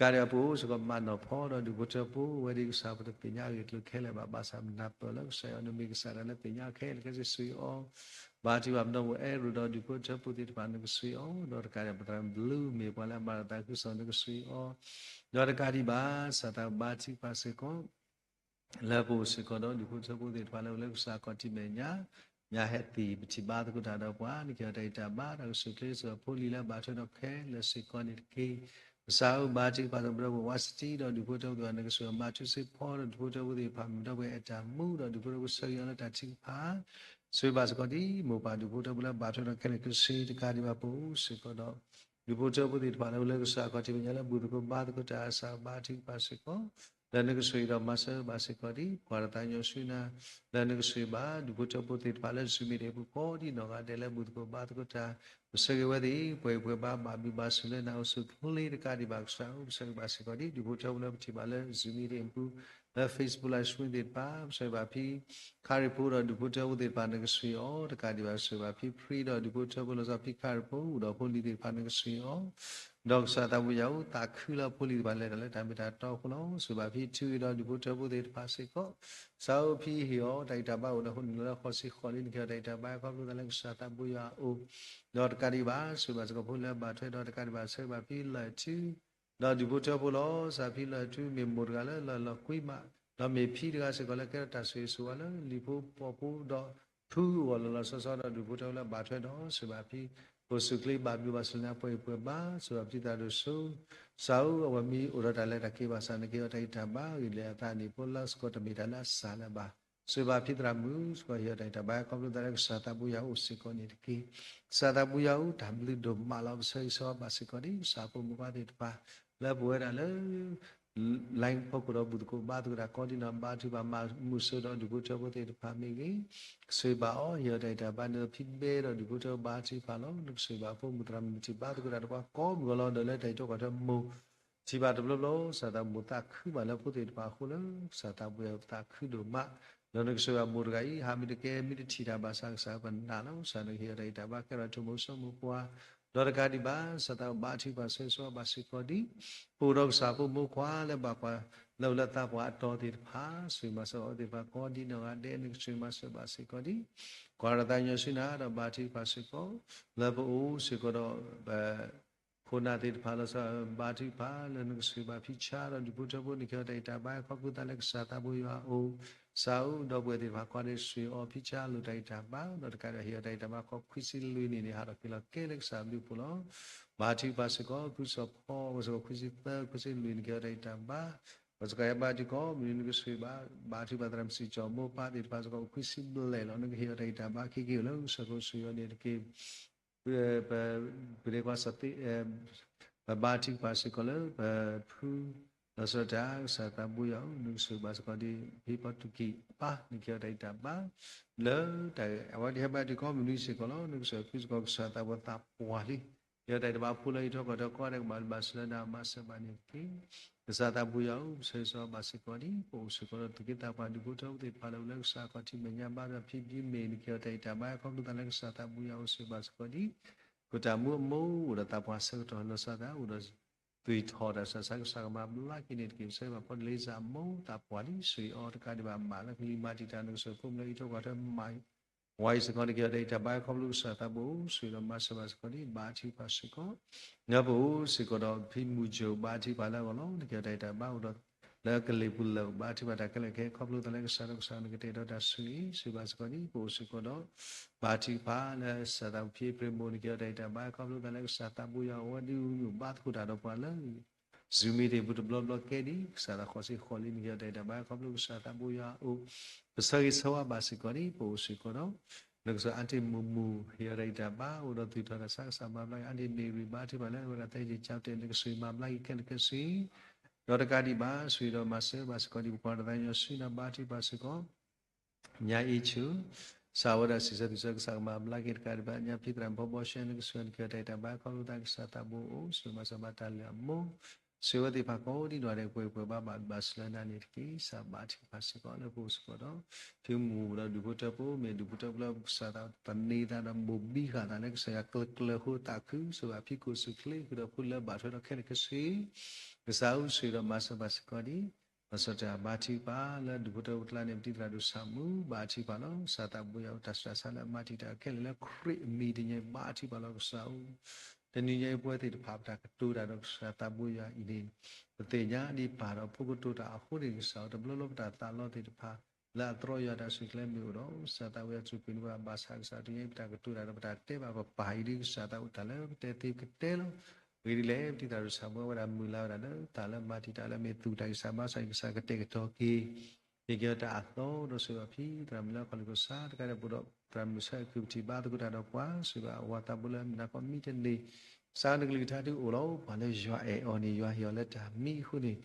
ကးဒံးဘၣ်ပအိၣ်စ့ၢ်ကီးမၤနီၣ်ဖီဒီးဒူၣ်ဖိထၢဖိ အဝဲဒၣ်ကစၢ်ပတသ့ၣ်ညါအဂ့ၢ်အကျိၤခဲလၢာ်ဘၣ် ဘၣ်ဆၣ်မနၤပၢၢ်လၢကစၢ်ယွၤနမ့ၢ်ကစၢ်ဒၣ်လၢသ့ၣ်ညါခဲလၢာ်ခဲဆ့ဆိၣ်ဂ့ၤအီၤ ဘါထုကဖၣ်ပဒီပုၢ်ဝဲၢ်အဲၣ်ရူးဒီးဒူၣ်ဖိထၢဖိသ့ၣ်တဖၣ် နကဆိၣ်ဂ့ၤအီၤ ဒီးတကးဒံးဘၣ် ပသရၣ်ဘျုးမ့ၢ်ပှၤလၢအမၤတၢ်သးခုကစီၣ် နကဆိၣ်ဂ့ၤအီၤ ဒီးတကးဒံးဘၣ် စးထီၣ်ဘါထုကဖၣ်စ့ၢ်ကီး လၢပအိၣ်စ့ၢ်ကီးဒီးဒူၣ်ဖိထၢဖိသ့ၣ်တဖၣ်လၢအိၣ်လၢကစၢ်ခီၣ်ထံးမဲာ်ညါ ညါဟဲသံၣ် ပထံၣ်ဘါသကိးတၢ်ဒီးပှၤ နကဟ့ၣ်အီၤတၢ်ဂံၢ်တၢ်ဘါ တၢ်အိၣ်ဆူၣ်ချ့စ့ၢ်ကီးဖိလံၤလၢဘၣ်ထွဲဒီးခဲလၢာ်စ့ၢ်ကီးန့ၣ်တက့ၢ်. ကစၢ်ဧၢ ဘါထုကဖၣ်စ့ၢ်ကီးပဒီပုၢ်ဝဲၢ် ဝါစတံဒီးဒူၣ်ဖိထၢဖိသ့ၣ်တဖၣ် နကဆိၣ်ဂ့ၤအီၤ မၤထူစ့ဖီဒီးဒူၣ်ဖိထၢဖိသ့ၣ်တဖၣ် မ့ၢ်ပဒီပုၢ်ဝဲၢ်အဲၣ်တၢ်မူဒီးဒူၣ်ဖိထၢဖိဆၢဂ့ၤအီၤလၢတၢ်ထုကဖၣ် ဆိၣ်ဂ့ၤဘၣ်စ့ၢ်ကီးဒ် မိၢ်ပၢ်ဒူၣ်ဖိထၢဖိလၢဘၣ်ထွဲဒီးခဲလၢာ်ခဲဆ့ တကးဒံးဘၣ်ပအိၣ်စ့ၢ်ကီးဒီး ဒူၣ်ဖိထၢဖိသ့ၣ်တဖၣ်လၢအိၣ်လၢကစၢ်ခီၣ်ထံးမဲာ်ညါလၢဘူၣ်သကိးဘါသကိးတၢ် ကစၢ်ဘါထုကဖၣ်စ့ၢ်ကီး လၢနကဆိၣ်ဂ့ၤဒီးမၤစၢၤဘၣ်စ့ၢ်ကီးဒ် ပှၤတသးကညီၤဆူနၤ လၢနကဆိၣ်ဂ့ၤဘၣ် ဒူၣ်ဖိထၢဖိသ့ၣ်တဖၣ်လၢ Zoom meeting ပူၤကိးဒ်နီၢ်ဂၤဒဲးလၢဘူၣ်သကိးဘါသကိးတၢ် ပဆၢဂ့ၤဝဲသ့ၣ် ပှဲၤဂံၢ်ပှဲၤဘါ ဘၣ်ဘျုးဘၣ်ဆိၣ်လၢနၤအိၣ်ဆူၣ်ချ့တကးဒံးဘၣ် ကစၢ်ဧၢ ပဆၢဂ့ၤဘၣ်စ့ၢ်ကီးဒ် ဒူၣ်ဖိထၢဖိလၢပထံၣ်ဘၣ်လၢ Zoom meeting ပူၤ လၢ Facebook Live Stream သ့ၣ်တဖၣ် ပဆၢဂ့ၤဘၣ်ဖံ ခါရံၣ်ဖိဒီးဒူၣ်ဖိထၢဖိသ့ၣ်တဖၣ် နကဆိၣ်ဂ့ၤအီၤ တကးဒံးဘၣ် ပဆၢဂ့ၤဘၣ်ဖံ ဖရံဒီးဒူၣ်ဖိထၢဖိ လီၤဆီဖံခါရံၣ်ဖိ အိၣ်ဒီးဖိလံၤသ့ၣ်တဖၣ် နကဆိၣ်ဂ့ၤအီၤ ဒီးကစၢ်သးဘိယွၤဧၢ သးခုလၢဖိလံၤတဖၣ်လဲၤတၢ်လၢတၢ်မ့ၢ်တၢ်တီအဃိလီၤ. ဆိၣ်ဂ့ၤဘၣ်ဖံထူအံၤဒီးဒူၣ်ဖိထၢဖိသ့ၣ်တဖၣ်စ့ၢ်ကီး ကစၢ်ဧၢ ဖံဟ့ၣ်အီၤတၢ်ဂံၢ်တၢ်ဘါအိၣ်လၢအဃိန့ၣ်လၢဃီစ့ၢ်ဃီလံ နကဟ့ၣ်အီၤတၢ်ဂံၢ်တၢ်ဘါ ခီဖျိသးလၢကစၢ်သးဘိယွၤအအိၣ် ဒီးတကးဒံးဘၣ် ဆိၣ်ဂ့ၤဘၣ်စ့ၢ်ကီးဖိလၢအဘၣ်ထွဲဒီးတကးဒံးဘၣ် ဆၢဂ့ၤဘၣ်ဖံလၢၢ်ထူ ဒီးဒူၣ်ဖိထၢဖိလီၤ. ကစၢ်ဖံလၢၢ်ထူမ့ၢ်မိၢ်တဂၤလၢလီၤလီၤကွံမး ဒီးမ့ၢ်ဖံတဂၤစ့ၢ်ကီးလၢကဲထီၣ်တၢ်ဆိၣ်ဂ့ၤဆိၣ်ဝါလၢလံၤဖိပိာ်ဖိဒီး ဖုအဂီၢ်လီၤလီၤဆီဆီဒီးဒူၣ်ဖိထၢဖိလၢအဘၣ်ထွဲဒီး ဆိၣ်ဂ့ၤဘၣ်ဖံ အိၣ်ဆူၣ်ချ့ဘၣ်ဘျုးဘၣ်ဆိၣ်လၢပှဲၤဂံၢ်ပှဲၤဘါ ဆိၣ်ဂ့ၤဘၣ်ဖံသရၣ်ဒိၣ်စိ ကစၢ်ဧၢ အဝဲမ့ၢ်အိၣ်ဒီးတၢ်လဲၤတၢ်က့ၤဘၣ်ဆၣ် နကဟ့ၣ်အီၤတၢ်ဂံၢ်တၢ်ဘါ ဂ့ၢ်ဒ်လဲၣ်အသးန့ၣ် ဖိလၢစ့ၢ်ကီးတမ့ၢ်တၢ်လၢအစှၤလၢၤဘၣ် ဆိၣ်ဂ့ၤဘၣ်ဖံသရၣ်မုၣ်စ့ၢ်ကီး ဟ့ၣ်အီၤတၢ်ဂံၢ်တၢ်ဘါ ခီဖျိသးလၢကစၢ်သးဘိယွၤအိၣ်စ့ၢ်ကီးန့ၣ်တက့ၢ်. ကစၢ်သးဘိယွၤဧၢ တၢ်ဘျုးဒိၣ်မးလီၤ ပဆၢဂ့ၤဆၢဝါဘၣ်စ့ၢ်ကီးဒ် ကစၢ်ဖိမုၣ်ဖိသ့ၣ်တဖၣ် လၢပဝဲဒၣ်လၢ line ဖီခိၣ်ဒီးဘူၣ်သကိးဘါသကိးတၢ်ကိးဒ်နီၢ် ဘါထုကဖၣ်မၤမုာ်ဆိဒီးဒူၣ်ဖိထၢဖိသ့ၣ်တဖၣ်မ့ၢ်ဂ့ၤ ဆိၣ်ဂ့ၤဘၣ်အီၤ ဟ့ၣ်အီၤတၢ်ဂံၢ်တၢ်ဘါ နဖံဘဲဒီးဒူၣ်ဖိထၢဖိဘါထုကဖၣ်လီၤ. နကဆိၣ်ဂ့ၤဘၣ်ဖိမုၣ်သရၣ်မုၣ်ထံၣ်ဘါသကိးတၢ်တပှၤကိးမုၢ်ဂီၤလီၤ ဒီးလၢတၢ်အံးထွဲကွၢ်ထွဲမိၢ် ထံၣ်ဘၣ်တဘျီဘျီ ကစၢ်သးဘိမိၢ်သးခုဘၣ်လၢဖိသ့ၣ်တဖၣ်အဃိလၢ ကစၢ်သးဘိယွၤသးခုဒိၣ်မး ဒီးနကဆိၣ်ဂ့ၤဘၣ်မိၢ်တဂၤအံၤ ဟးမ့ၢ်တကဲမ့ၢ်တထံၣ်တၢ်ဘၣ်ဆၣ် ကစၢ်ပနာ်လီၤ ကစၢ်နကဟ့ၣ်အီၤတၢ်ဂံၢ်တၢ်ဘါ ကဲထီၣ်ထိၣ်မိၢ်စီမိၢ်ပှၢ် ဒီးတကးဒံးဘၣ် ကစၢ်သးဘိဘါထုကဖၣ်ဆၢဂ့ၤဆၢဝါဘၣ်စ့ၢ်ကီးဒ် ပအိၣ်ဒီးကစၢ်ဖိမိၢ်ခွါလၢဘၣ်ပှၤလၢအအိၣ်လၢသးပှၢ်အတီၤသ့ၣ်တဖၣ် ဆိၣ်ဂ့ၤမၤစၢၤအီၤသ့ၣ်တဖၣ်ကိးဒ်နီၢ်ဂၤဒဲး နကဆိၣ်ဂ့ၤမၤစၢၤဘၣ်စ့ၢ်ကီးဒ် ကွၢ်တၢ်သးကညီၤဆူနၤဒီးဘါထုကဖၣ်စ့ၢ်ကီး လၢပအိၣ်စ့ၢ်ကီးဒီး ခိၣ်နၢ်သ့ၣ်တဖၣ်လီၤဆီ ဘါထုကဖၣ်လၢနကဆိၣ်ဂ့ၤဘၣ်ဖံဆါဒီးဒူၣ်ဖိထၢဖိ နကဟ့ၣ်အီၤတၢ်ဂံၢ်တၢ်ဘါ ခီဖျိသးလၢကစၢ်သးဘိယွၤအအိၣ် ကစၢ်ဧၢ ဒီပုၢ်ဝဲၢ်သ့ၣ်တဖၣ် ကွၢ်ဒီးဆိၣ်ဂ့ၤအီၤဖံဆါလိာ်တၢ်ဂံၢ်တၢ်ဘါ ဒီးတကးဒံးဘၣ် ဟ့ၣ်အီၤတၢ်ဂံၢ်တၢ်ဘါ ခီခွံဆံလွံၢ်နံၣ်န့ၣ် ဟးထီၣ်က့ၤလီၤကဲလၢကစၢ်ဘျုးဖှိၣ်လီၤ. ဘါထုကဖၣ်စ့ၢ်ကီး ဖုစီၤဖီ အဝဲစ့ၢ်ကီး ခွံဆံသၢ ခွံဆံလွံၢ် နကဟ့ၣ်အီၤတၢ်ဂံၢ်တၢ်ဘါ ပစကၤယၤဘါထုကီး မနုၤနကဆိၣ်ဂ့ၤဘၣ် ဘါထုကဖၣ်သရၣ်မုၣ်စံၣ်ကၠီၣ်မိၢ်ပၢ်သ့ၣ်တဖၣ်စ့ၢ်ကီး အိၣ်ခွံဆံဘျဲၣ်လီၤ နကဟ့ၣ်အီၤတၢ်ဂံၢ်တၢ်ဘါ ခဲက့ၤအိၣ်လၢကစၢၢ်ခိၣ်ဆိၣ်ဂ့ၤအီၤန့ၣ်တက့ၢ်. ပ, ပ, ပဒဲကွၢ်စၢ်သ့ၣ်, ပဘါထုကဖၣ်စ့ၢ်ကီးလၢပဖု လီၤဆီဒၣ်တၢ် ကစၢ်သးဘိယွၤဧၢ, နကဆိၣ်ဂ့ၤဘၣ်စ့ၢ်ကီးဒ် ဖဲပီတူကံးအပၢ် နကဟ့ၣ်အီၤတၢ်ဂံၢ်တၢ်ဘါ လၢတၢ်အဝဲဒၣ်ဟဲဘါထုကဖၣ်ကိးမုၢ်နံၤစ့ၢ်ကီးလီၤ. နကစၢ်ဖုစ့ၢ်ကီး ကစၢ်သးဘိသးပှၢ်လံ ဟ့ၣ်အီၤတၢ်ဂံၢ်တၢ်ဘါ ဖိလၢဟံၣ်ထီၣ်ကီၢ်ထီၣ် ကိးဂၤဒဲးကဘၣ်ဘၣ်စၢၤလၢနၤ မၤစၢၤဘၣ်န့ၣ်တက့ၢ်. ကစၢ်သးဘိယွၤဧၢ, ပဆၢဂ့ၤဆၢဝါဘၣ်စ့ၢ်ကီးဒ် ပအိၣ်စ့ၢ်ကီးဒီးသူၣ်က့သးပှၢ် ဒူၣ်ဖိထၢဖိသ့ၣ်တဖၣ်လၢအိၣ်လၢကစၢ်ခီၣ်ထံးမဲာ်ညါ ဘါထုကဖၣ်ဖံးတၢ်မ့ၢ် နကဟ့ၣ်အီၤတၢ်ဂံၢ်တၢ်ဘါ ခီဖျိသးလၢကစၢ်သးဘိယွၤ အိၣ်ဆိၣ်ဂ့ၤဘၣ်စ့ၢ်ကီးဒ် ခိၣ်တၢ်မူအမိၢ် အိၣ်ဒီးသးပှၢ်ဆၢကတီၢ်လီၤဆီဒၣ်တၢ် အိၣ်ဒီး သွံၣ်ထီၣ်တၢ်ဆူးတၢ်ဆါ ကစၢ်ကမၤဘျါက့ၤန့ၣ်တက့ၢ်. ပဆၢဂ့ၤဘၣ်ဖီတလ့စၢ်အမိၢ် သးပှၢ်လံ ဆိၣ်ဂ့ၤအီၤတကးဒံးဘၣ် မးလၢကလံၤမၤတံာ်တာ် နကစၢ်ဖိမုၣ်လၢဟံၣ်ထီၣ်ကီၢ်ထီၣ်မၤ ဝဲအံၤစ့ၢ်ကီး နကဟ့ၣ်အီၤတၢ်ဂံၢ်တၢ်ဘါ ခီဖျိကစၢ်သးဘိ ဆိၣ်ဂ့ၤဒီးမၤစၢၤဘၣ်စ့ၢ်ကီးဒ် ဘါထုကဖၣ်စ့ၢ်ကီး နပအိၣ်စ့ၢ်ကီးဒီးဖံမုၢ်ကၠိၣ် ဘါထုကဖၣ်လၢအဂီၢ်လီၤ. နကဟ့ၣ်အီၤတၢ်ဂံၢ်တၢ်ဘါအိၣ်ဒီး လၢကလံၤပူၤလၢာ် ဘါထုကဖၣ်တၢ်ခဲလၢာ်ခဲဆ့ ခီဖျိသးလၢကစၢ်ဒီးကစၢ် နကတဲာ်ဒီးတၢ်ဆိၣ်ဂ့ၤ ဆိၣ်ဂ့ၤဘၣ်စ့ၢ်ကီးဒ် ပအိၣ်စ့ၢ်ကီးဒီး ဘါထုကဖၣ်လၢကစၢ်သးဘိဖံပြ့မိၢ် နကဟ့ၣ်အီၤတၢ်ဂံၢ်တၢ်ဘါ ခီဖျိသးလၢကစၢ်သးဘိယွၤအိၣ်ဝဲဒ်အမုၢ်ဘါသကိးတၢ်ဒီးပှၤလၢ Zoom meeting ပူၤတဘျီဘျီကဲဒ် ကစၢ်သးဃိးဆံဃိးလံ နကဟ့ၣ်အီၤတၢ်ဂံၢ်တၢ်ဘါ ခီဖျိကစၢ်သးဘိယွၤအိၣ် ပဆၢဂ့ၤဆၢဝါဘၣ်စ့ၢ်ကီးဒ် ပအိၣ်စ့ၢ်ကီးဒီး နကစၢ်အါတံၢ်မူၤမူၤ ဟ့ၣ်အီၤတၢ်ဂံၢ်တၢ်ဘါ အိၣ်ဒီးသူၣ်ထီၣ်တၢ်ဆါ ကစၢ်မၤဘျါက့ၤ အါတံၢ်မ့ၢ်ဂ့ၤ ဘါထုကဖၣ်လၢအဝဲဒၣ်သဲက့ၤကၠီတဲာ် နကဆိၣ်ဂ့ၤမၤဘျါက့ၤခဲလၢာ်ခဲဆ့ ဒီးတကးဒံးဘၣ် ဆိၣ်ဂ့ၤဒီးမၤစၢၤဘၣ်စ့ၢ်ကီးဒ် ပကွၢ်တၢ်သးကညီၤဆူနၤ ဘါထုကဖၣ်စ့ၢ်ကီး ညါအံၤဆူ စးဝဲဒၣ်စံးဆၢသုးဆၢ ကစၢ်ကမၤဘျါက့ၤတကးဒံးဘၣ် ညါဖံသရၣ်မုၣ်ဖီဘီရှဲ နကဆိၣ်ဂ့ၤ နကဟ့ၣ်အီၤတၢ်ဂံၢ်တၢ်ဘါ ခီဖျိသးလၢကစၢ်သးဘိအိၣ် ဆိၣ်ဂ့ၤမၤစၢၤဘၣ်တၢ်လၢအမိၢ် ဆိၣ်ဂ့ၤဝဲသ့ၣ်တဖၣ်ကိးဒ်နီၢ်ဂၤဒဲး ပှဲၤပှဲၤဘၣ်ဘၣ် ဘၣ်စၢၤလၢနၤန့ၣ်တက့ၢ်. ကစၢ်ဘါထုကဖၣ်စ့ၢ်ကီးလၢပအိၣ်စ့ၢ်ကီးဒီး ဖံမူၤဒီးဒူၣ်ဖိထၢဖိ မ့ၢ်ဒူၣ်ဖိထၢဖိလၢကစၢ်သးပန့ၤသးဒီးဘိၣ်ဘံဃာ်သးလၢကစၢ်ယွၤကျၢၤကျၢၤဃိသးခု ဆိၣ်ဂ့ၤဘၣ်ဖံကိၣ်စူၣ်ချ့ ဃုာ်ဒီးဖိလၢဘၣ်ထွဲဒီးခဲလၢာ်ခဲဆ့ ကစၢ်ဧၢ ဆိၣ်ဂ့ၤဒီးမၤစၢၤဘၣ်စ့ၢ်ကီးဒ် လီၤဆီဒၣ်တၢ် ဘါထုကဖၣ်လၢဒူၣ်ဖိထၢဖိကျါန့ၣ် ပတံၤသရၣ်ဒိၣ်ဆၣ်မူ ဘါထုကဖၣ်လီၤ. ကစၢ်သးဘိယွၤအိၣ် တၢ်ဆူးတၢ်ဆါလၢအမၤတံာ်တာ်ခဲလၢာ်လၢခရံာ်အမံၤတညါ ဘါထုကဖၣ်လီၤကစၢ်ဧၢ တနံၤညါအံၤပဝဲသ့ၣ်တဖၣ် ပတၢ်ကတိၤတၢ်ဒီးကစၢ်သးဘိယွၤအံၤန့ၣ် ပသ့ၣ်ညါဒ်ပၢ်ဒီးဖိကတိၤတၢ်အဃိန့ၣ် ကစၢ်ဧၢ တဘျီလၢပတၢ်သးလီသ့ၣ်တဖၣ် လၢအသြီယွၤတၢ်ဆူၣ်ချ့မ့ၢ်အိၣ်ဒီး ကစၢ်သးဘိယွၤစူၢ်က့ၤန့ၢ်ဘၣ် ဘၣ်ဆၣ်ကစၢ်တနံၤညါအံၤ ပတၢ်ကတိၤတၢ်ဒီးပတၢ်တဲဘၣ်ပပၢ်အံၤဒ်ကစၢ်သးဘိတၢ်လၢပတဲသ့ပကတဲလီၤ. အဂ့ၢ်ဒ်လဲၣ် ပတံၤသရၣ်ဒိၣ်ဆၣ်မူ အဝဲဒၣ်မုၢ်လၢ်ဝဲဒၣ်လၢတၢ်လၢမၤတံာ်တာ်လၢမ့ၢ်သူၣ်တၢ်ဂံၢ်စၢ်ဘါစၢ်အံၤ ကစၢ်ကတဲာ်ကတီၤက့ၤ ဟ့ၣ်က့ၤအီၤတၢ်အသီဒီးဆိၣ်ဂ့ၤအီၤဖံသရၣ်မုၣ်လၢခီၣ်လ့ၣ်ကစၢ် တကးဒံးဘၣ်ဒီး သရၣ်မုၣ်ဆၢအကုၢ်ပထံၣ်ဘါသကိးတၢ်ဒီးပှၤ ဆိၣ်ဂ့ၤဘၣ်အဝၤသးဘိလၢမုၢ်နၤခီမံတန့ၢ် ကစၢ်နကလုၢ်ကထါဒုးအိၣ်လီၤ. ပှၤလၢယွၤအဲၣ်အီၤန့ၣ် ယွၤဟ့ၣ်အီၤလၢတၢ်မံအဃိန့ၣ်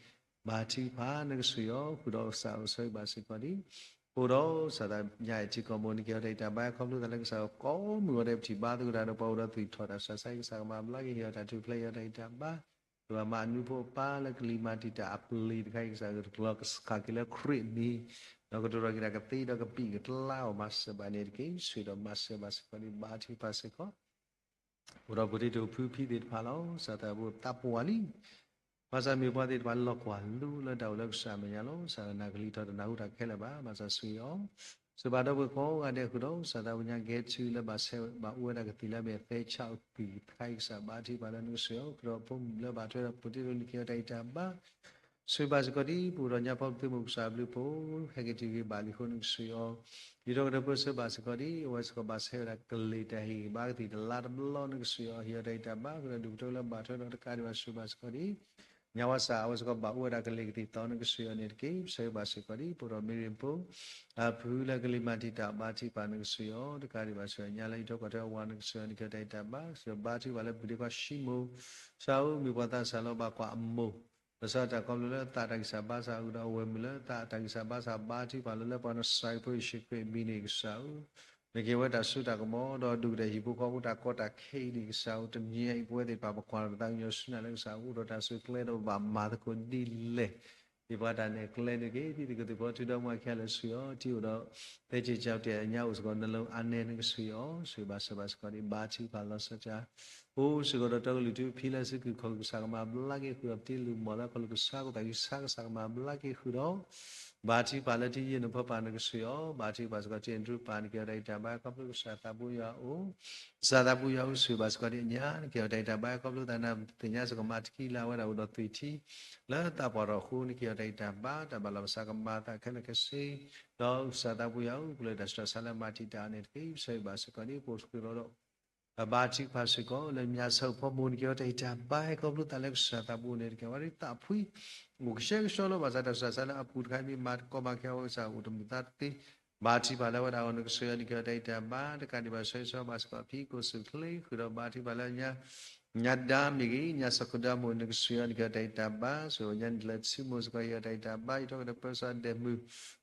ဘါထုကဖၣ် နကဆိၣ်ဂ့ၤအီၤ ဃုာ်ဒီးကစၢ်အိၣ်ဆိၣ်ဂ့ၤဘၣ်စ့ၢ်ကီးဒ် အိၣ်ဒီးကစၢ်သးညါအံၤထံကီၢ်မိၢ် နကဟ့ၣ်အီၤတၢ်ဂံၢ်တၢ်ဘါ ခီဖျိသးလၢကစၢ်ကိးမုၢ်ဂီၤဒဲး ပထံၣ်ဘါသကိးတၢ်ဒီးပှၤ အိၣ်ဒီးသူၣ်ထီၣ်တၢ်ဆူးတၢ်ဆါ ကစၢ်ကမၤဘျါက့ၤ ဟ့ၣ်အီၤတၢ်ထူၣ်ဖျဲး ဟ့ၣ်အီၤတၢ်ဂံၢ်တၢ်ဘါ ကဘၣ်မၤအနူဖိအပၢ်လၢကလံၤမၤတံာ်တာ်အပျ့ၤတခါအံၤ ကစၢ်ကလီၤကဆှၣ်က့ၤလၢခရံာ်အမံၤ ဒီးကတိၤထီၣ်က့ၤတၢ်ကသ့ဒီးကပံာ်ကတလါအီၤ မၤစၢၤဘၣ်န့ၣ်တက့ၢ်. ဆိၣ်ဂ့ၤဒီးမၤစၢၤဘၣ်စ့ၢ်ကီးဒ် ဘါထုကဖၣ်စ့ၢ်ကီး အိၣ်ဒီးပှၤတံၤဖိဖံသ့ၣ်တဖၣ်လီၤ. ကစၢ်သးဘိသးပှၢ်လံ ဘၣ်ဆၣ်မ့ၢ်ပှၤသ့ၣ်တဖၣ်လီၢ်ကွၢ်လိလၢတၢ်အိၣ်လၢကစၢ်အမဲာ်ညါလီၤ. ကစၢ်နၢ်ကလံၤထီၣ်တနၢ်ဟူတၢ်ခဲလၢာ်ဘၣ်. ဘၣ်ဆၣ်ဆိၣ်ဂ့ၤအီၤ စံးဘၣ်ဒီပုၢ်ဝဲၢ်ကိးဂၤဒဲးဃုာ်ဒီး ကစၢ်သးပညါကဲထူလၢဘၣ်ဆဲးဘၣ်အိၣ်ဝဲဒၣ်ကသံၣ်လၢအမ့ၢ်သဲဆၣ်အုၣ်ကသံၣ်တခါအံၤ ကစၢ်ဘါထုကဖၣ်လၢနကဆိၣ်ဂ့ၤအီၤ ဃုာ်ဒီးဖိမုၣ်လၢဘၣ်ထွဲဒီးဖိတံၤဖိ နကဟ့ၣ်အီၤတၢ်ဂံၢ်တၢ်ဘါ ဆိၣ်ဂ့ၤဘၣ်စ့ၢ်ကီးဒ် ပအိၣ်ဒီးညါဖီပသုးမုၢ်ကစၢ်ဘျုးဖှိၣ် ဟဲက့ၤတုၤဂ့ၤဘၣ်လံအဃိ နကဆိၣ်ဂ့ၤအီၤ ဒ်ထီၣ်ကတၢၢ်ပၢဆှၢဘၣ်စ့ၢ်ကီးဒ် အဝဲစ့ၢ်ကီးဘၣ်ဆဲးဝဲဒၣ်ကလံၤတၢ်ဟ့ၣ်ဂံၢ်ဘါကသံၣ်တလါတဘျီ နကဆိၣ်ဂ့ၤအီၤ ဟ့ၣ်အီၤတၢ်ဂံၢ်တၢ်ဘါ ဃုာ်ဒီးဒူၣ်ဖိထၢဖိလၢဘၣ်ထွဲဒီးတကးဒံးဘၣ် ဆိၣ်ဂ့ၤဘၣ်စ့ၢ်ကီးဒ် ညါဝါစၢ် အဝဲစ့ၢ်ကီးဘၣ်အိၣ်ဝဲဒၣ်ကလံၤကသံၣ်သီ နကဆိၣ်ဂ့ၤအီၤန့ၣ်တက့ၢ်. ပဆၢဂ့ၤဘၣ်စ့ၢ်ကီးဒ် ပအိၣ်ဒီးမ့ၢ်ရ့ၣ်ဖိ အဖုလၢကလံၤမၤတံာ်တာ်ဘါထုကဖၣ် နကဆိၣ်ဂ့ၤအီၤ တကးဒံးဘၣ်ဆိၣ်ဂ့ၤညါလၢဟံၣ်ထီၣ်ကီၢ်ထီၣ်အဝၤ နကဆိၣ်ဂ့ၤအီၤ နကဟ့ၣ်အီၤတၢ်ဂံၢ်တၢ်ဘါ ဆိၣ်ဂ့ၤဘါထုကဖၣ်လၢပဒ့ခွါၡံမိၣ် ကစၢ်ဧၢ မ့ၢ်ပှၤသးစၢ်လီၤဘၣ်ကွၢ်အမိၢ် လီၤဆီဒၣ်တၢ်ခီဖျိလၢသးတၢ်ဂံၢ်စၢ်ဘါစၢ် ဃုာ်ဒီးအဝဲမုၣ်လၢသးတၢ်ဂံၢ်စၢ်ဘါစၢ် ဘါထုကဖၣ်လၢလၢပှၤနစၤရ့းဖိယ့ၣ်ၡူးခရံာ်အမံၤန့ၣ် ကစၢ်ဧၢ နကဟ့ၣ်ဝဲတၢ်စိတၢ်ကမီၤ ဒီးဒုၣ်ကတၢၢ်ဟံၣ်ဖိဃီဖိတၢ်ကီတၢ်ခဲအံၤန့ၣ် ကစၢ်ဧၢ တနံၤညါအံၤပဝဲသ့ၣ်တဖၣ် ပကွၢ်ဒီးပသးကညီၤဆူနၤလၢကစၢ်အိၣ်ဒီးတၢ်စိၤကျဲဒီးပဘၣ်မၤသကိးဒ်လဲၣ် ဒ်ပှၤတၢ်နဲၣ်ကျဲန့ၣ်တက့ၢ်. တံၤသကိးသုးဖိ ထုဒီမါ ခဲလၢာ် ဆိၣ်ဂ့ၤအီၤ ထံအိၣ်ဒီး သဲက့ၤကၠီတဲာ်အညါအိၣ်စ့ၢ်ကီး နလီၤအါနဲ နကဆိၣ်ဂ့ၤအီၤ ဆိၣ်ဂ့ၤဘၣ်စၢၤဘၣ်စ့ၢ်ကီးဒ် ဘါထုကဖၣ်လီၤဆီဒၣ် အိၣ်စ့ၢ်ကီးဒီးတၢ်ကလုၢ်ထူဖံလၢစုကဝဲၤခီၣ် ကစၢ်ကမၤဘျါက့ၤ ဃုာ်ဒီးပတံၤလုၢ်မီၢ်လၢခီၣ်လိာ်ကစၢ် ကသးကံၢ်ဆါ ကစၢ်ကမၤဘျါက့ၤဃုာ်ဒီး ဘါထုကဖၣ်လၢထံယဲၢ်နဖီပၢ် နကဆိၣ်ဂ့ၤအီၤ ဘါထုကဖၣ်စ့ၢ်ကီး ထံအဒြူပၢ် နကဟ့ၣ်အီၤတၢ်ဂံၢ်တၢ်ဘါ ခီဖျိကစၢ်သးဘိယွၤအအိၣ် ကစၢ်သးဘိယွၤအအိၣ် ဆိၣ်ဂ့ၤဘၣ်စ့ၢ်ကီးဒ်အညါ နကဟ့ၣ်အီၤတၢ်ဂံၢ်တၢ်ဘါ ခီဖျိသးနၢ်သ့ၣ်ညါစ့ၢ်ကီး မၤတကံလၢ်ဝဲဒၣ်အိၣ်ဒီးသွံၣ်ထံ လၢသးပှၢ်ထီၣ်အဃိ နကဟ့ၣ်အီၤတၢ်ဂံၢ်တၢ်ဘါ တၢ်ဘၣ်လီၤပသးကမၤအသးခဲလၢာ်ခဲဆ့ ဒီးကစၢ်သးဘိယွၤအအိၣ် ပလၢတၢ်ဆူးတၢ်ဆါလၢမၤတံာ်တာ်န့ၣ်တက့ၢ်. ပဆၢဂ့ၤဘၣ်စ့ၢ်ကီးဒ် ပအိၣ်ဃုာ်ဒီး ပဘါထုကဖၣ်စ့ၢ်ကီး လၢမၠါဆၢဖီမိၢ် နကဟ့ၣ်အီၤတၢ်ဂံၢ်တၢ်ဘါ ခီဖျိသးလၢကစၢ်သးဘိန့ၣ်တက့ၢ်. အဝဲဒၣ်သးဖှံ အိၣ်ကဆှဲကဆှီလီၤ ဘၣ်ဆၣ်တၢ်ဆူးတၢ်ဆါလၢအပူၤတခါ မ့ၢ်မၤသကိးမၤခဲအဝဲကစၢ်အိၣ်တမုာ်သးတသ့ ဘါထုကဖၣ်လၢအဝဲဒၣ်အဂီၢ် နကဆိၣ်ဂ့ၤအီၤ နကဟ့ၣ်အီၤတၢ်ဂံၢ်တၢ်ဘါ, တကးဒံးဘၣ် ဆိၣ်ဂ့ၤဆိၣ်ဝါဘၣ်စ့ၢ်ကီး ဖံကိၣ်စူၣ်ချ့ ဃုာ်ဒီးဘါထုကဖၣ်လၢညါ ညါဒါမ့ၢ်ဂ့ၤ, ညါစၢ်ခိၣ်ဒါမ့ၢ်ဂ့ၤ နကဆိၣ်ဂ့ၤအီၤ နကဟ့ၣ်အီၤတၢ်ဂံၢ်တၢ်ဘါ, ဆိၣ်ဂ့ၤညါနလဲၤဆူမိၢ်စ့ၢ်ကီး ဟ့ၣ်အီၤတၢ်ဂံၢ်တၢ်ဘါ, ယံာ်ထီၣ်ကဒီးပၢဆှၢဒဲးမုၢ်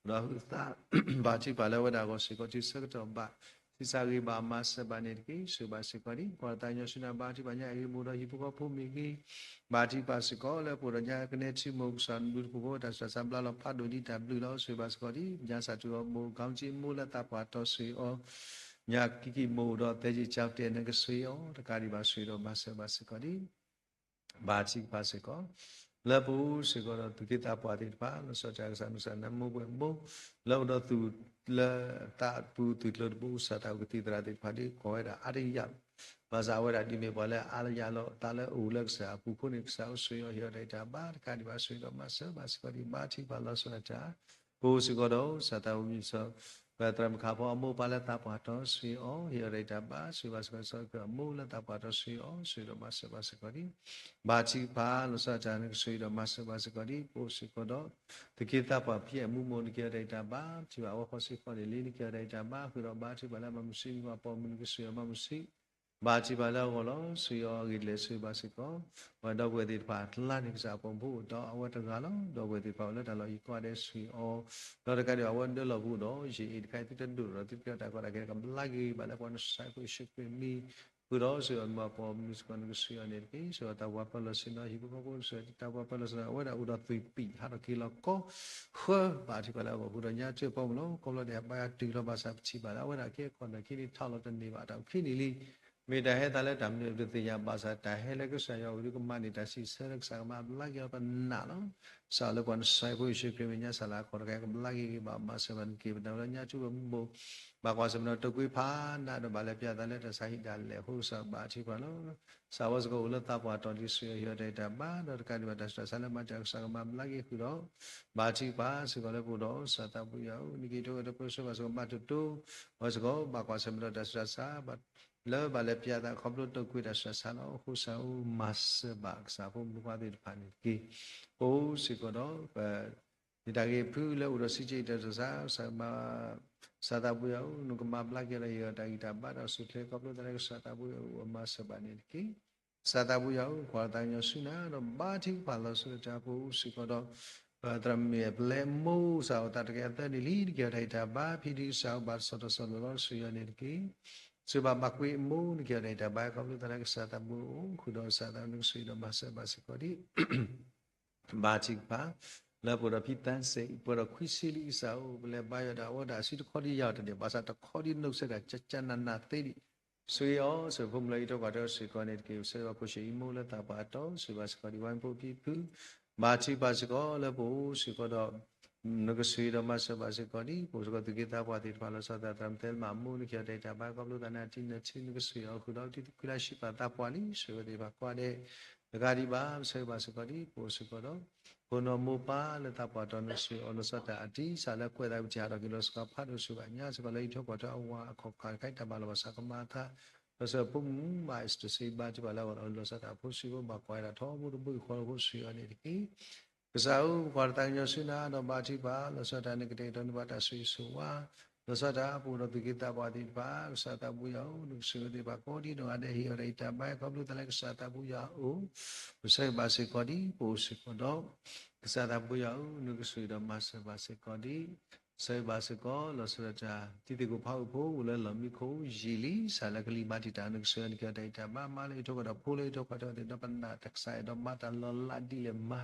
ဒီးဟုသး ဘါထုကဖၣ်လၢအဝဲဒၣ်အဂီၢ်စ့ၢ်ကီး တုၤဆၢကတီၢ်ဘၣ် ဆံးစၢ်ဂ့ၤဘၣ်အမၤစၢၤဘၣ်န့ၣ်တက့ၢ်. ဆိၣ်ဂ့ၤဘၣ်စ့ၢ်ကီးဒံး ပှၤသးကညီၤဆူနၤ ဘါထုကဖၣ်ညါအဂ့ၢ်မိၢ်ဒီးဟံၣ်ဖိဃီဖိမ့ၢ်ဂ့ၤ, ဘါထုကဖၣ်စ့ၢ်ကီးလၢပအိၣ်ဒီးညါကနဲထံမိၢ်ကစၢ်နဘျုးတပူၤဖိ တၢ်ဆူးတၢ်ဆါဘျါလီၤဖးဒိၣ်ဒ်တၢ်ဘျုးလီၤ. ဆိၣ်ဂ့ၤဘၣ်စ့ၢ်ကီးဒံး ညါစၢ်တူၢ်အီၤမိၢ် ကီကံမိၢ်လၢသးပှၢ်တီၤဆိၣ်ဂ့ၤအီၤ ညါကံကံမိၢ်ဒီးသဲကံကၠီတဲာ် နကဆိၣ်ဂ့ၤအီၤ တကးဒံးဘၣ် ဆိၣ်ဂ့ၤဒီးမၤစၢၤဘၣ်စ့ၢ်ကီးဒံး ဘါထုကဖၣ်စ့ၢ်ကီး လၢပအိၣ်စ့ၢ်ကီးဒီးသူၣ်က့သးပှၢ်သ့ၣ်တဖၣ် လီၤဆီဒၣ်တၢ်ကစၢ်နကစၢ်နမိၢ်ပှဲၤမိၢ် လၢအိၣ်ဒီးသူၣ်လၢသးပူၤသူၣ်ကျိၤတဘိ ကစၢ်သးဝံၣ်ကသံၣ်သရၣ်သ့ၣ်တဖၣ်ဒ်ကိးဝဲဒၣ်အါတယၢ် ဘၣ်ဆၣ်အဝဲဒၣ်ဒ်မ့ၢ်ပှၤလၢအါတယၢ်လီၤ သးလၢအအိၣ်လၢကစၢ်အပူၤအဃိန့ၣ် ကစၢ်အိၣ်ဆိၣ်ဂ့ၤအီၤ ဟ့ၣ်အီၤတၢ်ဂံၢ်တၢ်ဘါ တကးဒံးဘၣ် ဆိၣ်ဂ့ၤဒီးမၤစၢၤဘၣ်စ့ၢ်ကီးဒံး ဘါထုကဖၣ်လီၤဆီဒၣ်တၢ် ပအိၣ်စ့ၢ်ကီးဒီး ကစၢ်သးဝံၣ်မံၤစီၤ ပသရၣ်မုၣ်ခါဖီအမိၢ်အပၢ်လၢသးပှၢ်တီၤဆိၣ်ဂ့ၤအီၤ ဟ့ၣ်အီၤတၢ်ဂံၢ်တၢ်ဘါ ဆိၣ်ဂ့ၤဘၣ်စ့ၢ်ကီး စီၤကၢၢ်အမိၢ်လၢသးပှၢ်တီၤဆိၣ်ဂ့ၤအီၤ ဆိၣ်ဂ့ၤဒီးမၤစၢၤဘၣ်စ့ၢ်ကီးဒံး ဘါထုကဖၣ်လီၤဆီဒၣ်တၢ် နကဆိၣ်ဂ့ၤဒီးမၤစၢၤဘၣ်စ့ၢ်ကီးဒံး ပအိၣ်စ့ၢ်ကီးဒီး သူၣ်က့သးပှၢ်ဖံအဲၣ်မူမိၢ် နကဟ့ၣ်အီၤတၢ်ဂံၢ်တၢ်ဘါ ထံၣ်ဘၣ်အဝဲဃီစ့ၢ်ကီးန့ၣ်လံ နကဟ့ၣ်အီၤတၢ်ဂံၢ်တၢ်ဘါ ဃုာ်ဒီးဘါထုကဖၣ်လၢအမၤမုာ်ဆံး မံၤပှၤပိာ်မုၣ် နကဆိၣ်ဂ့ၤအီၤမၤမုာ်ဆံး ဘါထုကဖၣ်လၢအဂီၢ်လီၤ ဆိၣ်ဂ့ၤအီၤအဂ့ၢ်ဒ်လဲၣ် ဆိၣ်ဂ့ၤဘၣ်စ့ၢ်ကီး ပှၤဒီပုၢ်ဝဲၢ်သ့ၣ်တဖၣ်အကျါန့ၣ် ကစၢ်အပိာ်မုၣ်ဖိအိၣ်ဒီးအဝဲတဂၤလီၤ ဒီပုၢ်ဝဲၢ်သ့ၣ်တဖၣ်အိၣ်လၢတၢ်လီၢ်ယံၤကိးဂၤဒဲးဆိၣ်ဂ့ၤအီၤ ဒီးတကးဒံးဘၣ်အဝဲဒၢလီၢ်ပူၤဒီး ယံာ်အံၤတခါအံၤသုတဒိၣ်ဒီးသုတကဲထီၣ်တၢ်ကီတၢ်ခဲ ကဘျါက့ၤဘၣ်လၢပှၤနဆှၢခိၣ်ယ့ၣ်ၡူးခရံာ်မံၤ ဃုာ်ဒီးဆိၣ်ဂ့ၤအီၤမံၤပှၤပိာ်မုၣ်စ့ၢ်ကီး နကဆိၣ်ဂ့ၤအီၤန့ၣ်တက့ၢ် ဆိၣ်ဂ့ၤတၢ်ပှၤပၢၤလီၢ်ဆ့ၣ်နီၤ ဟံၣ်ဖိဃီဖိ ဆိၣ်ဂ့ၤတၢ်ပှၤပၢၤလီၢ်ဆ့ၣ်နီၤ အဝဲဒၣ်အိၣ်ဒီးသွံၣ်ပံာ် ဟးထီၣ်က့ၤလီၤကီ ဃၢဘါထုကဖၣ်လၢအဂီၢ် ဃုာ်ဒီးညါကၠိဖိမုၣ်လီၤ ကိးဘျီဒဲးဘါယွၤတုၤလီၤ ဘၣ်ဆၣ်ပထံၣ်ဘၣ်လၢအဝဲဒၣ်ကဲခီၣ်နၢ်ခံန့ၣ် ထီၣ်လီၤတန့ၢ်ဘၣ်တၢ်အိၣ်ခံန့ၣ်လံ မ့ၢ်တၢ်ဟဲသးလၢတၢ်မနုၤပတသ့ၣ်ညါ ဘၣ်ဆၣ်တၢ်ဟဲလၢကစၢ်ယွၤအအိၣ်ဒုးကမၤန့ၢ်တၢ်စံးဆၢလၢကစၢ်ကမၤဘျါက့ၤအီၤပနာ်လီၤ စးလၢပှၤနဆှၢဖိယ့ၣ်ၡူးခရံာ်မံၤ ညါစးလၢအခီၣ်တခါ ကဘျါက့ၤက့ၤဘၣ် မၤစၢၤဘၣ်နက့ၤ ပနၢ်လၢညါကၠိဖိမုၣ် ဘၣ်ကွၢ်ဆၢၣ်မဲာ်ဒီးတိာ်ကွံာ်ဖးနးဒီးဘၣ်လဲၤပျၢ်သးလၢတၢ်ဆါဟံၣ်ဒၣ်လဲာ်အဃိ ကစၢ်ဘါထုကဖၣ်လီၤ စးဝဲစ့ၢ်ကီးအိၣ်လၢသးပှၢ်တီၤ နကဆိၣ်ဂ့ၤအီၤ ဟ့ၣ်အီၤတၢ်ဂံၢ်တၢ်ဘါ ဒီးတကးဒံးဘၣ်တၢ်ဆူးတၢ်ဆါလၢမၤတၢ်ကစၢ်ကမၤဘျါက့ၤဃုာ်ဒီး ဘါထုကဖၣ်စ့ၢ်ကီးလၢပအိၣ်ဒီး ကစၢ်သးဘိယွၤဧၢ နက့ၤထီၣ်ကဒီးပၢဆှၢဘၣ်စ့ၢ်ကီး ဘၣ်တိၢ်တိၢ် အဝဲစ့ၢ်ကီး ဘၣ်ကွၢ်ဆၢၣ်မဲာ်ဒီးတၢ်ဆူးတၢ်ဆါ လၢဘၣ်လဲၤပျၢ်သးခီဖျိတိာ်ကွံာ်တၢ်ဆူးတၢ်ဆါလီၤ အဃိစးအိၣ်မၤစၢၤဘၣ်ကစၢ်ဖိမုၣ်ဖိခွါသ့ၣ်တဖၣ်န့ၣ်တက့ၢ် ပအိၣ်စ့ၢ်ကီးဒီး ပ န့ၣ်တၢ်ဂ့ၢ်ဖုလၢအိၣ်ဒီးစံးက့ၤတၢ်ဆူးတၢ်ဆါ ကစၢ်သးဘိယွၤဧၢ နကမၤဘျါက့ၤလီၤ ဟ့ၣ်အီၤတၢ်ဂံၢ်တၢ်ဘါဒီး အိၣ်ဆူၣ်အိၣ်ချ့ခီဖျိသးလၢကစၢ်သးဘိယွၤအအိၣ် အမၤစၢၤဘၣ်န့ၣ်တက့ၢ် ကစၢ်သးဘိယွၤဧၢ ကွၢ်လီၤသးကညီၤဆူနၤ ဒီးဘါထုကဖၣ်လီၤဆီဒၣ်တၢ် ပအိၣ်စ့ၢ်ကီးဒီး သရၣ်မုၣ်အပျဲၢ်အမိၢ် ကစၢ်အိၣ်သးတကဲအသၢနံၣ်လံ နကဟ့ၣ်အီၤတၢ်ဂံၢ်တၢ်ဘါ ဖံဒုးကစၢ်အိၣ်ဘၣ်တဆီၣ်တဆီၣ်လီၤ ဆိၣ်ဂ့ၤအီၤန့ၣ်တက့ၢ် ဆိၣ်ဂ့ၤဘၣ်ဘၣ်ကွံာ်အမိၢ် နကဟ့ၣ်အီၤတၢ်ဂံၢ်တၢ်ဘါခီဖျိသးလၢကစၢ်သးဘိအအိၣ် ဃုာ်ဒီးကစၢ်သးဘိ နကဆိၣ်ဂ့ၤဒီးမၤစၢၤဘၣ်စ့ၢ်ကီးဒံး ဘါထုကဖၣ် လၢပအိၣ်ဒီးဖံသၣ်စဲး ပှဲၤဒီးခွံဆံလံကစၢ်ဧၢ ပလဲၤဘါယွၤဒီးအဝဲဒၣ်အစုတခီဒံးယၤအီၤတန့ၢ် ဘၣ်ဆၣ်တခီဒံးနီၢ်ကစၢ်ဒၣ် ကကနးနးသ့ဒံး ဆိၣ်ဂ့ၤအီၤ ဆိၣ်ဂ့ၤဖိမုၣ်လၢအံးထွဲကွၢ်ထွဲစ့ၢ်ကီးန့ၣ်တက့ၢ် ဆိၣ်ဂ့ၤဘၣ်ဖိဆံးအံၤမိၢ်လၢသးပှၢ်အတီၤ ဆိၣ်ဂ့ၤဘၣ်စ့ၢ်ကီးဒံးဝဲဖိဖံဖု ဘါထုကဖၣ်စ့ၢ်ကီးလၢပအိၣ်စ့ၢ်ကီးဒီး နကဆိၣ်ဂ့ၤဒီးမၤစၢၤဘၣ်စ့ၢ်ကီးဒံး ပအိၣ်စ့ၢ်ကီးသူၣ်က့သးပှၢ်သ့ၣ်တဖၣ်လီၤဆီသး သရၣ်မုၣ်သဲလမၣ်အမိၢ် နကဟ့ၣ်အီၤတၢ်ဂံၢ်တၢ်ဘါခီဖျိသးန့ၣ် အတံၤနထံ နကဆိၣ်ဂ့ၤအီၤ ဃုာ်ဒီးတံၤသကိးလၢဟံၣ်ပၢ်သးပှၢ်လံ ဆိၣ်ဂ့ၤဝဲသ့ၣ်တဖၣ်ကိးဂၤဒဲး တကးဒံးဘၣ် ဆိၣ်ဂ့ၤဘၣ်စ့ၢ်ကီးဒံး ပအိၣ်စ့ၢ်ကီးဒီး ဖိနီၢ်မိၢ်ပၢ်လၢသးပှၢ်တီၤ နကဆိၣ်ဂ့ၤအီၤလီၤဆီဒၣ်တၢ် အတံၤစးလၢကွဲးသးဝံၤတဟးထီၣ်က့ၤလီၤ စ့ၢ်ကီးဖးဒိၣ်ဆိၣ်ဂ့ၤဘၣ်ညါ စ့ၢ်ကီးလၢအံးထွဲကွၢ်ထွဲအဝၤအခီၣ်ခါတခါအံၤ တၢ်ဘၣ်လီၤဘၣ်စးကမၤအသး လီၤဆီဒၣ်ဖိမုၣ်မး အ့စတၢၣ် စံးဘါထုကဖၣ်လၢအဂီၢ်လီၤ လီၤဆီဒၣ်တၢ်ဖိဆံးဖိဘၣ်ကွၢ်ဝဲဒၣ်ထီဘိတဘိယူၢ်ဃီလၢဖိဆိၣ်ဂ့ၤအီၤန့ၣ်တက့ၢ် ကစၢ်ဧၢ ပကွၢ်လီၤသးကညီၤဆူနၤ ဒီးဘါထုကဖၣ် လီၤဆီဒၣ်တၢ် နကတဲာ်ကတီၤန့ၢ်ပှၤတၢ်ဆိၣ်ဂ့ၤဆိၣ်ဝါ လီၤဆီဒၣ်တၢ် ပအိၣ်ဒီးသူၣ်က့သးပှၢ်သ့ၣ်တဖၣ် ကစၢ်သးဘိယွၤဧၢ နကဆိၣ်ဂ့ၤသ့ၣ်တဖၣ်ကိးဒံနီၢ်ဂၤဒဲး ဟ့ၣ်အီၤတၢ်ဂံၢ်တၢ်ဘါခီဖျိသးလၢကစၢ်သးဘိယွၤအအိၣ် ပဆိၣ်ဂ့ၤဘၣ်စ့ၢ်ကီးဒံး ပအိၣ်စ့ၢ်ကီးဒီး ကစၢ်သးဘိယွၤဧၢ နကဆိၣ်ဂ့ၤဒီးမၤစၢၤဘၣ်စ့ၢ်ကီးဒံး ဆိၣ်ဂ့ၤဘၣ်စ့ၢ်ကီး လီၤဆီဒၣ်တၢ် တံၤသကိးဖးအုးဖိ အိၣ်လၢလီၢ်မံခိၣ်ယံာ်လံ စးလၢကလံၤမၤတံာ်တာ် နကဆိၣ်ဂ့ၤအီၤ နကဟ့ၣ်အီၤတၢ်ဂံၢ်တၢ်ဘါ မါလၢအံးထွဲကွၢ်ထွဲအီၤသ့ၣ် ဒီးပနာ်တၢ်ကစၢ်အဲၣ်ဒိးမၤတၢ်လီၤလးဒ်လဲၣ်မၤ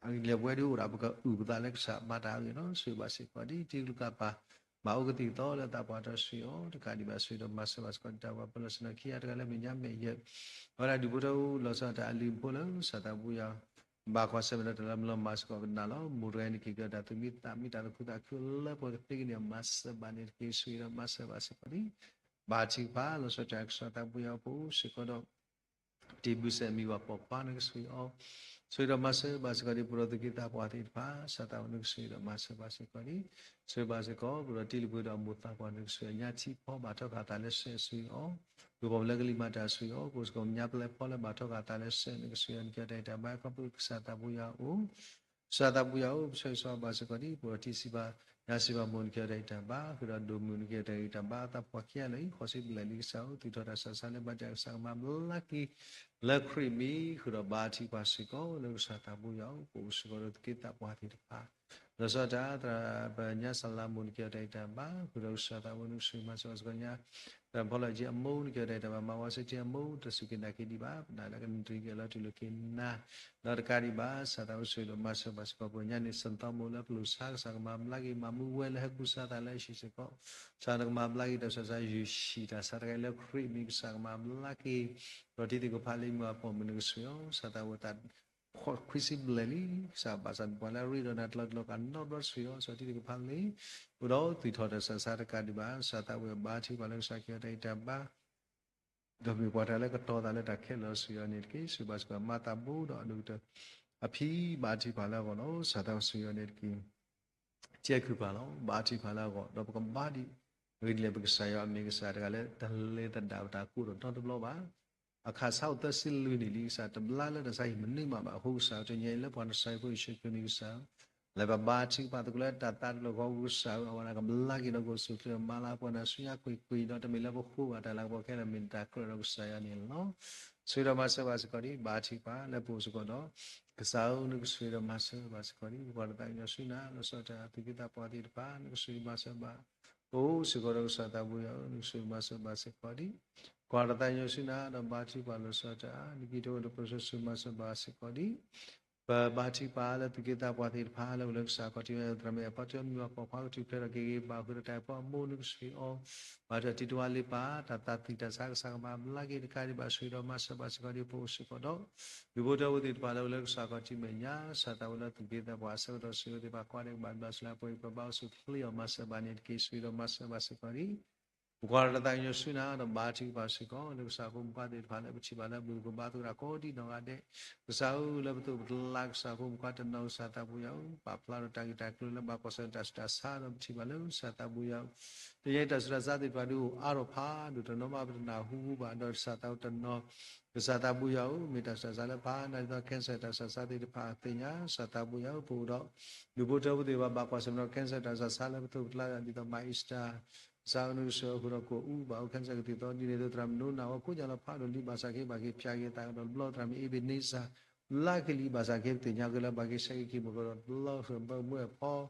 အဂ့ၢ်ဒ်လဲၣ်ပဝဲဒၣ်အိၣ်ဒီး ပကအုၣ်ပသးလၢကစၢ်မၤတၢ်အဂ့ၢ်လီၤ ဆိၣ်ဂ့ၤဘၣ်စ့ၢ်ကီးဒံး တံၤကလုာ်ကပၤ ဘၣ်အိၣ်ကသံၣ်ကသီလၢသးပှၢ်တီၤ ဆိၣ်ဂ့ၤအီၤ တကးဒံးဘၣ် ဆိၣ်ဂ့ၤဒီးမၤစၢၤဘၣ်စ့ၢ်ကီး တၢ်ပှၤပၢၤလီၢ်ဆ့ၣ်နီၤခံဂၤတဂၤလၢ မဲာ်ညါမဲာ်ယဲၢ် အဝဲဒၣ်ဒုးဖိထၢ လီၤဆီဒၣ်တၢ်အလုၢ်အဖိလၢ ကစၢ်သးဘိယွၤ ဘၣ်ကွၢ်ဆၢၣ်မဲာ်ဒီးတၢ်လၢမုၢ်လီၤမၢ်စ့ၢ်ကီး ပနာ်လီၤ မိၢ်တဂၤအံၤန့ၣ် က့ၤကဒီးတၢ်သူၣ်မံသးမံ တၢ်သူၣ်ခုသးခုလၢပှၤကသ့ကန့ၢ် မၤစၢၤဘၣ်န့ၣ်တက့ၢ် ဆိၣ်ဂ့ၤဒီးမၤစၢၤဘၣ်စ့ၢ်ကီးဒံး ဘါထုကဖၣ် လီၤဆီဒၣ်တၢ် ကစၢ်သးဘိယွၤဖိစ့ၢ်ကီးဒီး တံၤဘျုးစဲးမံၤဝၤပိာ်ခွါ နကဆိၣ်ဂ့ၤအီၤ ဆိၣ်ဂ့ၤဒီးမၤစၢၤဘၣ်စ့ၢ်ကီးဒံး ပဒီးသူၣ်က့သးပှၢ်သ့ၣ်တဖၣ် ကစၢ်သးဘိ နကဆိၣ်ဂ့ၤဒီးမၤစၢၤဘၣ်စ့ၢ်ကီးဒံး ဆိၣ်ဂ့ၤဘၣ်စ့ၢ်ကီး ပဒီးတံၤလၢပှဲၤဒီးအမိၢ်သးပှၢ် နကဆိၣ်ဂ့ၤညါထံဖီ ဘၣ်ထီၣ်ဃာ်သးလၢစဲး ဆိၣ်ဂ့ၤအီၤ ပှၤလၢကလံၤမၤတၢ်ဆိၣ်ဂ့ၤအီၤ ပအိၣ်စ့ၢ်ကီးညါပျဲၢ်ဖီလၢဘၣ်ထီၣ်ဃာ်သးလၢစဲး နကဆိၣ်ဂ့ၤအီၤ နကဟ့ၣ်အီၤတၢ်ဂံၢ်တၢ်ဘါခီဖျိကစၢ်သးဘိယွၤအအိၣ် ကစၢ်သးဘိယွၤဧၢ ပဆိၣ်ဂ့ၤဆိၣ်ဝါဘၣ်စ့ၢ်ကီးဒံး ပဒီးတံၤစံးဘၣ် ညါစံးဘၣ်မိၢ်နကဲထီၣ်တၢ်အံၤတၢ်ဘါ ဃုာ်ဒီးဒိၣ်မုၣ်နကဲထီၣ်တၢ်အံၤတၢ်ဘါ သးပှၢ်ခံဂၤလၢာ်အံၤ ဃီၤစံဘျဲၣ်လံကစၢ်ဧၢ သူၣ်ထီၣ်တၢ်ဆးဆါလၢဘၣ်တၢ်ကစၢ်ကမၤဘျါက့ၤ လၢခရံာ်မံၤ ဃုာ်ဒီးဘါထံပှၤစ့ၢ်ကီး လၢကစၢ်သးဘိယွၤဧၢ ပအိၣ်စ့ၢ်ကီးဒီးသူၣ်က့သးပှၢ်သ့ၣ်တဖၣ် လီၤဆီဒၣ်တၢ် သရၣ်ပညါစၢ်လါမိၢ်နကဲထီၣ်တၢ်အံၤတၢ်ဘါ ဃုာ်ဒီးကစၢ်သးဘိနကစၢ်မၤစၢၤဘၣ်စ့ၢ်ကီးညါ သရၣ်ဖီလီၢ်က့အမိၢ်နကဲထီၣ်တၢ်အံၤတၢ်ဘါ မၤဝါစ့ၢ်ကီးအမိၢ် တၢ်စူၢ်က့ၤနာ်က့ၤဒံးဘၣ် ပနာ်လၢကနုာ်တရံးက့ၤအလီၤတူၢ်လိာ်က့ၤနၤ ဒီးတကးဒံးဘၣ် ကစၢ်သးဘိဆိၣ်ဂ့ၤဒီးမၤစၢၤဘၣ်စ့ၢ်ကီး ပညါန့ၣ် စၢၤသီမိၢ်လၢပလိာ်ဆါ ကစၢ်ကမၤဘျါက့ၤ မၤမူဝဲလၢဟဲကူစါသးလၢအဟံၣ်စ့ၢ်ကီး ကစၢ်နကမၤဘျါက့ၤတၢ်ဆးဆါ ယုၢ်ဆံၣ်တၢ်ဆါတခါအံၤလၢခရံာ်မံၤ ကစၢ်ကမၤဘျါက့ၤ ဒီးတံၤသကိးဖးလံာ်မုၢ်အပိာ်မုၣ်နကစၢ်ဧၢ ကစၢ်သးဝဲသး ခွံဆံဘျဲၣ်လံ ကစၢ်ဘၣ်ဆၣ်ပှၤလၢအရ့ဒီးနၤတလီၤတလီၤကနီတဘျီတစုၤအီၤ ကစၢ်တံၤသကိးဖးလံာ် အိၣ်ဒီးသူၣ်ထီၣ်တၢ်ဆးဆါတကးဒံးဘၣ် ကစၢ်သးဝဲဘါထံပှၤလၢကစၢ်ကဲထီၣ်တၢ်အံၤတၢ်ဘါ ဒီးမ့ၢ်ပှၤတၢ်လၢကတီၤသးလၢတၢ်ခဲလၢာ်အီၤ ဆိၣ်ဂ့ၤအီၤန့ၣ်တက့ၢ် ဆိၣ်ဂ့ၤဘၣ်စ့ၢ်ကီး မၤသးဘိဒီးအဒိၣ်ကတၢၢ် အဖံဘါထံပှၤလၢအဂီၢ်လီၤ ကစၢ်သးဝဲဆိၣ်ဂ့ၤအီၤန့ၣ်တက့ၢ် ကဲကုၢ်ပှၤလီၤ ဘါထံပှၤလၢအဂီၢ် ဒီးပကဘါဒံး အဂ့ၢ်ဒ်လဲၣ် ပကစၢ်ယွၤအမ့ၢ်ကစၢ်တဂၤလၢ တလဲၤသဒၣ်ပတၢ်ကိၢ်ဒီးနီတဘျီဘၣ် အခးဆါအိၣ်သၢဆံလွံၢ်နံၣ်လံ ကစၢ်တဘျါလၢတၢ်ဆါဟံၣ်မနုၤမးဘၣ် အဃိကစၢ်တနံၤအံၤလၢပှၤနစၤရ့းဖိယ့ၣ်ၡူးခရံာ်မံၤကစၢ် လဲၤပဘါထံပှၤသကိးလၢတၢ်သးတဖျၢၣ်ဃီ ကစၢ်ဧၢ အဝဲဒၣ်ကဘျါက့ၤဒီးကအိၣ်ဆူၣ်အိၣ်ချ့ဒီးမၤလၤပှၤနၢ်ဆူညါကွ့ၢ်ကွ့ၢ်ဒီး တမ့ၢ်လၢပဃိဘၣ်တၢ်လၤကပီၤခဲလၢာ် မ့ၢ်တၢ်ကြၢးဒီးကစၢ်ယွၤန့ၣ်လီၤ. ဆိၣ်ဂ့ၤဒီးမၤစၢၤဘၣ်စ့ၢ်ကီးဒံး ဘါထံပှၤလၢပအိၣ်စ့ၢ်ကီးဒီး ကစၢ်ဧၢ နကဆိၣ်ဂ့ၤဒီးမၤစၢၤဘၣ်စ့ၢ်ကီးဒံး ပကွၢ်တၢ်သးကညီၤဆူနၤ လီၤဆီဒၣ်တၢ်သူၣ်က့သးပှၢ်သ့ၣ်တဖၣ် နကဆိၣ်ဂ့ၤမၤစၢၤဘၣ် ပအိၣ်စ့ၢ်ကီးဒီးကစၢ်သးဘိယွၤဧၢ နကဆိၣ်ဂ့ၤမၤစၢၤဘၣ်စ့ၢ်ကီးဒံး ကွၢ်တၢ်သးကညီၤဆူနၤဒီးဘါထံပှၤလီၤဆီဒၣ်တၢ် နကံၢ်ထီၣ်ဝဲဒီးပၢဆှၢဆိၣ်ဂ့ၤမၤစၢၤဘၣ်စ့ၢ်ကီးဒံး ပဘါထံပှၤလၢသူၣ်က့သးပှၢ်သ့ၣ်တဖၣ်လၢအိၣ်လၢကစၢ်ခီၣ်ထံးဝဲ သရၣ်မုၣ်အဖီတၢၣ်မုၢ်အဖီခွါကထူၣ်ဖျဲးဒီးက့ၤဂ့ၤဘၣ်ဃုာ်ဒီးတၢ်အံၤဖီအမိၢ်နကဆိၣ်ဂ့ၤအီၤ ဘၣ်တၢ်တံၤတဝါလ့ပၢ် တၢ်သးသံတၢ်ဆါကစၢ်ကမၤဘျါက့ၤတကးဒံးဘၣ် ဆိၣ်ဂ့ၤဒီးမၤစၢၤဘၣ်စ့ၢ်ကီးဒံး ပအိၣ်စ့ၢ်ကီးဒီး ဒူၣ်ဖိထၢဖိသ့ၣ်တဖၣ်လၢအိၣ်လၢကစၢ်ခီၣ်ထံးမဲာ်ညါ ကစၢ်သးဝဲလၢသူၣ်က့သးပှၢ်အဆၢကတီၢ် ဆိၣ်ဂ့ၤသ့ၣ်တဖၣ် ကွၢ်ဒဲးကဘၣ်ဘျါစလၢ ပှၤအံၤပဘါအိၣ်ဆူၣ်ချ့အီၤ မၤစၢၤဘၣ်န့ၣ်တက့ၢ် ဆိၣ်ဂ့ၤဒီးမၤစၢၤဘၣ်စ့ၢ်ကီးဒံး ပကွၢ်တၢ်သးကညီၤဆူနၤဒီးဘါထံပှၤစ့ၢ်ကီး လၢကစၢ်ဖိမုၣ်ခွါသ့ၣ်တဖၣ်လၢပထံၣ်ဘၣ်လၢ ဘုၣ်ကဘါသကိးတၢ်ကိးဒံးနီၢ်ဂၤဒဲး ကစၢ်ဧၢ လၢပသိးပကျါ ကစၢ်ဖိမုၣ်ခွါတနီၤ ကစၢ်သးဘိယွၤဧၢ ပာ်ဖျါဒီးတၢ်ဂ့ၢ်တၢ်ကျိၤလၢဘၣ်ကွၢ်ဆၢၣ်တၢ်ဆူးတၢ်ဆါဒီးပထံၣ်ဘၣ်လၢကစၢ်သးဘိယွၤဧၢ တနံၤအံၤတၢ်ဆူးတၢ်ဆါသ့ၣ်တဖၣ်ဒုးအိၣ်အါထီၣ်ဖးဒိၣ် တနီၤဘၣ်ပတနၢ်ဟူဘၣ်ဒီးကစၢ်သးဘိတနီၤ ကစၢ်သးဘိယွၤဧၢ မ့ၢ်တၢ်ဆူးတၢ်ဆါလၢဖးနၤဒ်သိး cancer တၢ်ဆူးတၢ်ဆါသ့ၣ်တဖၣ်သ့ၣ်ညါ ကစၢ်သးဘိယွၤဧၢ ပအိၣ်ဒီး ဒူၣ်ဖိထၢဖိသ့ၣ်တဖၣ် ဘၣ်ကွၢ်ဆၢၣ်မဲာ်ဒီး cancer တၢ်ဆူးတၢ်ဆါလၢပသိးပကျါဒ်သိး မၤအ့စတၢ် ကစၢ်ဧၢ နကဆိၣ်ဂ့ၤအဃုာ်ဒီးကအိၣ်အူဘၣ်အိၣ် cancer ကသံၣ်သီ ဒ်န့ၣ်အသိးသရၣ်မုၣ်နိနၢ်ဝဲကိးညါလီၤဖးဒိၣ်လံ ဘၣ်ဆၣ်က့ဘၣ်က့ၤဖၠးက့ၤအသးကဒီးတဘျီ သရၣ်မုၣ်အ့ဘ့းန့စၢ် လၢကလံၤ ဘၣ်ဆၣ်က့ပသ့ၣ်ညါက့ၤလၢဘၣ်က့ၤဆဲးက့ၤက့ၤမုၢ်ကဒီးတဘျီ ဃုာ်ဘၢမုၢ်အဖီ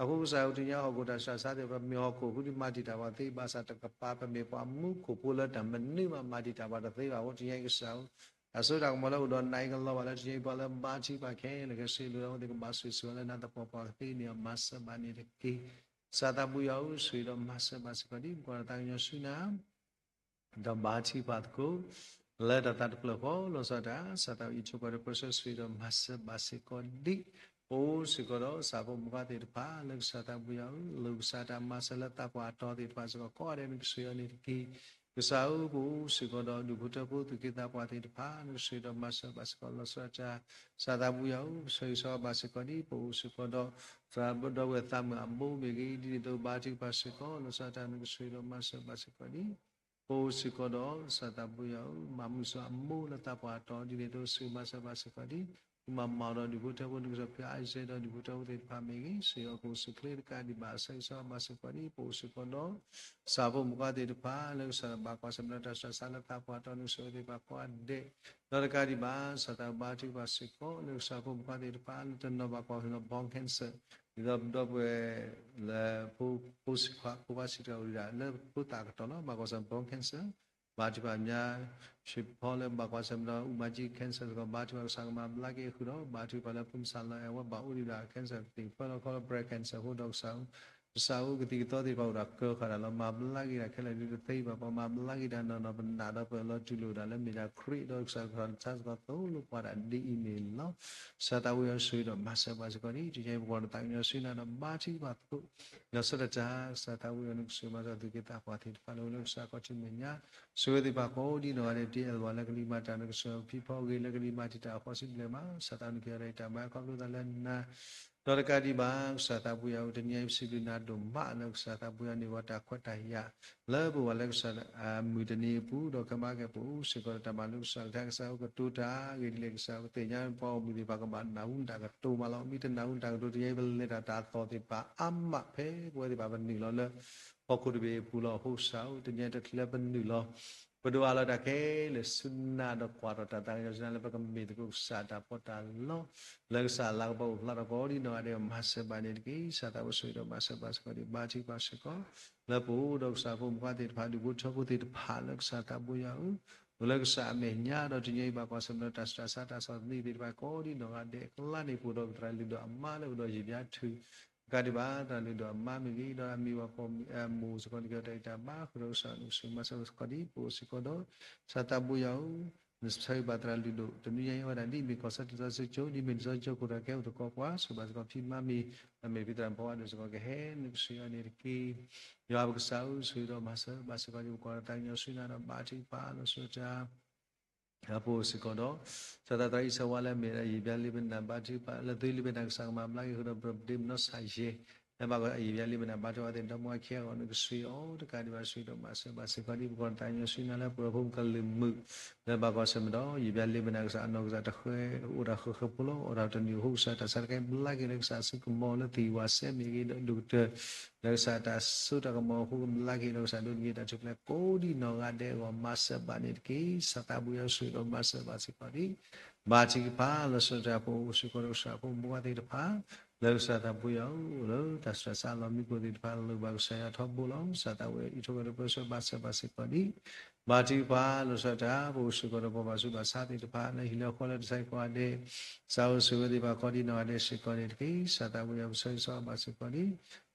အဃိကစၢ်ဧၢ တနံၤအံၤဟီၣ်ခိၣ်တၢ်ဆူးတၢ်ဆါသ့ၣ်တဖၣ် ပမ့ၢ်ဟီၣ်ခိၣ်ဃုဒုးမၤတံာ်တာ်ပှၤသ့ ဘၣ်ဆၣ်တကပၤ ပမ့ၢ်ပှၤမူခိၣ်ဖိလၢတၢ်မနုၤမးမၤတံာ်တာ်ပှၤတသ့ဘၣ်အဃိ တနံၤအံၤကစၢ်ဧၢ တၢ်စိတၢ်ကမီၤလၢအိၣ်ဒီးနၤအံၤကလီၤဘၣ်လၢတနံၤအံၤ ပှၤလၢဘါထံပှၤခဲလၢာ်ခဲဆ့ လိာ်ဝဲသ့ၣ်ကဘၣ်ဆိၣ်ဂ့ၤဆိၣ်ဝါလၢနၤသပှၢ်ပှၢ်ကသ့န့ၣ် မၤစၢၤဘၣ်န့ၣ်တက့ၢ်. ကစၢ်သးဘိယွၤဧၢ ဆိၣ်ဂ့ၤဒီးမၤစၢၤဘၣ်စ့ၢ်ကီးဒံး ပကွၢ်တၢ်သးကညီၤဆူနၤ ဒီးဘါထံပှၤသကိး လၢတၢ်သးတဖျၢၣ်ဃီ လီၤဆီဒၣ်တၢ် ကစၢ်သးဘိယွၤအံၤဆိၣ်ဂ့ၤဒီးပၢဆှၢဆိၣ်ဂ့ၤဒီးမၤစၢၤဘၣ်စ့ၢ်ကီးဒံး ပအိၣ်စ့ၢ်ကီးဒီးကစၢ်ဖိမုၣ်ခွါသ့ၣ်တဖၣ် လၢကစၢ်သးဘိယွၤဧၢ လိာ်ကစၢ်တၢ်မၤစၢၤလၢသးပှၢ်အတီၤသ့ၣ်တဖၣ်စ့ၢ်ကီး ကိးဂၤဒဲးနကဆိၣ်ဂ့ၤအီၤန့ၣ်တက့ၢ်. ကစၢ်ဧၢ ပအိၣ်စ့ၢ်ကီးဒီးဒူၣ်ဖိထၢဖိသူၣ်က့သးပှၢ်သ့ၣ်တဖၣ် နကဆိၣ်ဂ့ၤဒီးမၤစၢၤဘၣ်စ့ၢ်ကီး လီၤဆီဒၣ်တၢ် ကစၢ်သးဘိယွၤဧၢ ပဆၢဂ့ၤဆၢဝါဘၣ်စ့ၢ်ကီးဒံး ပအိၣ်စ့ၢ်ကီးဒီး သရၣ်ဒီပုၢ်ဝဲၢ်သးမုၣ်အမိၢ်မ့ၢ်ဂ့ၤ ဒ်န့ၣ်အသိးဘါထံပှၤစ့ၢ်ကီး လီၤဆီဒၣ်တၢ် နကဆိၣ်ဂ့ၤဒီးမၤစၢၤဘၣ်စ့ၢ်ကီးဒံး ပအိၣ်စ့ၢ်ကီးဒီးကစၢ်သးဘိယွၤဧၢ မၤမုာ်စ့ၢ်အမိၢ်လၢသးပှၢ်အတီၤ ဒ်န့ၣ်အသိးဆိၣ်ဂ့ၤမၤစၢၤဘၣ်စ့ၢ်ကီးဒံး မၤမၤဒီးဒူၣ်ဖိထၢဖိ နကစၢ်ဖံအါအံၤစဲဒီးဒူၣ်ဖိထၢဖိသ့ၣ်တဖၣ်မ့ၢ်ဂ့ၤ ဆိၣ်ဂ့ၤအီၤကအိၣ်ဆူၣ်ချ့တကးဒံးဘၣ် ဆၢဂ့ၤဆၢဝါဘၣ်စ့ၢ်ကီးဒံး ပအိၣ်စ့ၢ်ကီးဒီး ကစၢ်ဖိမုၣ်ခွါသ့ၣ်တဖၣ် လၢကစၢ်ဘၣ်ကွၢ်ဆၢၣ်မဲာ်ဒီးတၢ်ဆူးတၢ်ဆါလၢသးပှၢ်အတီၤ နကဆိၣ်ဂ့ၤသ့ၣ်တဖၣ်ကိးဂၤဒဲး ဒီးတကးဒံးဘၣ် ကစၢ်သးဘိဘါထံပှၤစ့ၢ်ကီး လၢကစၢ်ဖိမုၣ်ခွါသ့ၣ်တဖၣ် လၢတနီၤဘၣ်ကွၢ်ဆၢၣ်မဲာ်ဒီး bone cancer ဒ်သိးဒီပုၢ်ဝဲၢ် လၢဖိ ဖိစ့ၢ်ခွါ ဖိခွါစံးတၢ်အိၣ်ဒံးဒၣ် လၢဖိသၣ်အကတီၢ်လီၤ ဘၣ်ကွၢ်ဆၢၣ်မဲာ် bone cancer ဘါထံပှၤမ့ၢ် ဆံးဖီလၢဘၣ်ကွၢ်ဆၢၣ်မဲာ်ဒီး အူမၤကံ cancer စ့ၢ်ကီး ဘါထံပှၤကစၢ်ကမၤဘျါက့ၤဃုာ်ဒီး ဘါထံပှၤလၢဖိမုၣ်ဆါလီၤအဲၣ်ဝဲဘၣ်အိၣ်ဒံးဒၣ် cancer ကသံၣ်ဖၢလီၤခီလီၤ breast cancer အဃိဒီးကစၢ် ကစၢ်ဧၢ ကသံၣ်ကသီသ့ၣ်တဖၣ်အိၣ်ဒီးကၢဃာ်တၢ်လီၤ မၤဘျါက့ၤဒၣ်ခဲလၢာ်ဒ်တသ့ဘၣ် ပှၤမၤဘျါက့ၤတၢ်နီၢ်နီၢ် ပနာ်ဒီးပလီၤတူၢ်လိာ်ဒၣ်လၢမ့ၢ်ဒၣ်ခရံာ်ဒီးကစၢ်ကထီၣ်ဆါစ့ၢ်ကီးသိၣ်လိပှၤဒၣ်ဒ်အံၤန့ၣ်လီၤ. ကစၢ်သးဘိယွၤဆိၣ်ဂ့ၤဒီးမၤစၢၤဘၣ်စ့ၢ်ကီးဒံး တနံၤအံၤ ပကွၢ်တၢ်သးကညီၤဆူနၤဒီးဘါထံပှၤသကိး လီၤဆီဒၣ်တၢ် ကစၢ်သးဘိယွၤနကဆိၣ်ဂ့ၤမၤစၢၤသူၣ်က့သးပှၢ်သ့ၣ်တဖၣ်လၢအိၣ်လၢကစၢ်ခီၣ်ထံးမဲာ်ညါ ဆိၣ်ဂ့ၤသ့ၣ်တဖၣ်ကိးဒံးနီၢ်ဂၤဒဲး တ့အလဝါလၢကလံၤမၤတၢ် နကဆိၣ်ဂ့ၤဖံဖီအဂ့ၤလၢကလံၤမၤတံာ်တာ်အဃီစံဘျဲၣ်မး ကစၢ်သးနကဲထီၣ်တၢ်အံၤတၢ်ဘါ ခီဖျိသးလၢနၤ ဒီးတကးဒံးဘၣ် ကစၢ်သးပူယၤဧၢ, တနံၤအံၤပစံးဘျုးနၤဒိၣ်မးလၢကစၢ်သးပူယၤန့ၣ် ပှၤတၢ်ခွဲးတၢ်ယာ် လၢပဝဲလၢကစၢ်မုၢ်တနံၤအပူၤ ဒီးခဲမၤကဲပအိၣ်စ့ၢ်ကီးဒီးတၢ်မၤလိကစၢ်ကထါကစၢ်ဧၢ ကတိၤတၢ်ဂ့ၤဒ်လဲၣ်ကစၢ်ဧၢ ပသ့ၣ်ညါပှၤအိၣ်မူသ့ၣ်တဖၣ်ကဘၣ်နၢ်ဟူနတၢ်ကတိၤမးလီၤ. မ့ၢ်တနၢ်ဟူနတၢ်ကတိၤတယဲအံၤ ပလဲၤတၢ်တၢ်သီၣ်သ့ၣ်တဖၣ်အါမး ဖဲပဝဲသ့ၣ်တဖၣ်ပနုာ်လီၤလၢ ဟီၣ်ခိၣ်တဘ့ၣ်အပူၤလီၤ. အဃိကစၢ်ဧၢ တနံၤအံၤတချုးလၢပနုာ်လီၤ ပဒိးအးလီၤတၢ်ခဲလၢာ်ဆူနၤဒီးကွၢ်ထီၣ်တၢ်သးကညီၤဆူနၤလၢပကမ့ၢ်သကိးကစၢ်တၢ်ပီးတၢ်လီ လၢကစၢ်အလၤကပီၤအိၣ်ဖျါထီၣ်ကိးဒံနီၢ်ဂၤဒဲး မၤစၢၤဘၣ်န့ၣ်တက့ၢ်. ကစၢ်သးပှၢ်ဆိၣ်ဂ့ၤဒီးမၤစၢၤဘၣ်စ့ၢ်ကီးဒံး ဘါထုကဖၣ်စ့ၢ်ကီး လၢပအိၣ်ဒီးကစၢ်ဖိမုၣ်ဖိခွါသ့ၣ်တဖၣ် ဒူၣ်ဖိထၢဖိသ့ၣ်တဖၣ်လၢကစၢ်သးပူယၤဧၢ အိၣ်လၢကစၢ်အမဲာ်ညါ ဒီးတနံၤအံၤဘၣ်ကွၢ်ဆၢၣ်မဲာ်ဒီးတၢ်ဆူးတၢ်ဆါတၢ်ဆီၣ်သနံးသ့ၣ်တဖၣ်ကိးဒံနီၢ်ဂၤဒဲးအကျါန့ၣ် ပအိၣ်ဒီးပသရၣ်လုၢ်ဒိၣ်အမါလၢအိၣ်ဒီးယံာ်ဘျါထုး တကးဒံးဘၣ် သရၣ်လုၢ်ဒိၣ်အမါမ့ၢ်ဂ့ၤ ဒီးအမံၤဝဲကိးမံၤအမိၢ်စ့ၢ်ကီးန့ၣ်က့ၤတၢ်အံၤတၢ်ဘါ ဃုာ်ဒီးကစၢ်နုာ်ဆူၣ်မၤစၢၤစ့ၢ်ကီးဒံး ပအိၣ်စ့ၢ်ကီးဒီး ကစၢ်သးပူယၤဧၢ နဆၢဂ့ၤဘၣ်သရၣ်လုၢ်ဒိၣ် တနွံညါအံၤဝဲဒၣ်ဒ်အမ့ၢ်ကီၢ်စဲၣ်တၢ်စီဆှံကၠိ ဒ်အမ့ၢ်တၢ်စီဆှံကၠိခိၣ်တၢ်ကဲအိၣ်သကိးပှၤ ဆိၣ်ဘၣ်စ့ၢ်ကီးဖံမါမံၤ အမ့ၢ်ဖံသရၣ်မုၣ်ဖီဝါဒိၣ်စ့ၢ်ကီးကဟဲနုာ်ကစၢ်ယွၤန့ၣ်တက့ၢ်. ယွၤပကစၢ်ဧၢ ဆိၣ်ဂ့ၤဒီးမၤစၢၤဘၣ်စ့ၢ်ကီးဒံး ပကွၢ်ဒီးတၢ်ကညီၤဆူနၤဒီးဘါထုကဖၣ်လီၤဆီဒၣ်တၢ် အပအိၣ်စ့ၢ်ကီးဒီး စီၤသးသရၣ်အံၣ်စၢၤဝါလၢအမ့ၢ်ယံာ်ဘျါလံပနၢ်ဘါထုကဖၣ် လၢသုလံပနၢ်ကစၢ်ကမၤဘျါက့ၤဃုာ်ဒီးပဒ့မနီၢ်ဆၣ်ယဲၢ် လၢဘၣ်ယံာ်ဘျါလံပနၢ်ဘါထုကဖၣ်သ့ၣ် ဒီမါဝၤခံဂၤအဂီၢ်န့ၣ်ကစၢ်ယွၤ တကးဒံးဘၣ်ဆိၣ်ဂ့ၤဒီးမၤစၢၤဘၣ်စ့ၢ်ကီးဒံး ပကွၢ်ဒီးတၢ်ကညီၤဆူနၤလၢပှၤဖိမုၣ်ကလုာ်မုာ် လၢဘၣ်ကွၢ်ဆၢၣ်မဲာ်ဒီး ယံာ်ဘျါလံပနၢ်ကစၢ်အနီၢ်ကစၢ်တဃဲ အိၣ်တၢ်ဃၢဃၢဖိလီၤ အိၣ်တၢ်တနံၤအဃိကစၢ် တၢ်ဆါတခါအံၤဘျါက့ၤလၢကစၢ်အစုကမီၤလၢသံၣ်ဝၤစဲမ့ၢ်ဂ့ၤ ဒီးဒိၣ်ကတၢၢ် လၢကစၢ်တၢ်စိတၢ်ကမီၤအဃိကဘျါက့ၤဒီးကစၢ်ဒိးန့ၢ်က့ၤတၢ်ထူၣ်ဖျဲးကိးဒံနီၢ်ဂၤဒဲးအဂီၢ် မၤစၢၤဘၣ်န့ၣ်တက့ၢ်. စီၤသးပူယၤဆိၣ်ဂ့ၤဒီးမၤစၢၤဘၣ်စ့ၢ်ကီးဒံး ဘါထုကဖၣ်လီၤဆီဒၣ်တၢ် ပအိၣ်စ့ၢ်ကီးဒီးကစၢ်ဖိမုၣ်ဖိခွါသ့ၣ်တဖၣ် လၢကစၢ်သးပူယၤဧၢ လၢတၢ်ဆူးတၢ်ဆါလီၤမံကိၣ်သ့ၣ်တဖၣ် လၢဘၣ်ကစၢ်ယွၤထီဘိလီၤ. ကစၢ်သးဝဲအံးထွဲဒီးပၢဆှၢဘၣ်စၢၤဘၣ်စ့ၢ်ကီးဒံး ဘါထုကဖၣ်လီၤဆီဒၣ်တၢ် ပအိၣ်စ့ၢ်ကီးဒီးပှၤဘၣ်ဆူးဘၣ်ဆါသ့ၣ်တဖၣ် လၢဟံၣ်လၢဃီလၢတၢ်ဆါဟံၣ်ကိးဂၤဒဲး ကစၢ်ဧၢဆိၣ်ဂ့ၤသ့ၣ်တဖၣ်ကိးဒံနီၢ်ဂၤဒဲးစ့ၢ်ကီးန့ၣ်တက့ၢ်. ကစၢ်သးပူယၤပဆၢဂ့ၤဆၢဝါဘၣ်စ့ၢ်ကီး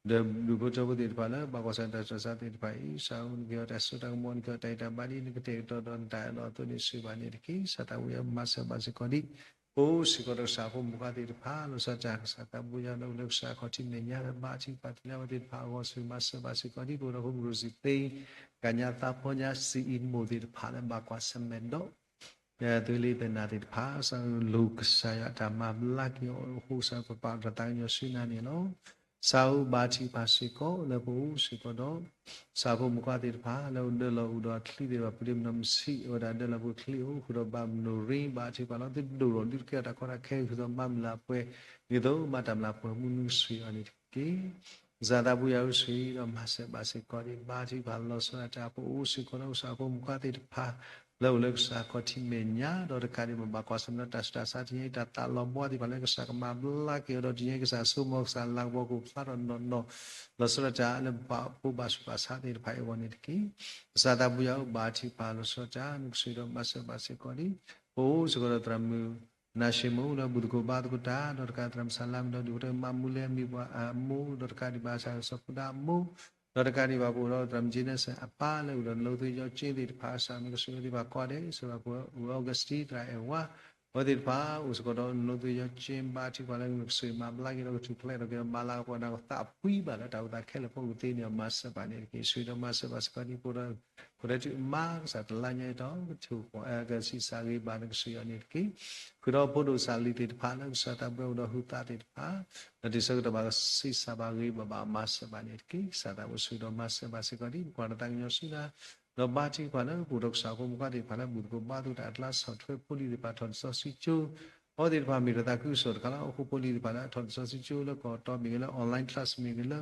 ဒံး ဒီးဒူၣ်ဖိထၢဖိသ့ၣ်တဖၣ်လၢ ဘၣ်ကွၢ်ဆၢၣ်မဲာ်တၢ်ဆူးတၢ်ဆါသ့ၣ်တဖၣ်အံၤ ကစၢ်ဧၢ နကဟ့ၣ်အီၤတၢ်စိတၢ်ကမီၤ နကဟ့ၣ်အီၤတၢ်အဲၣ်တၢ်ဘၣ်ဒ်နကတဲာ်ကတီၤဒီးနတၢ်အဲၣ်လီၤအသိးန့ၣ် ဆိၣ်ဂ့ၤဘၣ်န့ၣ်တက့ၢ်. ကစၢ်သးပူယၤမၤစၢၤဘၣ်စ့ၢ်ကီးဒံး ပအိၣ်စ့ၢ်ကီးဒီးကစၢ်ဖိမုၣ်ဖိခွါသ့ၣ်တဖၣ် လီၤဆီဒၣ်တၢ် ကစၢ်သးပူယၤလၢအိၣ်လၢကစၢ်ခီၣ်ထံးမဲာ်ညါလၢဘါထုကဖၣ်တ့ၢ်လံအဝဲသ့ၣ်တဖၣ်အဂီၢ် ဆိၣ်ဂ့ၤမၤစၢၤဘၣ်စ့ၢ်ကီးဒံး ပအိၣ်ဒီးဖိမုၣ်ရိၤစံသ့ ကညါသးဖီညါ စံအံၤမိၢ်သ့ၣ်တဖၣ်လၢဘၣ်ကွၢ်ဆၢၣ်မဲာ်ဒီး သုလံပနၢ်သ့ၣ်တဖၣ် ကစၢ်လိၤကစၢ်ယွၤတၢ်မၤဘျါက့ၤအီၤအဃိ ကစၢ်ပပာ်အီၤတၢ်သးကညီၤဆူနၤန့ၣ်လီၤ. ကစၢ်ဧၢ ဘါထုကဖၣ်စ့ၢ်ကီးလၢပအိၣ်စ့ၢ်ကီးဒီး ကစၢ်ဖိမုၣ်ဖိခွါသ့ၣ်တဖၣ် လၢအိၣ်ဒၢလီၤအိၣ်ဒီးချံသ့ၣ်တဖၣ် ပဒ့မနီၢ်မဆံး အိၣ်ဝဲဒၣ်ဒၢလီၤပှၤချံအိၣ် ဃုာ်ဒီးဘၣ်မနုၤရ့ ဘါထုကဖၣ်လီၤ သုဒိၣ်ထီၣ်ဒုးတကဲထီၣ်တၢ်ကီတၢ်ခဲ ဃုာ်ဒီးမၤမုၢ်လၢ်ပှဲၤ ဒ်သိးမၤတၢ်မုၢ်လၢ်ပှဲၤမူနုၤကစၢ်ယွၤန့ၣ်တက့ၢ်. ကစၢ်သးပူယၤဧၢဆိၣ်ဂ့ၤဒီးမၤစၢၤဘၣ်စ့ၢ်ကီးဒံး ဘါထုကဖၣ်လီၤဆီဒၣ်တၢ် ပအိၣ်စ့ၢ်ကီးဒီးကစၢ်ဖိမုၣ်ဖိခွါသ့ၣ်တဖၣ် လၢအိၣ်လၢကစၢ်ခီၣ်ထံးမဲာ်ညါ ဒီးတကးဒံးဘၣ် ဘၣ်ကွၢ်ဆၢၣ်မဲာ်ဒီးတၢ်ဆူးတၢ်ဆါတနံၤအံၤ တၢ်သးလီၤဘှါသ့ၣ်တဖၣ်လၢကစၢ်ကမၤဘျါက့ၤအီၤ ဒီးတနံၤအံၤကစၢ်ဆိကမိၣ် ကစၢ်လၤကပီၤကအိၣ်ဖျါထီၣ်နီၢ်နီၢ် လီၤဆီဒၣ်တၢ်လၢပပာ်ဖိဘၣ်ဆူးဘၣ်ဆါသ့ၣ်တဖၣ်အံၤအဂီၢ်န့ၣ်တက့ၢ်. ကစၢ်သးပူယၤဧၢ ဘါထုကဖၣ်လီၤဆီဒၣ်တၢ် နကဆိၣ်ဂ့ၤဒီးမၤစၢၤဘၣ်စ့ၢ်ကီးဒံး ပအိၣ်စ့ၢ်ကီးဒီးသရၣ်မုၣ် နၤၡ့မိၣ်လၢဘူၣ်သကိးဘါသကိးတၢ် ဒီးတကးသရၣ်မုၣ်စၢ်လါမုၣ်ဒီးဒူၣ်ဖိထၢမါမူလၢအမ့ၢ်ပှၤအမိၢ် ဒီးတကးဒံးဘၣ်ကစၢ်စီၤဖိဒါအမိၢ် ဒီးတကးဒံးဘၣ်ပအိၣ်ဒီးသရၣ်မုၣ်က့နစၢၣ်အပၢ်လၢအိၣ်ဒီးနလိသ့ယီကၠ့သ့ၣ်တဖၣ် ကစၢ်မ့ၢ်ကဆိၣ်ဂ့ၤသ့ၣ်တဖၣ်ကိးဂၤဒဲး စၢၤဘၣ်ပှၤ Augustine သရၣ်အဲၣ်ဝါ အဝဲသ့ၣ်တဖၣ် အိၣ်စ့ၢ်ကီးဒီးနလိသ့ယီကၠ့ ဘါထုကဖၣ်လၢနကဆိၣ်ဂ့ၤမၤဘျါက့ၤဒီးကထူၣ်ဖျဲးထီၣ်က့ၤဒီးမၤလၤကပီၤနၤကသးအပှံၤဘၣ်လၢတၢ်အိၣ်သးခဲလၢာ်အဖီခိၣ်သ့န့ၣ် မၤစၢၤဘၣ်န့ၣ်တက့ၢ်. ဆိၣ်ဂ့ၤဒီးမၤစၢၤဘၣ်စ့ၢ်ကီးဒံး ပအိၣ်ဒီး ခိၣ်ဒဲးတုၤအမါကစၢ်တလါညါအံၤဒီး ကထူၣ်ကစံးစးဂ့ၤဘၣ်နကစၢ်ယွၤန့ၣ်တက့ၢ်. ဃုာ်ဒီးဖိဒိၣ်ကစၢ်လံၤသ့ၣ်တဖၣ်လၢကစၢ်သးပှၢ်အိၣ်ဒီးဟုသးသ့ၣ်တဖၣ် ဒီးတုၤဆၢကတီၢ်ဘၣ်ကဆံးစးဘၣ်ဂ့ၤဘၣ်ဘၣ်မၤစၢၤဘၣ်န့ၣ်တက့ၢ်. ကစၢ်သးပှၢ်ဆိၣ်ဂ့ၤဒီးမၤစၢၤဘၣ်စ့ၢ်ကီးဒံး ပကွၢ်ဒီးတၢ်ကညီၤဆူနၤ ဒီးဘါထုကဖၣ်လၢပအိၣ်ဒီးကစၢ်ဖိမုၣ်ဖိခွါသ့ၣ်တဖၣ်လၢဘူၣ်သကိးဘါသကိးတၢ်အကျါ ဆီၣ်ထွဲဖိလံၤသ့ၣ်တဖၣ်ထီၣ်တစီဆှံကၠိ အဝဲသ့ၣ်တဖၣ်မ့ၢ်တၢ်သးခုကစီၣ်တခါလီၤ. အဃိဖိလံၤသ့ၣ်တဖၣ်လၢအထီၣ်တစီဆှံကၠိလၢကီၢ်တီမ့ၢ်ဂ့ၤလၢ online class မ့ၢ်ဂ့ၤလၢ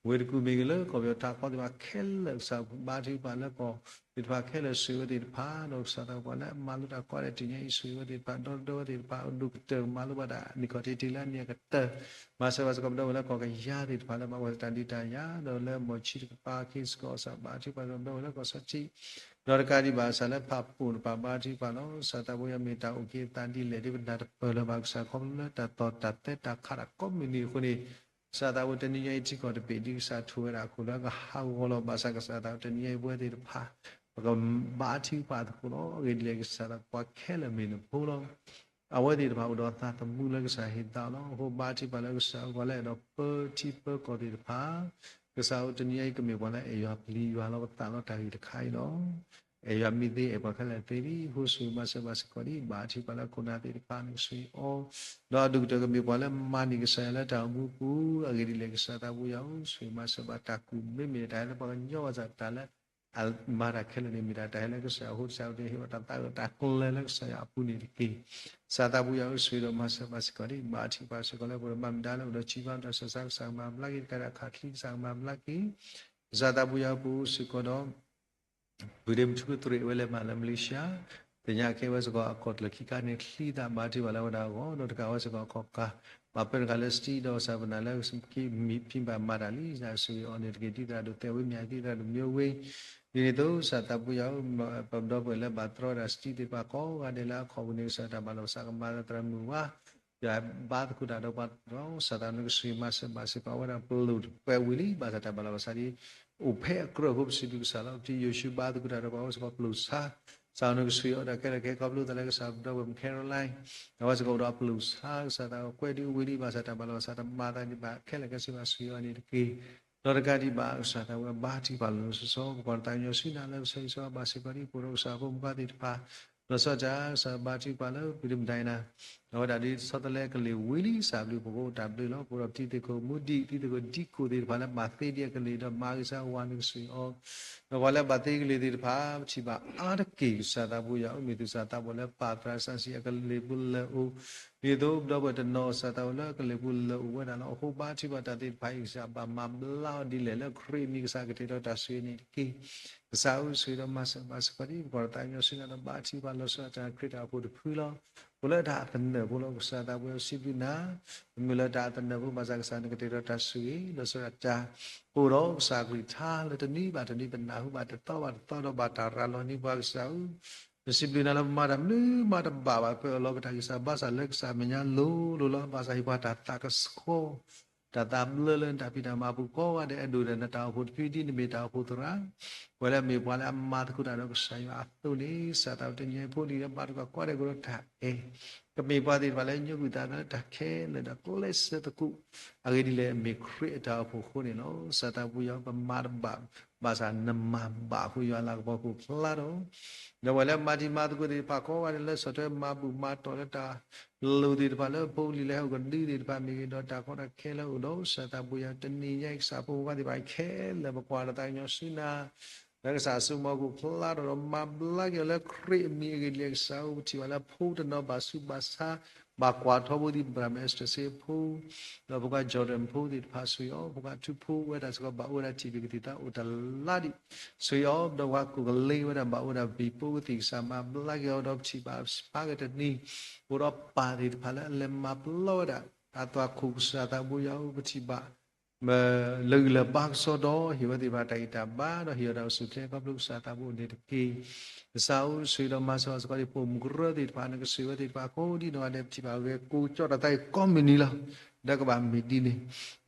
ဝ့ၢ်တကူၣ်မ့ၢ်ဂ့ၤလၢ ကီၢ်ပယီၤထးခီသ့ၣ်တဖၣ်ခဲလၢာ် ကစၢ်ဘါထုကဖၣ်လၢကီၢ်သ့ၣ်တဖၣ်ခဲလၢာ် ဆိၣ်ဂ့ၤဝဲသ့ၣ်တဖၣ် ဒီးကစၢ်သးပှၢ်လၢအမၤလိတၢ်ကိးဂၤဒဲးတနံၤအံၤ ဆိၣ်ဂ့ၤဝဲသ့ၣ်တဖၣ် ဒီသဒၢဝဲသ့ၣ်တဖၣ် ဒိၣ်ကတၢၢ်မၤလိဘၣ်တၢ်နံၣ်ခီၣ်ထံးတ့ၢ်လၢအနံၣ်အကတၢၢ် မၤစၢၤဘၣ်စ့ၢ်ကီးပဒီပုၢ်ဝဲၢ်လၢကီၢ်ကယၤသ့ၣ်တဖၣ်လၢဘၣ်ကွၢ်ဆၢၣ်တၢ်ဒုးတၢ်ယၤ ဒီးလၢမီၢ်ဆံတကပၤခ့စ့ၢ်ကီး ကစၢ်ဘါထုကဖၣ်စ့ၢ်ကီးပဒီပုၢ်ဝဲၢ်လၢကီၢ်စီထံ ဒီးတကးဒံးဘၣ်ကစၢ်လၢဖးပိာ်တဖၣ်ဘါထုကဖၣ်လီၤ. ကစၢ်သးပှၢ်ယွၤမ့ၢ်တၢ်အုၣ်က့ၤအသးဒ်လဲၣ် ဒ်ပနၢ်တပၢၢ်လၢၤဘၣ်ကစၢ်ခီဖျိလၢတၢ်သီၣ်တၢ်သဲတၢ်ခးတၢ်ကိးမုၢ်နံၤအဃိန့ၣ် ကစၢ်သးပှၢ်တနံၤညါအံၤထံကီၢ်တဘ့ၣ်ဒ်ကစၢ်ထိၣ်ဝဲဒၣ်အခိၣ်လၢကဟးဂီၤလီၤ ဘၣ်ဆၣ်ကစၢ်သးပှၢ်တနံၤညါအံၤပဝဲသ့ၣ်တဖၣ် ပကဘါထုကဖၣ်သကိးလီၤ. အဂ့ၢ်ဒ်လဲၣ်ကစၢ်သးပှၢ်ခဲလၢာ်မ့ၢ်နဖိလီၤ. အဝဲသ့ၣ်တဖၣ်အိၣ်ဒီးသးသမူလၢကစၢ်ဟ့ၣ်သးလီၤ. အဃိဘါထုကဖၣ်လၢကစၢ်အဂီၢ်လၢအဲၣ်ဒိးပၢထံပၢကီၢ်သ့ၣ်တဖၣ် ကစၢ်ဧၢတနံၤညါအံၤကမ့ၢ်ပှၤလၢအဲၣ်ယွၤပျံၤယွၤလီၤပသးလီၤတၢ်ဂ့ၢ်တခါအံၤလီၤ. အဲၣ်ယွၤမံသ့ အဲၣ်ပှၤခဲလၢာ်သ့လံ, အဃိဆူမၤစၢၤဘၣ်စ့ၢ်ကီးဒံး, ဘါထုကဖၣ်လၢခိၣ်နၢ်သ့ၣ်တဖၣ်န့ၣ်ကဆှံအီၤ, ဒီးအဒိၣ်ကတၢၢ်ကမ့ၢ်ပှၤလၢမၤန့ၢ်ကစၢ်ယွၤလၢတၢ်အိၣ်မူပူၤ, အဂ့ၢ်ဒ်လဲၣ် ကစၢ်သးပူၤယွၤဧၢ, ဆှံမၤစၢၤဘၣ်တၢ်ကူၣ်မ့ၢ်မ့ၢ်တၢ်ဟဲလၢပှၤကညီဘၣ်ဆၣ်တၢ်လၢ အမၤတၢ်ခဲလၢာ်န့ၣ် မ့ၢ်ဒၣ်တၢ်ဟဲလၢကစၢ်ယွၤအဃိ တၢ်အိၣ်တ့ၢ်ဟ့ၣ်အီၤတၢ်သးအုးတၢ်ကျဲၤလၢကစၢ်ယွၤအပူၤန့ၣ်တက့ၢ်. ကစၢ်သးပူၤယွၤဧၢ, ဆှံဒီးမၤစၢၤဘၣ်စ့ၢ်ကီးဒံး, ဘါထုကဖၣ်စ့ၢ်ကီးလၢပဒိၣ်မၤမတၤလၢအိၣ်ဒီးစံးဘၣ်တၢ်ဆၢစါ ကစၢ်ကမၤဘျါက့ၤ, တကးဒံးအခးချံ ကစၢ်ကမၤဘျါက့ၤ, ကစၢ်သးပူၤယွၤပူၤစ့ၢ်ကီးဒီး ဖုဒ့မုၣ်ထူကတြ့ၣ်ဝဲလဲၤမၤလၢ Malaysia, သ့ၣ်ညါကဲဝဲစ့ၢ်ကီးအကီၢ်တလၢာ်ခံခါန့ၣ် ချံသးဘါထုကဖၣ်လၢဝဲဒၣ်အဂီၢ်, ဒီးတကးဝဲစ့ၢ်ကီးအခီၣ်ကါ, ဘၣ်ပၢတဂၤလၢ စတံ ဒီးကစၢ်ပနာ်လၢ မ့ၢ်ဖံးဘၣ်မၤတၢ်လံ, ကစၢ်ဆိၣ်ဂ့ၤအီၤန့ၣ်တက့ၢ်, ဒ်သရၣ်ဒိၣ်သဲဝ့မၠး ဒ်သရၣ်ဒိၣ်မၠိဝ့, ဒ်န့ၣ်အသိး ကစၢ်သးပူၤယွၤဧၢ, ပဒီပုၢ်ဝဲၢ်လၢဘၣ်တြီဝဲဒၣ် စတံ သ့ၣ်တဖၣ်ကိးဂၤဒဲးလၢအခီၣ်ပူၤန့ၣ် ကစၢ်တၢ်ဘၣ်လီၤဘၣ်စးကမၤလၢသရၣ်မုၣ်ဝါ ယွၤဘါသကိးတၢ်ဒီးပှၤဒီး ကစၢ်သးနကဆှံမၤစၢၤဘၣ်စ့ၢ်ကီးဝဲဒၣ်ပလိၣ်တပှဲၤဝံၤလံ, ဘၣ်ဆၣ်တၢ်ဘၣ်လီၤဘၣ်စးဒ် အိၣ်ဖဲအကြၢးအဃိ ပစံးဘျုးကစၢ်လီၤ. ပထံၣ်ယိၤၡူဘါသကိးတၢ်ဒီးပှၤအိၣ်စ့ၢ်ကီးပလိၣ်ဆါ, ကစၢ်နကဆှံအီၤတၢ်ခဲလၢာ်ခဲဆ့ ခီဖျိသးလၢကစၢ်ပဒီပုၢ်ဝဲၢ် Caroline အဝဲစ့ၢ်ကီးအိၣ်ဒီးအပလိၣ်ဆါ, ကစၢ်သးကွဲးဒ်အဝံၤလံ, ဘၣ်ဆၣ်တၢ်ဘၣ်လီၤဘၣ်စးတမၤသးဒံးဘၣ်ခဲလၢာ်ခဲဆ့ဘၣ် ဆှံအီၤန့ၣ်တက့ၢ်. ဒီးတကးဒံးဘၣ် ကစၢ်သးဝဲဘါထုကဖၣ်လီၤလီၤဆီဆီ ပကွၢ်တၢ်သးကညီၤဆူနၤလၢကစၢ်ယွၤဘၣ်စ့ၢ်ကီးဒံး ပအိၣ်ဒီးကစၢ်ဖိမုၣ်ခွါသ့ၣ်တဖၣ်, လီၤဆီဒၣ်တၢ် ကစၢ်ဘါထုကဖၣ်လၢ ပဒ့မုၣ်ဒိၣ်နၤ အဝဲဒၣ်ဒ်ဆီတလဲကလ့ၢ်ဝံၤလံ ကစၢ်ဘျုးပအိၣ်တၢ်ဘျုးလီၤ. ပအိၣ်ဒီးပတံၤသကိးမူဒံး တံၤသကိးဒံကိၢ်သ့ၣ်တဖၣ်လၢဘၣ်သ့ဒံးအကလ့ၢ်ဒီးမၤကစၢ်ဝၤနကဆှံအီၤ, ဒီးပှၤလၢဘၣ်သ့ကလ့ၢ်သ့ၣ်တဖၣ် ပထံၣ်ဘၣ်အါတက့ၢ် ကစၢ်သးပူၤယွၤအိၣ် မ့ၢ်သုစၢ်သးဘီၣ်လၢပာ်သရၣ်စီဆှံအကလ့ၢ်ပူၤလၢအအိၣ်, ဒ်သိးပဒီပုၢ်ဝဲၢ်တနီၤ ကစၢ်သးဘီၣ်လၢအကလ့ၢ်ပူၤလၢအအိၣ်ဝဲဒၣ်လီၤ. အဃိဘါထုကဖၣ်တၢ်သ့ၣ်တဖၣ်အံၤ ကစၢ်ဘၣ်မၤဘျါအီၤဒ်လဲၣ်လၢခရံာ်အမံၤ ကစၢ်ကတဲာ်ကတီၤတၢ်ဆိၣ်ဂ့ၤန့ၣ်တက့ၢ်. ကစၢ်ဧၢ ဆိၣ်ဂ့ၤဒီးမၤစၢၤဘၣ်စ့ၢ်ကီးဒံး ပကွၢ်တၢ်သးကညီၤဆူနၤဒီးဘါထုကဖၣ်လီၤဆီဒၣ်တၢ် ခရံာ်တၢ်အိၣ်ဖှိၣ်တဖုလီၤ. ပအိၣ်လၢတၢ်အသနၢၣ်ဖိလီၤ. ကစၢ်သးပူၤယွၤ ပစံးဘျုးနၤ, ပမ့ၢ်လၢတၢ်အသနၢၣ်ဖိ ဘၣ်ဆၣ်ကစၢ်နကတဲာ်ကတီၤတၢ်ဆိၣ်ဂ့ၤ လီၤဆီဒၣ်တၢ် ပအိၣ်ဒီးကစၢ်ကလုၢ်ကထါလၢတနံၤဘၣ်တနံၤ ပနၢ်ဟူဘၣ်တသီဘၣ်တသီဒီး ဘၣ်တၢ်ရၤလီၤန့ၢ်ပှၤ ကစၢ်ဧၢ, ပစံးဘျုးနၤလၢပမၤတၢ်မနုၤမၤတဘၣ်ဘၣ် ပအၢၣ်လီၤပတၢ်ဂံၢ်စၢ်ဘါစၢ်လၢကစၢ်အမဲာ်ညါလိၤလိၤလီၤ. ဘၣ်ဆၣ်ဟ့ၣ်ပှၤတၢ်သးကဆှီ တၢ်သးဘျၢလၢနတၢ်ဖံးတၢ်မၤအပူၤကိးဂၤဒဲး အဲၣ်ဒိးဒီးနတၢ်အိၣ်ဖှိၣ်တဖုဒ်နမ့ၢ်တၢ်အိၣ်ဖှိၣ်သရၣ်, ပဝဲလၢအမ့ၢ်ပှၤလၢအမၤသကိးတၢ်ဒီးကစၢ်ယွၤအသိးန့ၣ် ကစၢ်သးဝဲတနံၤဖိလံၤလၢဘါထုကဖၣ်ကိးဂၤဒဲးကဒီးတၢ်အဲၣ်, ကမ့ၢ်ပှၤသ့ၣ်တဖၣ်လၢညိကွံာ်သးလၢတၢ်ခဲလၢာ်ဒီးကျဲးစၢးသကိး, အဂ့ၢ်ဒ်လဲၣ် မ့ၢ်ခရံာ်အတၢ်အိၣ်ဖှိၣ်အဃိန့ၣ်လီၤ. ကစၢ်သးပူၤယွၤ ပမၤတဘၣ်, ဘၣ်ဆၣ်နမၤဘၣ်အဃိ ယွၤလၤကပီၤခိၣ်ဖျါဒီး ဒီးပဝဲလၢမၤတံၤမၤသကိးသ့ၣ်တဖၣ်ကိးဂၤဒဲးလၢ ဆီၣ်ထွဲမၤဘူၣ်မၤတီၢ်လၢတၢ်လိၣ်သ့ၣ်တဖၣ်လၢဖိလံၤလၢဟဲအိၣ်ကဒုသ့ၣ်တဖၣ်မ့ၢ်ဂ့ၤ ဒီးတၢ်ကီတၢ်ခဲလၢအိၣ်ဒီး ကစၢ်သးပူၤယွၤတနံၤညါအံၤ ကစၢ်ဖိမုၣ်ဖိသ့ၣ်တဖၣ်ခဲလၢာ် ပကွၢ်တၢ်သးကညီၤဆူနၤ လၢကစၢ်အစိကမီၤကအိၣ်ဖျါထီၣ်ဒီး မၤဘျါက့ၤအီၤလၢခရံာ်အမံၤအဂ့ၢ်ဒ်လဲၣ် ကစၢ်ဧၢ ပထံၣ်ဘၣ်လၢဖိတနီၤဘၣ်ဆူးဘၣ်ဆါ ဘၣ်ကွၢ်ထီဘိသံ ပသရၣ်မုၣ် Esther စ့ဖိ ဒီးဖိခွါ Jordan ဖိသ့ၣ်တဖၣ် ဆိၣ်ဂ့ၤအီၤ ဖိခွါထူဖိဝဲဒၣ်စ့ၢ်ကီး ဘၣ်အိၣ်ဝဲဒၣ်ထံၣ်ဘၣ်ကသံၣ်သးအိၣ်တလါဒံး ဆိၣ်ဂ့ၤအီၤ ဒီးပှၤကူၣ်ကလ့ဝဲဒၣ် ဘၣ်အိၣ်ဝဲဒၣ်ဘံၣ်ပိကသံၣ် ကစၢ်မၤဘျါက့ၤအီၤ ဒီးပထံၣ်ဘၣ်ဆါကတနံၤ အိၣ်ဒီးပၢ်သ့ၣ်တဖၣ်လၢအလဲၤမၤပျီဝဲဒၣ် အသွၣ်ခိၣ် ကစၢ်သးပူၤယွၤဧၢ ပထံၣ်ဘၣ် လၢဂံၢ်လၢဘါကစီဒီ ဟ့ၣ်ဝဲသ့ၣ်တဖၣ်တၢ်ဂံၢ်တၢ်ဘါ ဒီးဟ့ၣ်ဝဲဒၣ်အိၣ်ဆူၣ်အိၣ်ချ့ ခီဖျိကစၢ်သးပူၤန့ၣ်တက့ၢ်. ကစၢ်ဧၢ ဆိၣ်ဂ့ၤဒီးမၤစၢၤဘၣ်စ့ၢ်ကီး ဒ်ပိာ်မုၣ်ကရၢသ့ၣ်တဖၣ် နကဆိၣ်ဂ့ၤဝဲသ့ၣ်တဖၣ် ကိးဒ်နီၢ်ဂၤဒဲး ပထံၣ်ဘၣ်ဂဲၤကိးကၠီတၢ်သးအံၤကိးမုၢ်နံၤလီၤ. ဒီးကဘၣ်မ့ၢ်ဒ်န့ၣ်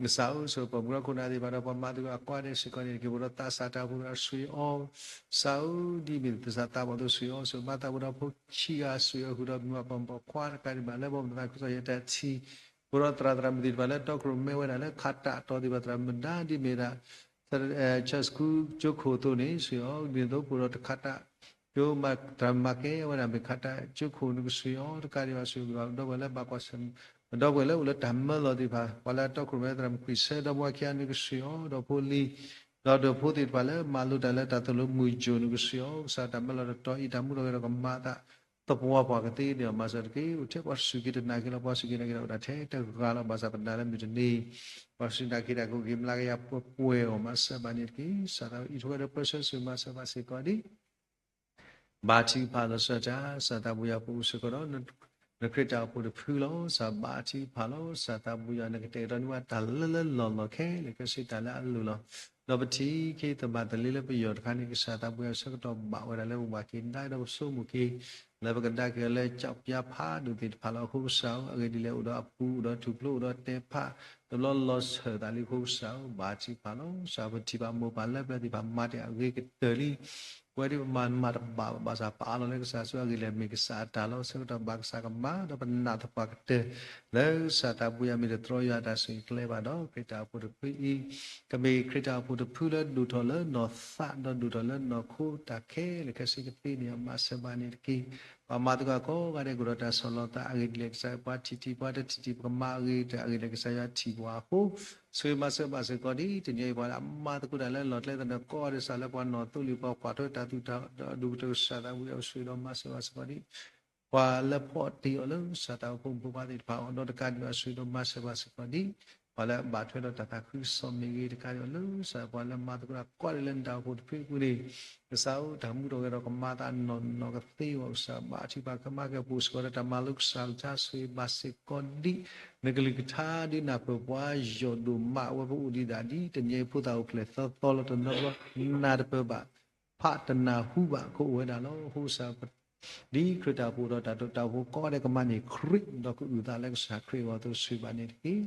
ကစၢ်ဧၢ ဆိၣ်ဂ့ၤပိာ်မုၣ်ကရၢခိၣ်နၢ်သ့ၣ်တဖၣ် ဒီးပှၤမၤသကိးအကိးဂၤဒဲးစ့ၢ်ကီးန့ၣ်တက့ၢ်. ပအိၣ်ဒီးသးစၢ်တၢ်အိၣ်ဖှိၣ်သရၣ် ဆိၣ်ဂ့ၤအီၤ ကစၢ်ဧၢ ဒ်မ့ၢ်သးစၢ်သးဘီၣ်အသိး ဆိၣ်ဂ့ၤအီၤ ဆိၣ်ဂ့ၤမၤသးပှၤဒီးဖိဆံးဂၤ ဆိၣ်ဂ့ၤအီၤဃုာ်ဒီးမုၢ်ပှၢ်ပိာ်ခွါတကးဒံးဘၣ် လၢပှၤမၤသးခုကစီၣ်ယဲၢ်တၢ်ထံၣ် ပအိၣ်ဒီးသရၣ်သရၣ်မုၣ်သ့ၣ်တဖၣ်လၢတီခိၣ်ရိၣ်မဲဝဲဒၣ်လၢခးတၢ်အတီၢ်သ့ၣ်တဖၣ် သရၣ်မုၣ်ဒါဒ်မ့ၢ်ဒၣ် Charles ကူကၠိခိၣ်အသိးန့ၣ် ဆိၣ်ဂ့ၤအီၤ ဒ်သိးပအိၣ်ဒီးတခးတၢ် ကၠိမၤသရၣ်မၤကဲဝဲဒၣ်မ့ၢ်ခးတၢ်ကၠိခိၣ် နကဆိၣ်ဂ့ၤအီၤတကးဒံးဘၣ် ဆိၣ်ဂ့ၤဒီပုၢ်ဝဲၢ်လၢဘၣ်ကွၢ်ဆၢၣ် ဒီပုၢ်ဝဲၢ်လၢအိၣ်လၢတၢ်မၢလီၤသ့ၣ်တဖၣ် ပှၤလၢအတီခိၣ်ရိၣ်မဲသရၣ်မုၣ်ခွံဆၢ ဒီပုၢ်ဝဲၢ်ခံဂၤ နကဆိၣ်ဂ့ၤအီၤ ဒီးဖိလံၤ ဒီးဒၢးဖိသ့ၣ်တဖၣ်လၢမၤလိတၢ်လၢတၢ်သိၣ်လိမုၢ်ယိာ် နကဆိၣ်ဂ့ၤအီၤ ကစၢ်တၢ်မၢလီၤတတီၤအံၤ တၢ်မူထီၣ်ဂဲၤထီၣ်ကမၤအသး သပှၢ်ပှၢ်ကသ့န့ၣ် မၤစၢၤတက့ၢ်. အိၣ်ထဲပှၤစူၢ်က့ၤတနာ်က့ၤလီၤ ပှၤစူၢ်က့ၤနာ်က့ၤတၢ်အိၣ်ဒၣ်ထဲတဂၤလီၤ ဘၣ်ဆၣ်ပနာ်လၢမုၢ်တနံၤ ပှၤစူၢ်က့ၤနာ်က့ၤတၢ်ကအိၣ်က့ၤမျးကယၤပှဲၤပှဲၤအီၤ မၤစၢၤဘၣ်န့ၣ်တက့ၢ်. ကစၢ်သးဝဲအံးထွဲဒီးပၢဆှၢဆိၣ်ဂ့ၤမၤစၢၤဘၣ်စ့ၢ်ကီးဒ် ဘါထုကဖၣ်လီၤဆီဒၣ်တၢ် ကစၢ်သးပူၤယွၤပအိၣ်စ့ၢ်ကီးဒီး နခရံာ်တၢ်အိၣ်ဖှိၣ်တဖုလီၤ. ကစၢ်ဘါထုကဖၣ်လီၤ ကစၢ်သးပူၤယွၤ နကတဲာ်ကတီၤန့ၢ်ဝဲတၢ်လၢလၢလီၢ်လီၢ်ခဲလၢာ်ခဲဆ့ တၢ်လၢအလိၣ်လီၤ. ဒီးပထံၣ်က့ၤသဘၣ်သလ့လၢပယီၤတခါန့ၣ် ကစၢ်သးပူၤယွၤဆၢကတီၢ်ဘၣ်ဝဲဒၣ်လၢပဝၤက့ၤဒါဒီးပဆိကမိၣ်က့ၤ လၢပကဒါက့ၤအီၤလၢကၠီပျါဖးဒိၣ်သ့ၣ်တဖၣ်လီၤ. အဃိကစၢ်ဧၢ အဂ့ၢ်ဒ်လဲၣ် အိၣ်ဒီးအပူၤ အိၣ်ဒီးထူၣ်ဖျိ အိၣ်ဒီးတဲဖး တဘျီလီၤဆီၣ်သးလံအဃိကစၢ်ဧၢ ဘါထုကဖၣ်လီၤ. ကစၢ်ပထံၣ်ဘၣ်မိၢ်ပၢ်လၢပျၢၤသ့ၣ်တဖၣ်မၤတ့ၢ်အဂ့ၤကတၢၢ်လံ ပဝဲဒၣ်ပမၤမၤတဘၣ်ဘၣ်ဆၣ် ပအးလီၤလၢကစၢ်ယွၤအဂ့ၢ်လၢ မ့ၢ်ကစၢ်အတၢ်လီၤ. ဆၢကတီၢ်ဘၣ်ကစၢ်ကမၣ် ဒီးပနာ်သပှၢ်ကတၢၢ် လၢကစၢ်တၢ်ပူၤယၤ မ့ၢ်တတြီယွၤအတၢ်ဆိၣ်ဂ့ၤကျဲဘၣ်ဒီး ခရံာ်တၢ်အိၣ်ဖှိၣ်တဖုအံၤ ကမ့ၢ်ခရံာ်တၢ်အိၣ်ဖှိၣ်တဖုလၢဒိၣ်ထီၣ်လၢနီၢ်သး ဒီးဒိၣ်ထီၣ်လၢနီၢ်ခိ တၢ်ခဲလၢာ်ခဲဆ့ကသ့န့ၣ် မၤစၢၤဘၣ်န့ၣ်တက့ၢ်. ပှၤမၤသကိးကိးဂၤဒဲး ကအိၣ်ဒီးတၢ်ဆီၣ်လီၤသးအဂ့ၢ်ဒ်လဲၣ် ကစၢ်ယွၤ ပှၤထံၣ်ထံၣ်ပှၤတထံၣ်ထံၣ် ပကမၤအဂ့ၢ်တၢ်အဂ့ၢ်ဒ်လဲၣ် ကစၢ်ယွၤထံၣ်ပှၤအဃိ ဆိၣ်ဂ့ၤမၤစၢၤဘၣ်စ့ၢ်ကီးဒ်တနံၤအံၤ ပှၤလၢအမၤသကိးတၢ်လၢလီၢ်ကျဲသနၢၣ် ကိးဂၤဒဲး စးလၢပှၤနီၣ်သိလံၤ ပှၤကွၢ်ထွဲတၢ်သူၣ်တၢ်သး ဒီးဒိၣ်ကတၢၢ် ကစၢ်သးဝံၣ်အီၤ ဆိၣ်ဂ့ၤဒီးမၤစၢၤဘၣ်စ့ၢ်ကီးဒ် ပှၤလၢဖီၣ်တ့ၢ်အီၤလၢကစၢ်တၢ်အိၣ်ဖှိၣ်ဖိခွါသ့ၣ်တဖၣ်အဂီၢ် ဒီးတကးဒံးဘၣ် ဆိၣ်ဂ့ၤဒီးမၤစၢၤဘၣ်စ့ၢ်ကီးဒ် ပှၤလၢအဘၣ်ထွဲဒီးတၢ်သးခုကစီၣ်မ့ၢ်ဂ့ၤ တကးဒံးဘၣ်လၢကစၢ် ပှၤလၢမၤသကိးတၢ်ကိးဂၤဒဲးလၢနတၢ်အိၣ်ဖှိၣ်တဖုအပူၤန့ၣ် ကစၢ်ဧၢ တၢ်မူထီၣ်ဂဲၤထီၣ် ကမၤသးနီၢ်နီၢ်ကသ့အဂီၢ် ကစၢ်ဘၣ်ထံးပှၤ ကမၤက့ၤပှၤစ့ၢ်ကီးဒီး တၢ်မၤလိကစၢ်အကလုၢ်ကထါ ဆိၣ်ဂ့ၤဘၣ်စ့ၢ်ကီးဒ် နကလုၢ်ကထါဒ်နၢ်ပၢၢ်ပှၤ ယိာ်ဒိၣ်မး အဝဲပအိၣ်ဒံးဒၣ်ဒ်တနံၤအံၤ ဖိသၣ်အိၣ်ဖျဲၣ်သီသီလီၤ တနီၤဘျီ နၢ်တပၢၢ်ဘၣ် ဖးတနၢ်ဟူဘၣ် ကအိၣ်ဝဲဒၣ်လီၤ. အဃိကစၢ် ဒ်ခရံာ်တၢ်အိၣ်ဖှိၣ်ဒီးတၢ်ဒိၣ်တၢ်အိၣ်ဖှိၣ်ကိးဂၤဒဲး ကမၤန့ၢ်ခရံာ် ဒီးကအုၣ်သးလၢကစၢ်ခရံာ်အဂီၢ်အသိး ဆိၣ်ဂ့ၤဘၣ်န့ၣ်တက့ၢ်.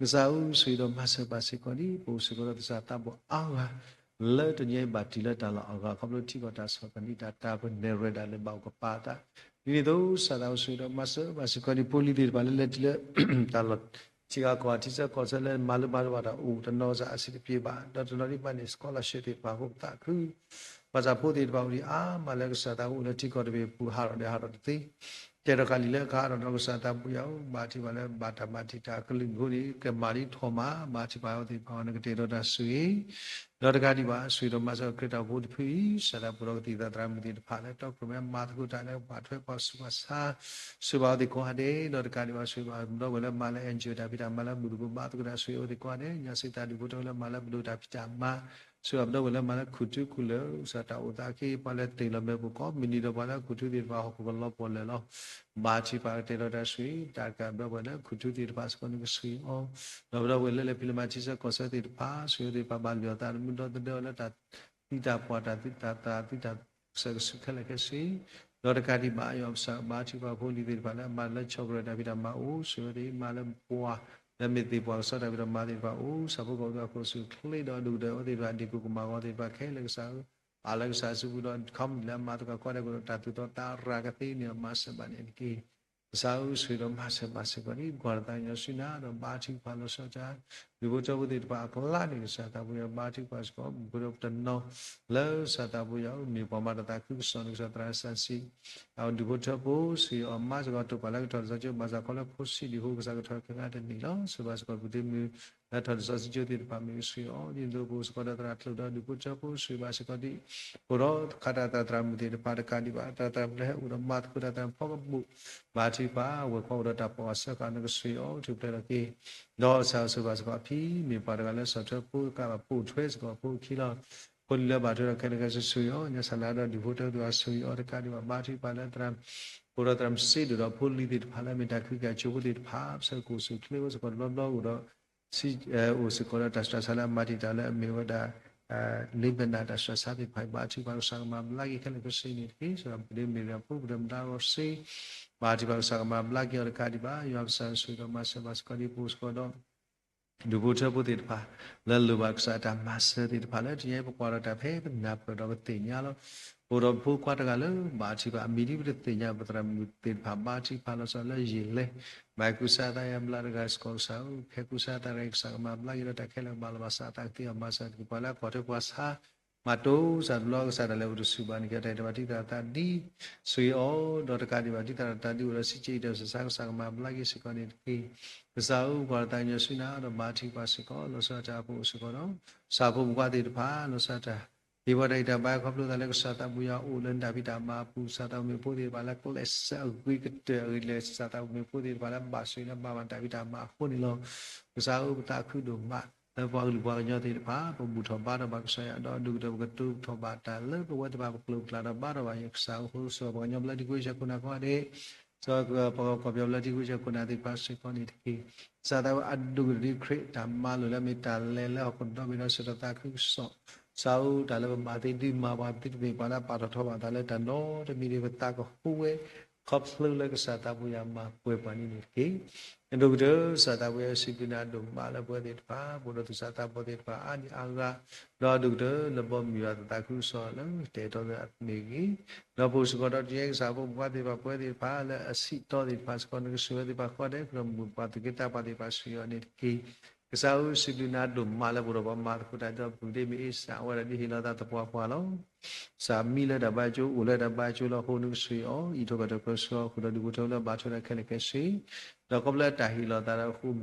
ကစၢ်ဧၢ ဆိၣ်ဂ့ၤဒီးမၤစၢၤဘၣ်စ့ၢ်ကီးဒ် ပအိၣ်စ့ၢ်ကီးဒီးသးစၢ်သးဘီၣ်အါဂၤ လၢတနံၤအံၤဘၣ်တ့ၢ်လၢတၢ်လီၢ်အဂၤ ခီဖျိထံကီၢ်တၢ်ဆီၣ်သနံးတၢ် တၢ်ပနဲၣ်ရွဲၣ်ဒၣ်လၢဘၣ်အိၣ်ကပၤအသး ဒ်န့ၣ်အသိး ကစၢ်သးဘိ ဆိၣ်ဂ့ၤဒီးမၤစၢၤဘၣ်စ့ၢ်ကီးဒ် ဖိလံၤသ့ၣ်တဖၣ်လၢလဲၤတုၤလၢ တၢ်လီၢ်ထံဂၤကီၢ်ဂၤ ထံဆၢကီၢ်ဆၢလၢမၤလိမၤဒိးဘၣ်တၢ်အိၣ် တနီၤစ့ၢ်အဆင်တပြေဘၣ် ဒီးတနီၤဒ်မၤန့ၢ် scholarship သ့ၣ်တဖၣ်အဃိ ပသးခု ပှၤစၢ်ဖိသ့ၣ်တဖၣ်အိၣ်ဒံးအါမးလၢကစၢ်သးဘိအိၣ်လၢထံကီၢ်တဘ့ၣ်အပူၤ ဟးထီၣ်ဒီးဟးထီၣ်တသ့ တဲထီၣ်ဃာ်လံာ်လၢကဟးထီၣ်ဒီး ကစၢ်သးဘိယွၤဧၢ ဘၣ်ထံးပှၤလၢဘၣ်တၢ်မၤတံာ်တာ်အကလုၢ်အဃိန့ၣ် ကမၤဒ်ထီၣ်မး ဘၣ်ထံးပှၤအဝဲသ့ၣ်တဖၣ်အဂီၢ် နကတဲာ်ကတီၤတၢ်ဆိၣ်ဂ့ၤ ဒီးတကးဒံးဘၣ် ဆိၣ်ဂ့ၤဒီးမၤစၢၤခရံာ်တၢ်အိၣ်ဖှိၣ်ဖိတဖုအံၤ ကစၢ်တၢ်ပှဲၤဒီးကသံၣ်သးသရၣ်မုၣ်သ့ၣ်တဖၣ်လၢ တီခိၣ်ရိၣ်မဲ မၤသကိးတၢ်လၢပှၤထွဲပှၤဆူးပှၤဆါ ဆိၣ်ဂ့ၤဘၣ်အဝဲသ့ၣ်ကိးဂၤဒဲး ဒီးတကးဒံးဘၣ် ဆိၣ်ဂ့ၤဘၣ်ပဒီပုၢ်ဝဲၢ်လၢမၤလၢ NGO တၢ်ဖံးတၢ်မၤလၢဘူၣ်သကိးဘါသကိးတၢ် ဆိၣ်ဂ့ၤအဝဲသ့ၣ်ကိးဂၤဒဲး ညါစံးသးဒူၣ်ဖိထၢဖိလၢမၤလၢပဒိၣ်တၢ်ဖံးတၢ်မၤ ဆိၣ်ဂ့ၤဘၣ်ပဒီပုၢ်ဝဲၢ်လၢမၤလၢခူၣ်ထူခူၣ်လၢာ် ကစၢ်တၢ်အိၣ်သးအခ့ ပှၤလၢတ့ၢ်လီၤမဲာ်ပူၤကိးမုၢ်နံၤဒီး ပှၤလၢခူၣ်ထူသ့ၣ်တဖၣ် ဟီၣ်ခိၣ်ကလီပှီၢ်လၢာ်လီၤ ဘၣ်ထံးပှၤကတဲာ်ကတီၤတၢ်ဆိၣ်ဂ့ၤ တၢ်ကပဒီပုၢ်ဝဲၢ်လၢခူၣ်ထူသ့ၣ်တဖၣ်စ့ၢ်ကီးန့ၣ် ကဆိၣ်ဂ့ၤအီၤ ဒီးပဒီပုၢ်ဝဲၢ်လၢလဲၤဖံးလၢမၤထံဆၢကီၢ်ဆၢသ့ၣ်တဖၣ် ဆိၣ်ဂ့ၤအဝဲသ့ၣ်တဖၣ် ဘၣ်လုၢ်အီၣ်သးသမူဒီသဒၢအီၤလၢတၢ်သံတၢ်ပှၢ် တၢ်သံတၢ်သး သံတၢ်ဆၢကဆူးခဲလၢာ်ခဲဆ့ ဒီးတကးဒံးဘၣ် ယွၤကစၢ်ဘၣ်ထံးပှၤဖိလံၤသ့ၣ်တဖၣ် လၢအမၤလၢဆီၣ်ကရၢၢ်တၢ်ဖံးတၢ်မၤအိၣ် ဆိၣ်ဂ့ၤအဝဲသ့ၣ် မၤလၢပှၤ လၢမ့ၢ်သ့ၣ်ပှၢ်ကစီတၢ်ဖံးတၢ်မၤသ့ၣ်တဖၣ်အိၣ် ဆၣ်ဖိကီၢ်ဖိအခိၣ်ဆူၣ်ချ့ဒီး ဒိၣ်ကတၢၢ်အဝဲသ့ၣ်တဖၣ် ဒ့ၣ်ကိၢ်ကမၣ်ဂီၤသ့ၣ်တဖၣ်ခဲလၢာ် ကစၢ်ဧၢ ပာ်လၢကစၢ်အစုပူၤဒီး ခီမုၢ်လၢအမၤသကိးကိးဂၤဒဲး တၢ်သူၣ်တီသးရၢကသ့န့ၣ် မၤစၢၤဘၣ်န့ၣ်တက့ၢ် ကစၢ်ဧၢ ဆိၣ်ဂ့ၤဒီးမၤစၢၤဘၣ်စ့ၢ်ကီးဒ် ကွၢ်တၢ်သးကညီၤဆူနၤ ဒီးဘါထုကဖၣ်လီၤဆီဒၣ်တၢ် ဒူၣ်ဖိထၢဖိသ့ၣ်တဖၣ်အကျါန့ၣ် ကစၢ်သးဘိယွၤဘါထုကဖၣ်စ့ၢ်ကီး မူခိၣ်ဒီးပတနီၤ လၢကစၢ်သးဘိယွၤဧၢ မ့ၢ်ပှၤမၤတၢ်သးခုကစီၣ်န့ၣ် ကစၢ်သရၣ်စၢ်စံး အဒူၣ်ဖိထၢဖိ ဆိၣ်ဂ့ၤအီၤမၤစ့ၢ်ကီး တိာ်ပာ်လၢကထီၣ်လံာ်စီဆှံကၠိ ဘၣ်ဆၣ်ခီလၢဖိဆံးဒံးအဃိ ကစၢ်ကထီၣ်ခဲခါတနံၤလီၤ. ဆိၣ်ဂ့ၤဘၣ်စ့ၢ်ကီး ပူၤတ့မုၢ် လၢထီၣ်လံာ်စီဆှံကၠိသ့ၣ်တဖၣ် မ့ၢ်ကဆိၣ်ဂ့ၤအီၤ ဒ်သိးပအိၣ်စ့ၢ်ကီးဒီးသရၣ်ကျိာ်ဒီး ဒူၣ်ဖိထၢဖိ ဆိၣ်ဂ့ၤဘၣ်စ့ၢ်ကီးဒ် အိၣ်ဒီးခးတၢ်သရၣ်သရၣ်မုၣ်သ့ၣ်တဖၣ်တကးဒံးဘၣ် တၢ်သရၣ်မုၣ်လၢဟဲအိၣ်ဒီးမၤသကိးတၢ်သရၣ်ဖီကပိာ် ဘါထုကဖၣ် ဝဲၤကွာ်အိၣ်ဒီးတၢ်ပိာ်အဆၢဃာ် နကဆိၣ်ဂ့ၤအီၤ ထူၣ်ဖျဲးထီၣ်က့ၤ ဒီးကစၢ်ဆိၣ်ဂ့ၤဘၣ်စ့ၢ်ကီးအဖံး မ့ၢ်ပှၤတဂၤလၢစီၤထွဲဖိကးဘၣ်ပိာ်ထွဲစ့ၢ်ကီးဖိခံလီၤ. ဖိလံၤလၢဘၣ်ထွဲဒီးခဲလၢာ်ခဲဆ့ဆိၣ်ဂ့ၤအီၤ ညါစၢ်လၢဒီးဒူၣ်ဖိထၢဖိသ့ၣ်တဖၣ်ဆိၣ်ဂ့ၤအီၤတကးဒံးဘၣ် ဘါထုကဖၣ်လၢသရၣ် အိၣ်ဒီးသရၣ်မုၣ်စ့ဒိၣ်ဒီးဖိလံၤသ့ၣ်တဖၣ်လၢအမ့ၢ်တၢ်ခုက့ၤအကၠိဖိသ့ၣ်တဖၣ် ဆၢကိၣ်ဆူၣ်ချ့အိၣ်စ့ၢ်ကီးတဘျီဘျီအိၣ်ဒီး အိၣ်စ့ၢ်ကီးဒီးတၢ်ဆူးတၢ်ဆါလၢအမၤတံာ်တာ်လၢအမ့ၢ်ဝဲဒၣ် လ့ဘနၣ်တၢ်ဆူးတၢ်ဆါသ့ၣ်တဖၣ် ဘါထုကဖၣ်ကစၢ်ကမၤဘျါက့ၤခဲလၢာ်ခဲဆ့န့ၣ်တက့ၢ်. စီၤပဒ့မ့ၢ်ဒီးဖိပဒ့မဒါရီစ့ ဘါထုကဖၣ်ကစၢ်ကမၤဘျါက့ၤအီၤတကးဒံးဘၣ် ယွၤကစၢ်ဆိၣ်ဂ့ၤဒီးမၤစၢၤဘၣ်စ့ၢ်ကီးဒ်ပအိၣ်စ့ၢ်ကီးဒီး ဒူၣ်ဖိထၢဖိသ့ၣ်တဖၣ် လၢလိၣ်ဘၣ်ကစၢ်တၢ်မၤစၢၤသ့ၣ်တဖၣ်လၢတနံၤအံၤ ပကွၢ်ဒီးတၢ်ဖဲပနၢ်ပၢၢ်ဒီးပသ့ၣ်ညါလီၤ. ပအိၣ်ဒီးဖိခွါတဂၤလၢဘၣ်ထံးဘၣ်အမံၤဒ်ပတသ့ၣ်ညါ ပသရၣ်မုၣ်သ့ၣ်တဖၣ် ဘါထုကဖၣ်လီၤဆီလၢယံာ်လဲၣ် မၤကူစါသးယါဘျါတဂၤစ့ၢ်ကီး ကစၢ်ဧၢ ခဲကူစါသးတဂၤ ကစၢ်ကမၤဘျါက့ၤဒီးတၢ်ခဲလၢာ်ကဘၣ်လီၤဘၣ်စးသးကသ့အီၤ မၤစၢၤတက့ၢ် ပှၤလၢအခီၣ်ထၢပှၤဆါ မၤတိစၢ်တဘျီကစၢ်ဒၣ်လဲာ်အိၣ်တဆူၣ်ဘၣ်န့ၣ် ကတဲာ်ကတီၤဘၣ်တံၢ်သရၣ်သးဒ် ဆိၣ်ဂ့ၤအီၤ ဒီးတကးဒံးဘၣ်တံၢ်သရၣ်သးဒ်အိၣ်ဒီးစံးက့အံၤဒီးစံးဆၢ ကစၢ်ကမၤဘျါက့ၤစ့ၢ်ကီးန့ၣ်တက့ၢ်. ကစၢ်ဧၢ ကွၢ်တၢ်သးကညီၤဆူနၤဒီးဘါထုကဖၣ်စ့ၢ်ကီး လီၤဆီဒၣ်တၢ်အဖိအိၣ်စ့ၢ်ကီးဒီး ဆၣ်ဖိမုၣ်ခွါသ့ၣ်တဖၣ် လီၤဆီဒၣ်တၢ် ဟ့ၣ်ပှၤတၢ်ဂံၢ်တၢ်ဘါခီဖျိသးလၢကစၢ်သးဘိယွၤအိၣ်လၢနတၢ်ဖံးတၢ်မၤအပူၤ ကစၢ်သးဘိမ့ၢ်ဖိသ့ၣ်တဖၣ်လၢကျဲးစၢးအဂ့ၤကတၢၢ်အဂ့ၤလၢကစၢ်သးဘိမ့ၢ်ဖိသ့ၣ်တဖၣ်လၢဘၣ်ဆိၣ်ဂ့ၤလၢဘၣ်မၤတၢ်ဖံးတၢ်မၤအဃိန့ၣ်လီၤ. ကစၢ်ဧၢ ပသးခုဒိၣ်မး လၢပှၤကလုာ်ပှၤကညီသ့ၣ်တဖၣ် ပဘူၣ်ထီၣ်ဘါထီၣ်ဘၣ်ကစၢ်ယွၤ ဒီးဒိၣ်ကတၢၢ်ပကတိၤထီၣ်ဘၣ်တၢ်လၢပဝဲသ့ၣ်တဖၣ်ပကျိာ်ပကျါဒီးဘါထီၣ်ဘၣ်ယွၤ ကစၢ်ဧၢ အဃိ ဆိၣ်ဂ့ၤပှၤကညီဘျၢထံခဝ့ၡၢၣ်ခိၣ်နၢ်ကိးဂၤဒဲး ဆိၣ်ဂ့ၤပှၤကီၢ်ပယီၤဘျၢထံခဝ့ၡၢၣ်ခိၣ်နၢ်သ့ၣ်တဖၣ်စ့ၢ်ကီးန့ၣ်တက့ၢ်. ကစၢ်သးဝဲအဒိၣ်ကတၢၢ်ဒ်ခရံာ်တၢ်မၤလိာ်လၢအမ့ၢ်တၢ်လဲၤလၢဟီၣ်ခိၣ်ဒီဘ့ၣ်ဒီး ဆၢထၢၣ်သးခုကစီၣ် ကစၢ်ဧၢ တၢ်လၢပမၤသ့ဒ်မၤပှၤသ့တမ့ၢ်ပှၤလၢအပာ်ထီၣ်ထီဘၣ်သးလၢတၢ်နီတမံၤန့ၣ် ပသးကဟူဝဲ ခီဖျိလၢကစၢ်သးဘိယွၤမၤပှဲၤပှၤန့ၣ်န့ၣ်တက့ၢ်. အဒိၣ်ကတၢၢ် ကစၢ်သးဘိယွၤစံးဘျုးနၤဒိၣ်မးလၢပဝဲသ့ၣ်တဖၣ် ပအိၣ်ဒီးသူၣ်စၢ်သးဘီသ့ၣ်တဖၣ်အါနံၣ်အါဂၤ, ဒီးအဒိၣ်ကတၢၢ်လၢဘီမုၢ်ယွၤသးခုကစီၣ်လၢတၢ်အဲၣ်တီသ့ၣ်မ့ၢ်ဂ့ၤ, ဒီးပအိၣ်စ့ၢ်ကီးဒီးတနံၤအံၤ ကစၢ်ဖိမုၣ်ဖိခွါသ့ၣ်တဖၣ် ပဝဲသ့ၣ်တဖၣ်လၢအဆံးတီသ့ၣ်တဖၣ်စ့ၢ်ကီး နကဆိၣ်ဂ့ၤဝဲသ့ၣ်တဖၣ်ဃီဒဲး ကဒီးမုာ်ပှၤသူၣ်က့သးပှၢ်သ့ၣ်တဖၣ်ဆူယွၤန့ၣ်တက့ၢ်. ကစၢ်ဧၢ စံးဘျုးနၤဒိၣ်မးလၢပအိၣ်ဒီးပှၤမၤသကိးတၢ်ဒီးပူၤ ဒ်မ့ၢ်အ့စၢ်ဝဲဒၣ်ဒ်ဟ့ၣ်လီၤသးသပှၢ်ပှၢ်လီၤ. ကစၢ်မံလၢတၢ်ဘါကၠိ အိၣ်လၢတၢ်ဘါကၠိလီၤ. အဃိနကဆိၣ်ဂ့ၤအီၤ အံးထွဲကွၢ်ထွဲကျဲးစၢးအီၤ ဃုာ်ဒီးဒုးကဲထီၣ်လၢဘၣ်ထွဲဒီးခဲလၢာ်ခဲဆ့, ဒီးခီဖျိလၢတၢ်ဟ့ၣ်လီၤသး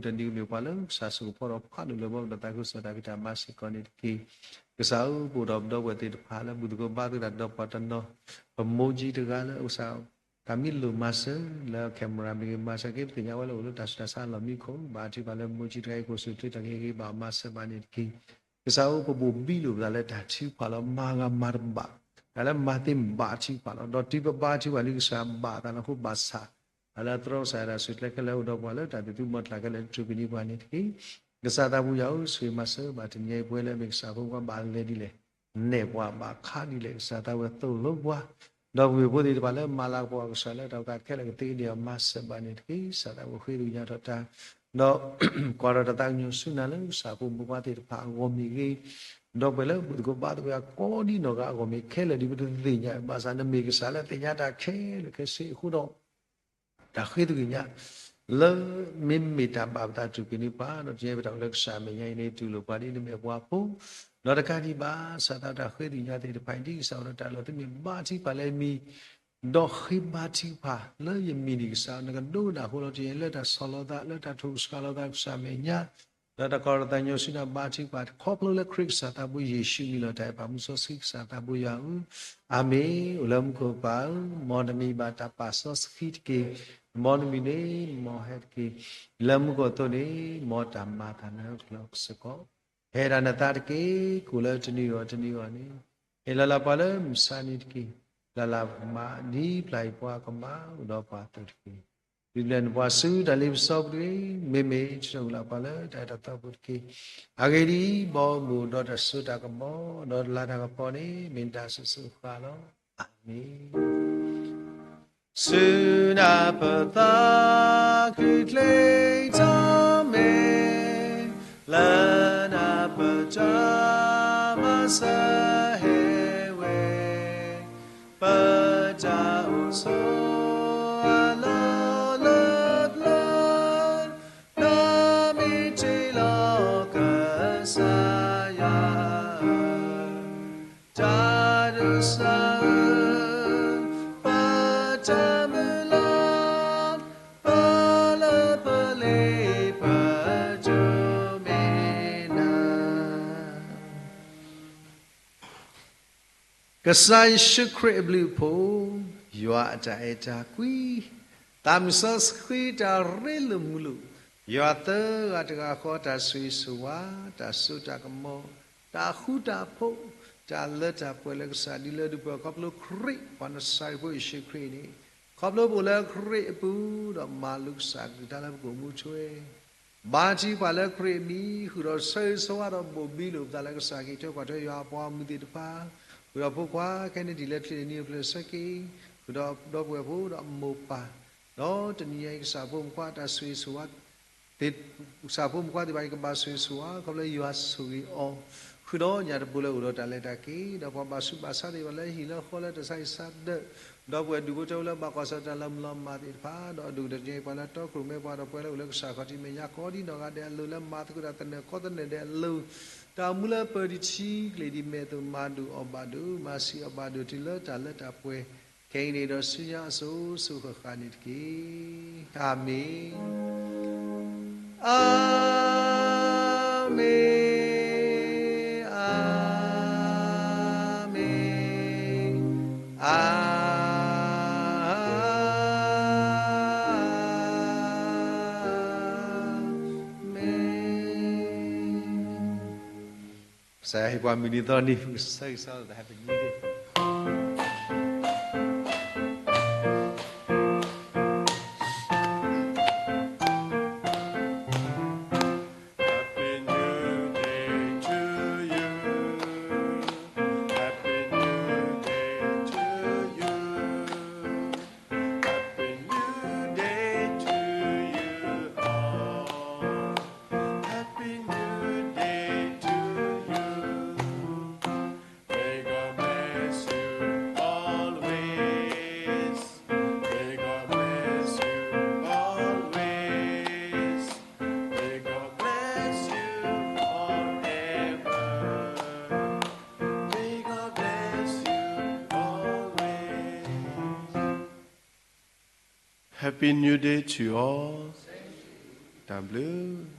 ဒီးအဃိ မုၢ်တနံၤကမ့ၢ်ပှၤလၢကစၢ်ဆိၣ်ဂ့ၤဖီဒီးဖးဒိၣ်လၢဘီကဒီးသးခုကစီၣ်တၢ်ဖံးတၢ်မၤစ့ၢ်ကီးန့ၣ်တက့ၢ်. ကစၢ်ဧၢ ပအိၣ်ဒီးပဒီပုၢ်ဝဲၢ်သ့ၣ်တဖၣ်လၢဘူၣ်သကိးဘါသကိးတၢ်ဒီးပှၤတနီၤ, ပမိၢ်ကၠံတဂၤလၢကစၢ် တၢ်မ့ၢ်လိၣ်မၤစၢၤလၢ camera မ့ၢ်ဂ့ၤ မၤစၢၤက့ၤ ပသ့ၣ်ညါဝဲလၢအိၣ်လၢတၢ်ဆူးတၢ်ဆါလီၢ်မံခိၣ် ဘၣ်ထံၣ်ပှၤလၢမိၢ်ကၠံတဂၤအံၤ ကအိၣ်ဆူၣ်အိၣ်ချ့တၢ်ဂ့ၤဂ့ၤ ဘၣ်မၤစၢၤဘၣ်န့ၣ်တက့ၢ်. ကစၢ်ဧၢ ပဘိၣ်ဘံလိာ်ပသးလၢတၢ်ထုကဖၣ်လီၤ. မၤဂၤမၤတဘၣ်, တၢ်လၢမၤသ့မ့ၢ်ဘၣ်ထုကဖၣ်လီၤ. ဒီးတုၤပဘါထုကဖၣ်လံ ကစၢ်ဘၣ်သးလီၤ. အဃိဘၣ်ဆၣ် တၢ်လၢအသြီကစၢ်ယွၤတၢ်ဆိၣ်ကျဲခဲလၢာ်အိၣ်ဒီးပှၤလၢတၢ်သးသမူတၢ်ခဲလၢာ် တြူာ်ကနံၤပှၤန့ၣ်တက့ၢ်. ကစၢ်သးဘိယွၤဧၢ ဆိၣ်ဂ့ၤမၤစၢၤဘၣ်တနံၤအံၤ ပဝဲလၢအမ့ၢ်ကစၢ်ဖိခွါဘၣ်လဲၤဒ်လဲၣ် နဲၣ်ပှၤဘၣ်ခးဒ်လဲၣ် ကစၢ်သးဝဲသိၣ်လိပှၤ, ဒီးပဝဲၢ်ဖိသ့ၣ်တဖၣ်လၢမၤလၤကပီၤကစၢ်လၢတၢ်အိၣ်ကးခဲလၢာ်ကသ့ဒံးအီၤ မၤစၢၤဘၣ်န့ၣ်တက့ၢ်. ကစၢ်သးဝဲဃ့သ့ၣ်ညါထီၣ်တၢ် ဒီးကွၢ်ထီၣ်တၢ်သးကညီၤဆူနၤလၢကစၢ်ဖိမုၣ်ဖိခွါသ့ၣ်တဖၣ်အဂီၢ်မ့ၢ်ဂ့ၤ, ဒီးပဝဲလၢဘူၣ်သကိးဘါသကိးယွၤကိးဒံနီၢ်ဂၤအဂီၢ်မ့ၢ်ခဲလၢာ်ဒ်ပတသ့ၣ်ညါ ဘၣ်ဆၣ်နမ့ၢ်ကစၢ်လၢသ့ၣ်ညါတၢ်ခဲလၢာ်ခဲဆ့အဃိဒီး တၢ်ဃ့သ့ၣ်ညါ လၢမ့မ့ၢ်တၢ်ဘၣ်ပသးတြူာ်ကနံၤပှၤ ဒီးတနံၤအံၤပတၢ်အိၣ်လၢကစၢ်အမဲာ်ညါအံၤန့ၣ် တူၢ်လိာ်ပှၤဒ်နမ့ၢ်ပှၤဖိ, ဒီးတကးဒံးဘၣ် ကစၢ်သးတၢ်ဃ့သ့ၣ်ညါသ့ၣ်တဖၣ်အံၤ ဒ်ကစၢ်အိၣ်ဒီးတၢ်လီၤတမ့ၢ်ဘါထုကဖၣ်လၢအမံၤ, ဒီးဃ့ဘါထုကဖၣ်လၢယမံၤန့ၣ် ကစၢ်နကဒိကနၣ်အဃိလီၤ. တနံၤအံၤလၢတၢ်ဆီၣ်လီၤသး လၢတၢ်ထိၣ်ကစှၤလီၤသးကစၢ်အမဲာ်ညါ ဒီးတၢ်ကီတၢ်သးညီဆူနၤဘါထုကဖၣ် ခီဖျိလၢခရံာ်ကစၢ်သးဘိယ့ၣ်ၡူးအမံၤလီၤ. တၢ်အဲၣ်ပၢ်မူစီဆှံကစၢ်သးဘိယွၤဧၢ, အၤမ့ၣ်. အိၣ်လၢမူခိၣ်ပၢ်ဧၢ, မ်နမံၤဘၣ်တၢ်ပာ်စီဆှံတက့ၢ်. မ်နမံၤန့ၣ် မ်ဟဲတက့ၢ်. လၢမူခိၣ်အသိးန့ၣ် မ်တၢ်မၤအသးလၢဟီၣ်ခိၣ်ချၢစ့ၢ်ကီး ဟဲဒၣ်နသးတက့ၢ်. ကိၣ်လၢတနံၤဂီၢ်တနံၤဂီၢ်န့ၣ် ဟ့ၣ်လီၤလၢပှၤလၢမုၢ်ဆါနံၤတက့ၢ်. လၢ်လၢ်ပကမၤ ဒ်ပျၢ်ယွၤပှၤကမၤ အိၣ်ဒီးပှၤအသိးတက့ၢ်. ဒုးဘျၢနပှၤဆူတၢ်လ့ပစီပူၤတဂ့ၤ. မ့မ့ၢ်ဆိၣ်ဂ့ၤလၢပှၤလၢတၢ်အဲၣ်တၢ်သးပူၤတက့ၢ်. အဂ့ၢ်ဒ်အံၤ, ဘီမုၢ်ဒီးတၢ်စိတၢ်ကမီၤ ဒီးလၤတၢ်ကပီၤန့ၣ် မ့ၢ်နတၢ်ဆိၣ်ဂ့ၤဃၣ်လီၤ. အၤမ့ၣ်. ဆူနၢ်ပၢၢ်သးခုချ့ထီၣ်မ့ၢ် လၢနၢ်ပၢၢ်တၢ်မၤစၢၤဟဲဝဲ ပတၢ်အိၣ်ဆိးအလီၢ်လၢပျၢၤ လၢမ့ၢ်တ့ၢ်လီၤကစၢ်ယွၤ တၢ်ဒိးစၢ်ဧၢ, ပတၢ်မုၢ်လၢ် ပလၢပလ့ပဒိးမ့ၢ်နၤ ကစၢ်ယ့ၣ်ၡူးခရံာ်အဘျုးအဖှိၣ်, ယွၤအတၢ်အဲၣ်တၢ်ကွံ, သးမုၢ်စီဆှံတၢ်ရ့လိာ်မုာ်လိာ်, ယွၤသၢဂၤတဂၤဃီတၢ်ဆိၣ်ဂ့ၤဆိၣ်ဝါ, တၢ်စိတၢ်ကမီၤ, တၢ်ဃူတၢ်ဖိး, တၢ်လၢတၢ်ပှဲၤလၢကစၢ်ဒ်လၢဒုးပှဲၤခီဖျိခရံာ် ပှၤနစၤရ့းဖိယ့ၣ်ၡူးခရံာ်န့ၣ်, ခီဖျိပအိၣ်လၢခရံာ်အပူၤ ဒီးမၤလိကစၢ်ကလုၢ်ကထါလၢပကအိၣ်မူထွဲ ဘါထုကဖၣ်လၢခရံာ်အမံၤ ဃုာ်ဒီးဆၢဂ့ၤဆၢဝါဒီးဘိၣ်ဘံလိာ်ပသးလၢကစၢ်က့ၤထွဲကွၢ်ထွဲ ယွၤအပှၤဂီၢ်မုၢ်သ့ၣ်တဖၣ်, ဃုာ်ဒီးဖိခွါ ခဲန့ၣ်တံၢ်လၢချံးန့ၣ် နံၤအိၣ်ဖျဲၣ်ဆၢက့ၤ, ဃုာ်ဒီးဒီပုၢ်ဝဲၢ်ဖိဒီးအမိၢ်ပၢ်, ဒီးတနံၤညါအံၤ ကစၢ်ဖိမုၣ်ခွါတၢ်ဆိၣ်ဂ့ၤဆိၣ်ဝါ ကစၢ်ဖိမုၣ်ခွါသ့ၣ်တဖၣ်အံၤ ကဘၣ်ဆိၣ်ဂ့ၤဆိၣ်ဝါ ခီဖျိယွၤဆိၣ်ဂ့ၤအီၤ, ဃုာ်ဒီးညၣ်တပူၤလၢအိၣ်ဒီးတၢ်လဲၤတၢ်က့ၤ, ဒီးပှၤဘၣ်ဆူးဘၣ်ဆါသ့ၣ်တဖၣ်လၢဟံၣ်လၢဃီလၢတၢ်ဆါဟံၣ်ဆါဒၢး, ဒီပုၢ်ဝဲၢ်ဒူၣ်ဖိထၢဖိလၢဘၣ်ကွၢ်ဆၢတၢ်လၢမုၢ်လီၤမၢ်သ့ၣ်တဖၣ်, ဒီးအဒိၣ်ကတၢၢ်တနံၤအံၤ ပှၤလၢတီခိၣ်ရိၣ်မဲ ပှၤဒီးပှၤလၢအိၣ်လၢကစၢ်ခီၣ်ထံးမဲာ်ညါကိးဒ်နီၢ်ဂၤဒဲးအလိၤ လၢမၤသကိးတၢ်သနၢၣ်ကီသနၢၣ်ဒဲးအလိၤ, တၢ်မူလၢပၢၤတထံကျိၣ်ဒ်မဲာ်အသိးမၤဒုၣ်အီၣ်ဘၣ်ဒိၣ် မၤဆံးအီၣ်ဘၣ်ဒိၣ်တုၤလၢတၢ်လၢတၢ်ပှဲၤ ခဲအံၤန့ၣ်ဒီးဆူညါအစိၤစိၤဃၣ်ဃၣ်န့ၣ်တက့ၢ်. အၤမ့ၣ်, အၤမ့ၣ်, အၤမ့ၣ်, အၤမ့ၣ်. ကစၢ်ယွၤဟ့ၣ်ပှၤမုၢ်နံၤသီနံၤ ပကဆၢဂ့ၤဆၢဝါ Happy New Day. Happy New Day to you. Happy New Day to you. Happy Happy New Day to all. တၢ်ဘျုး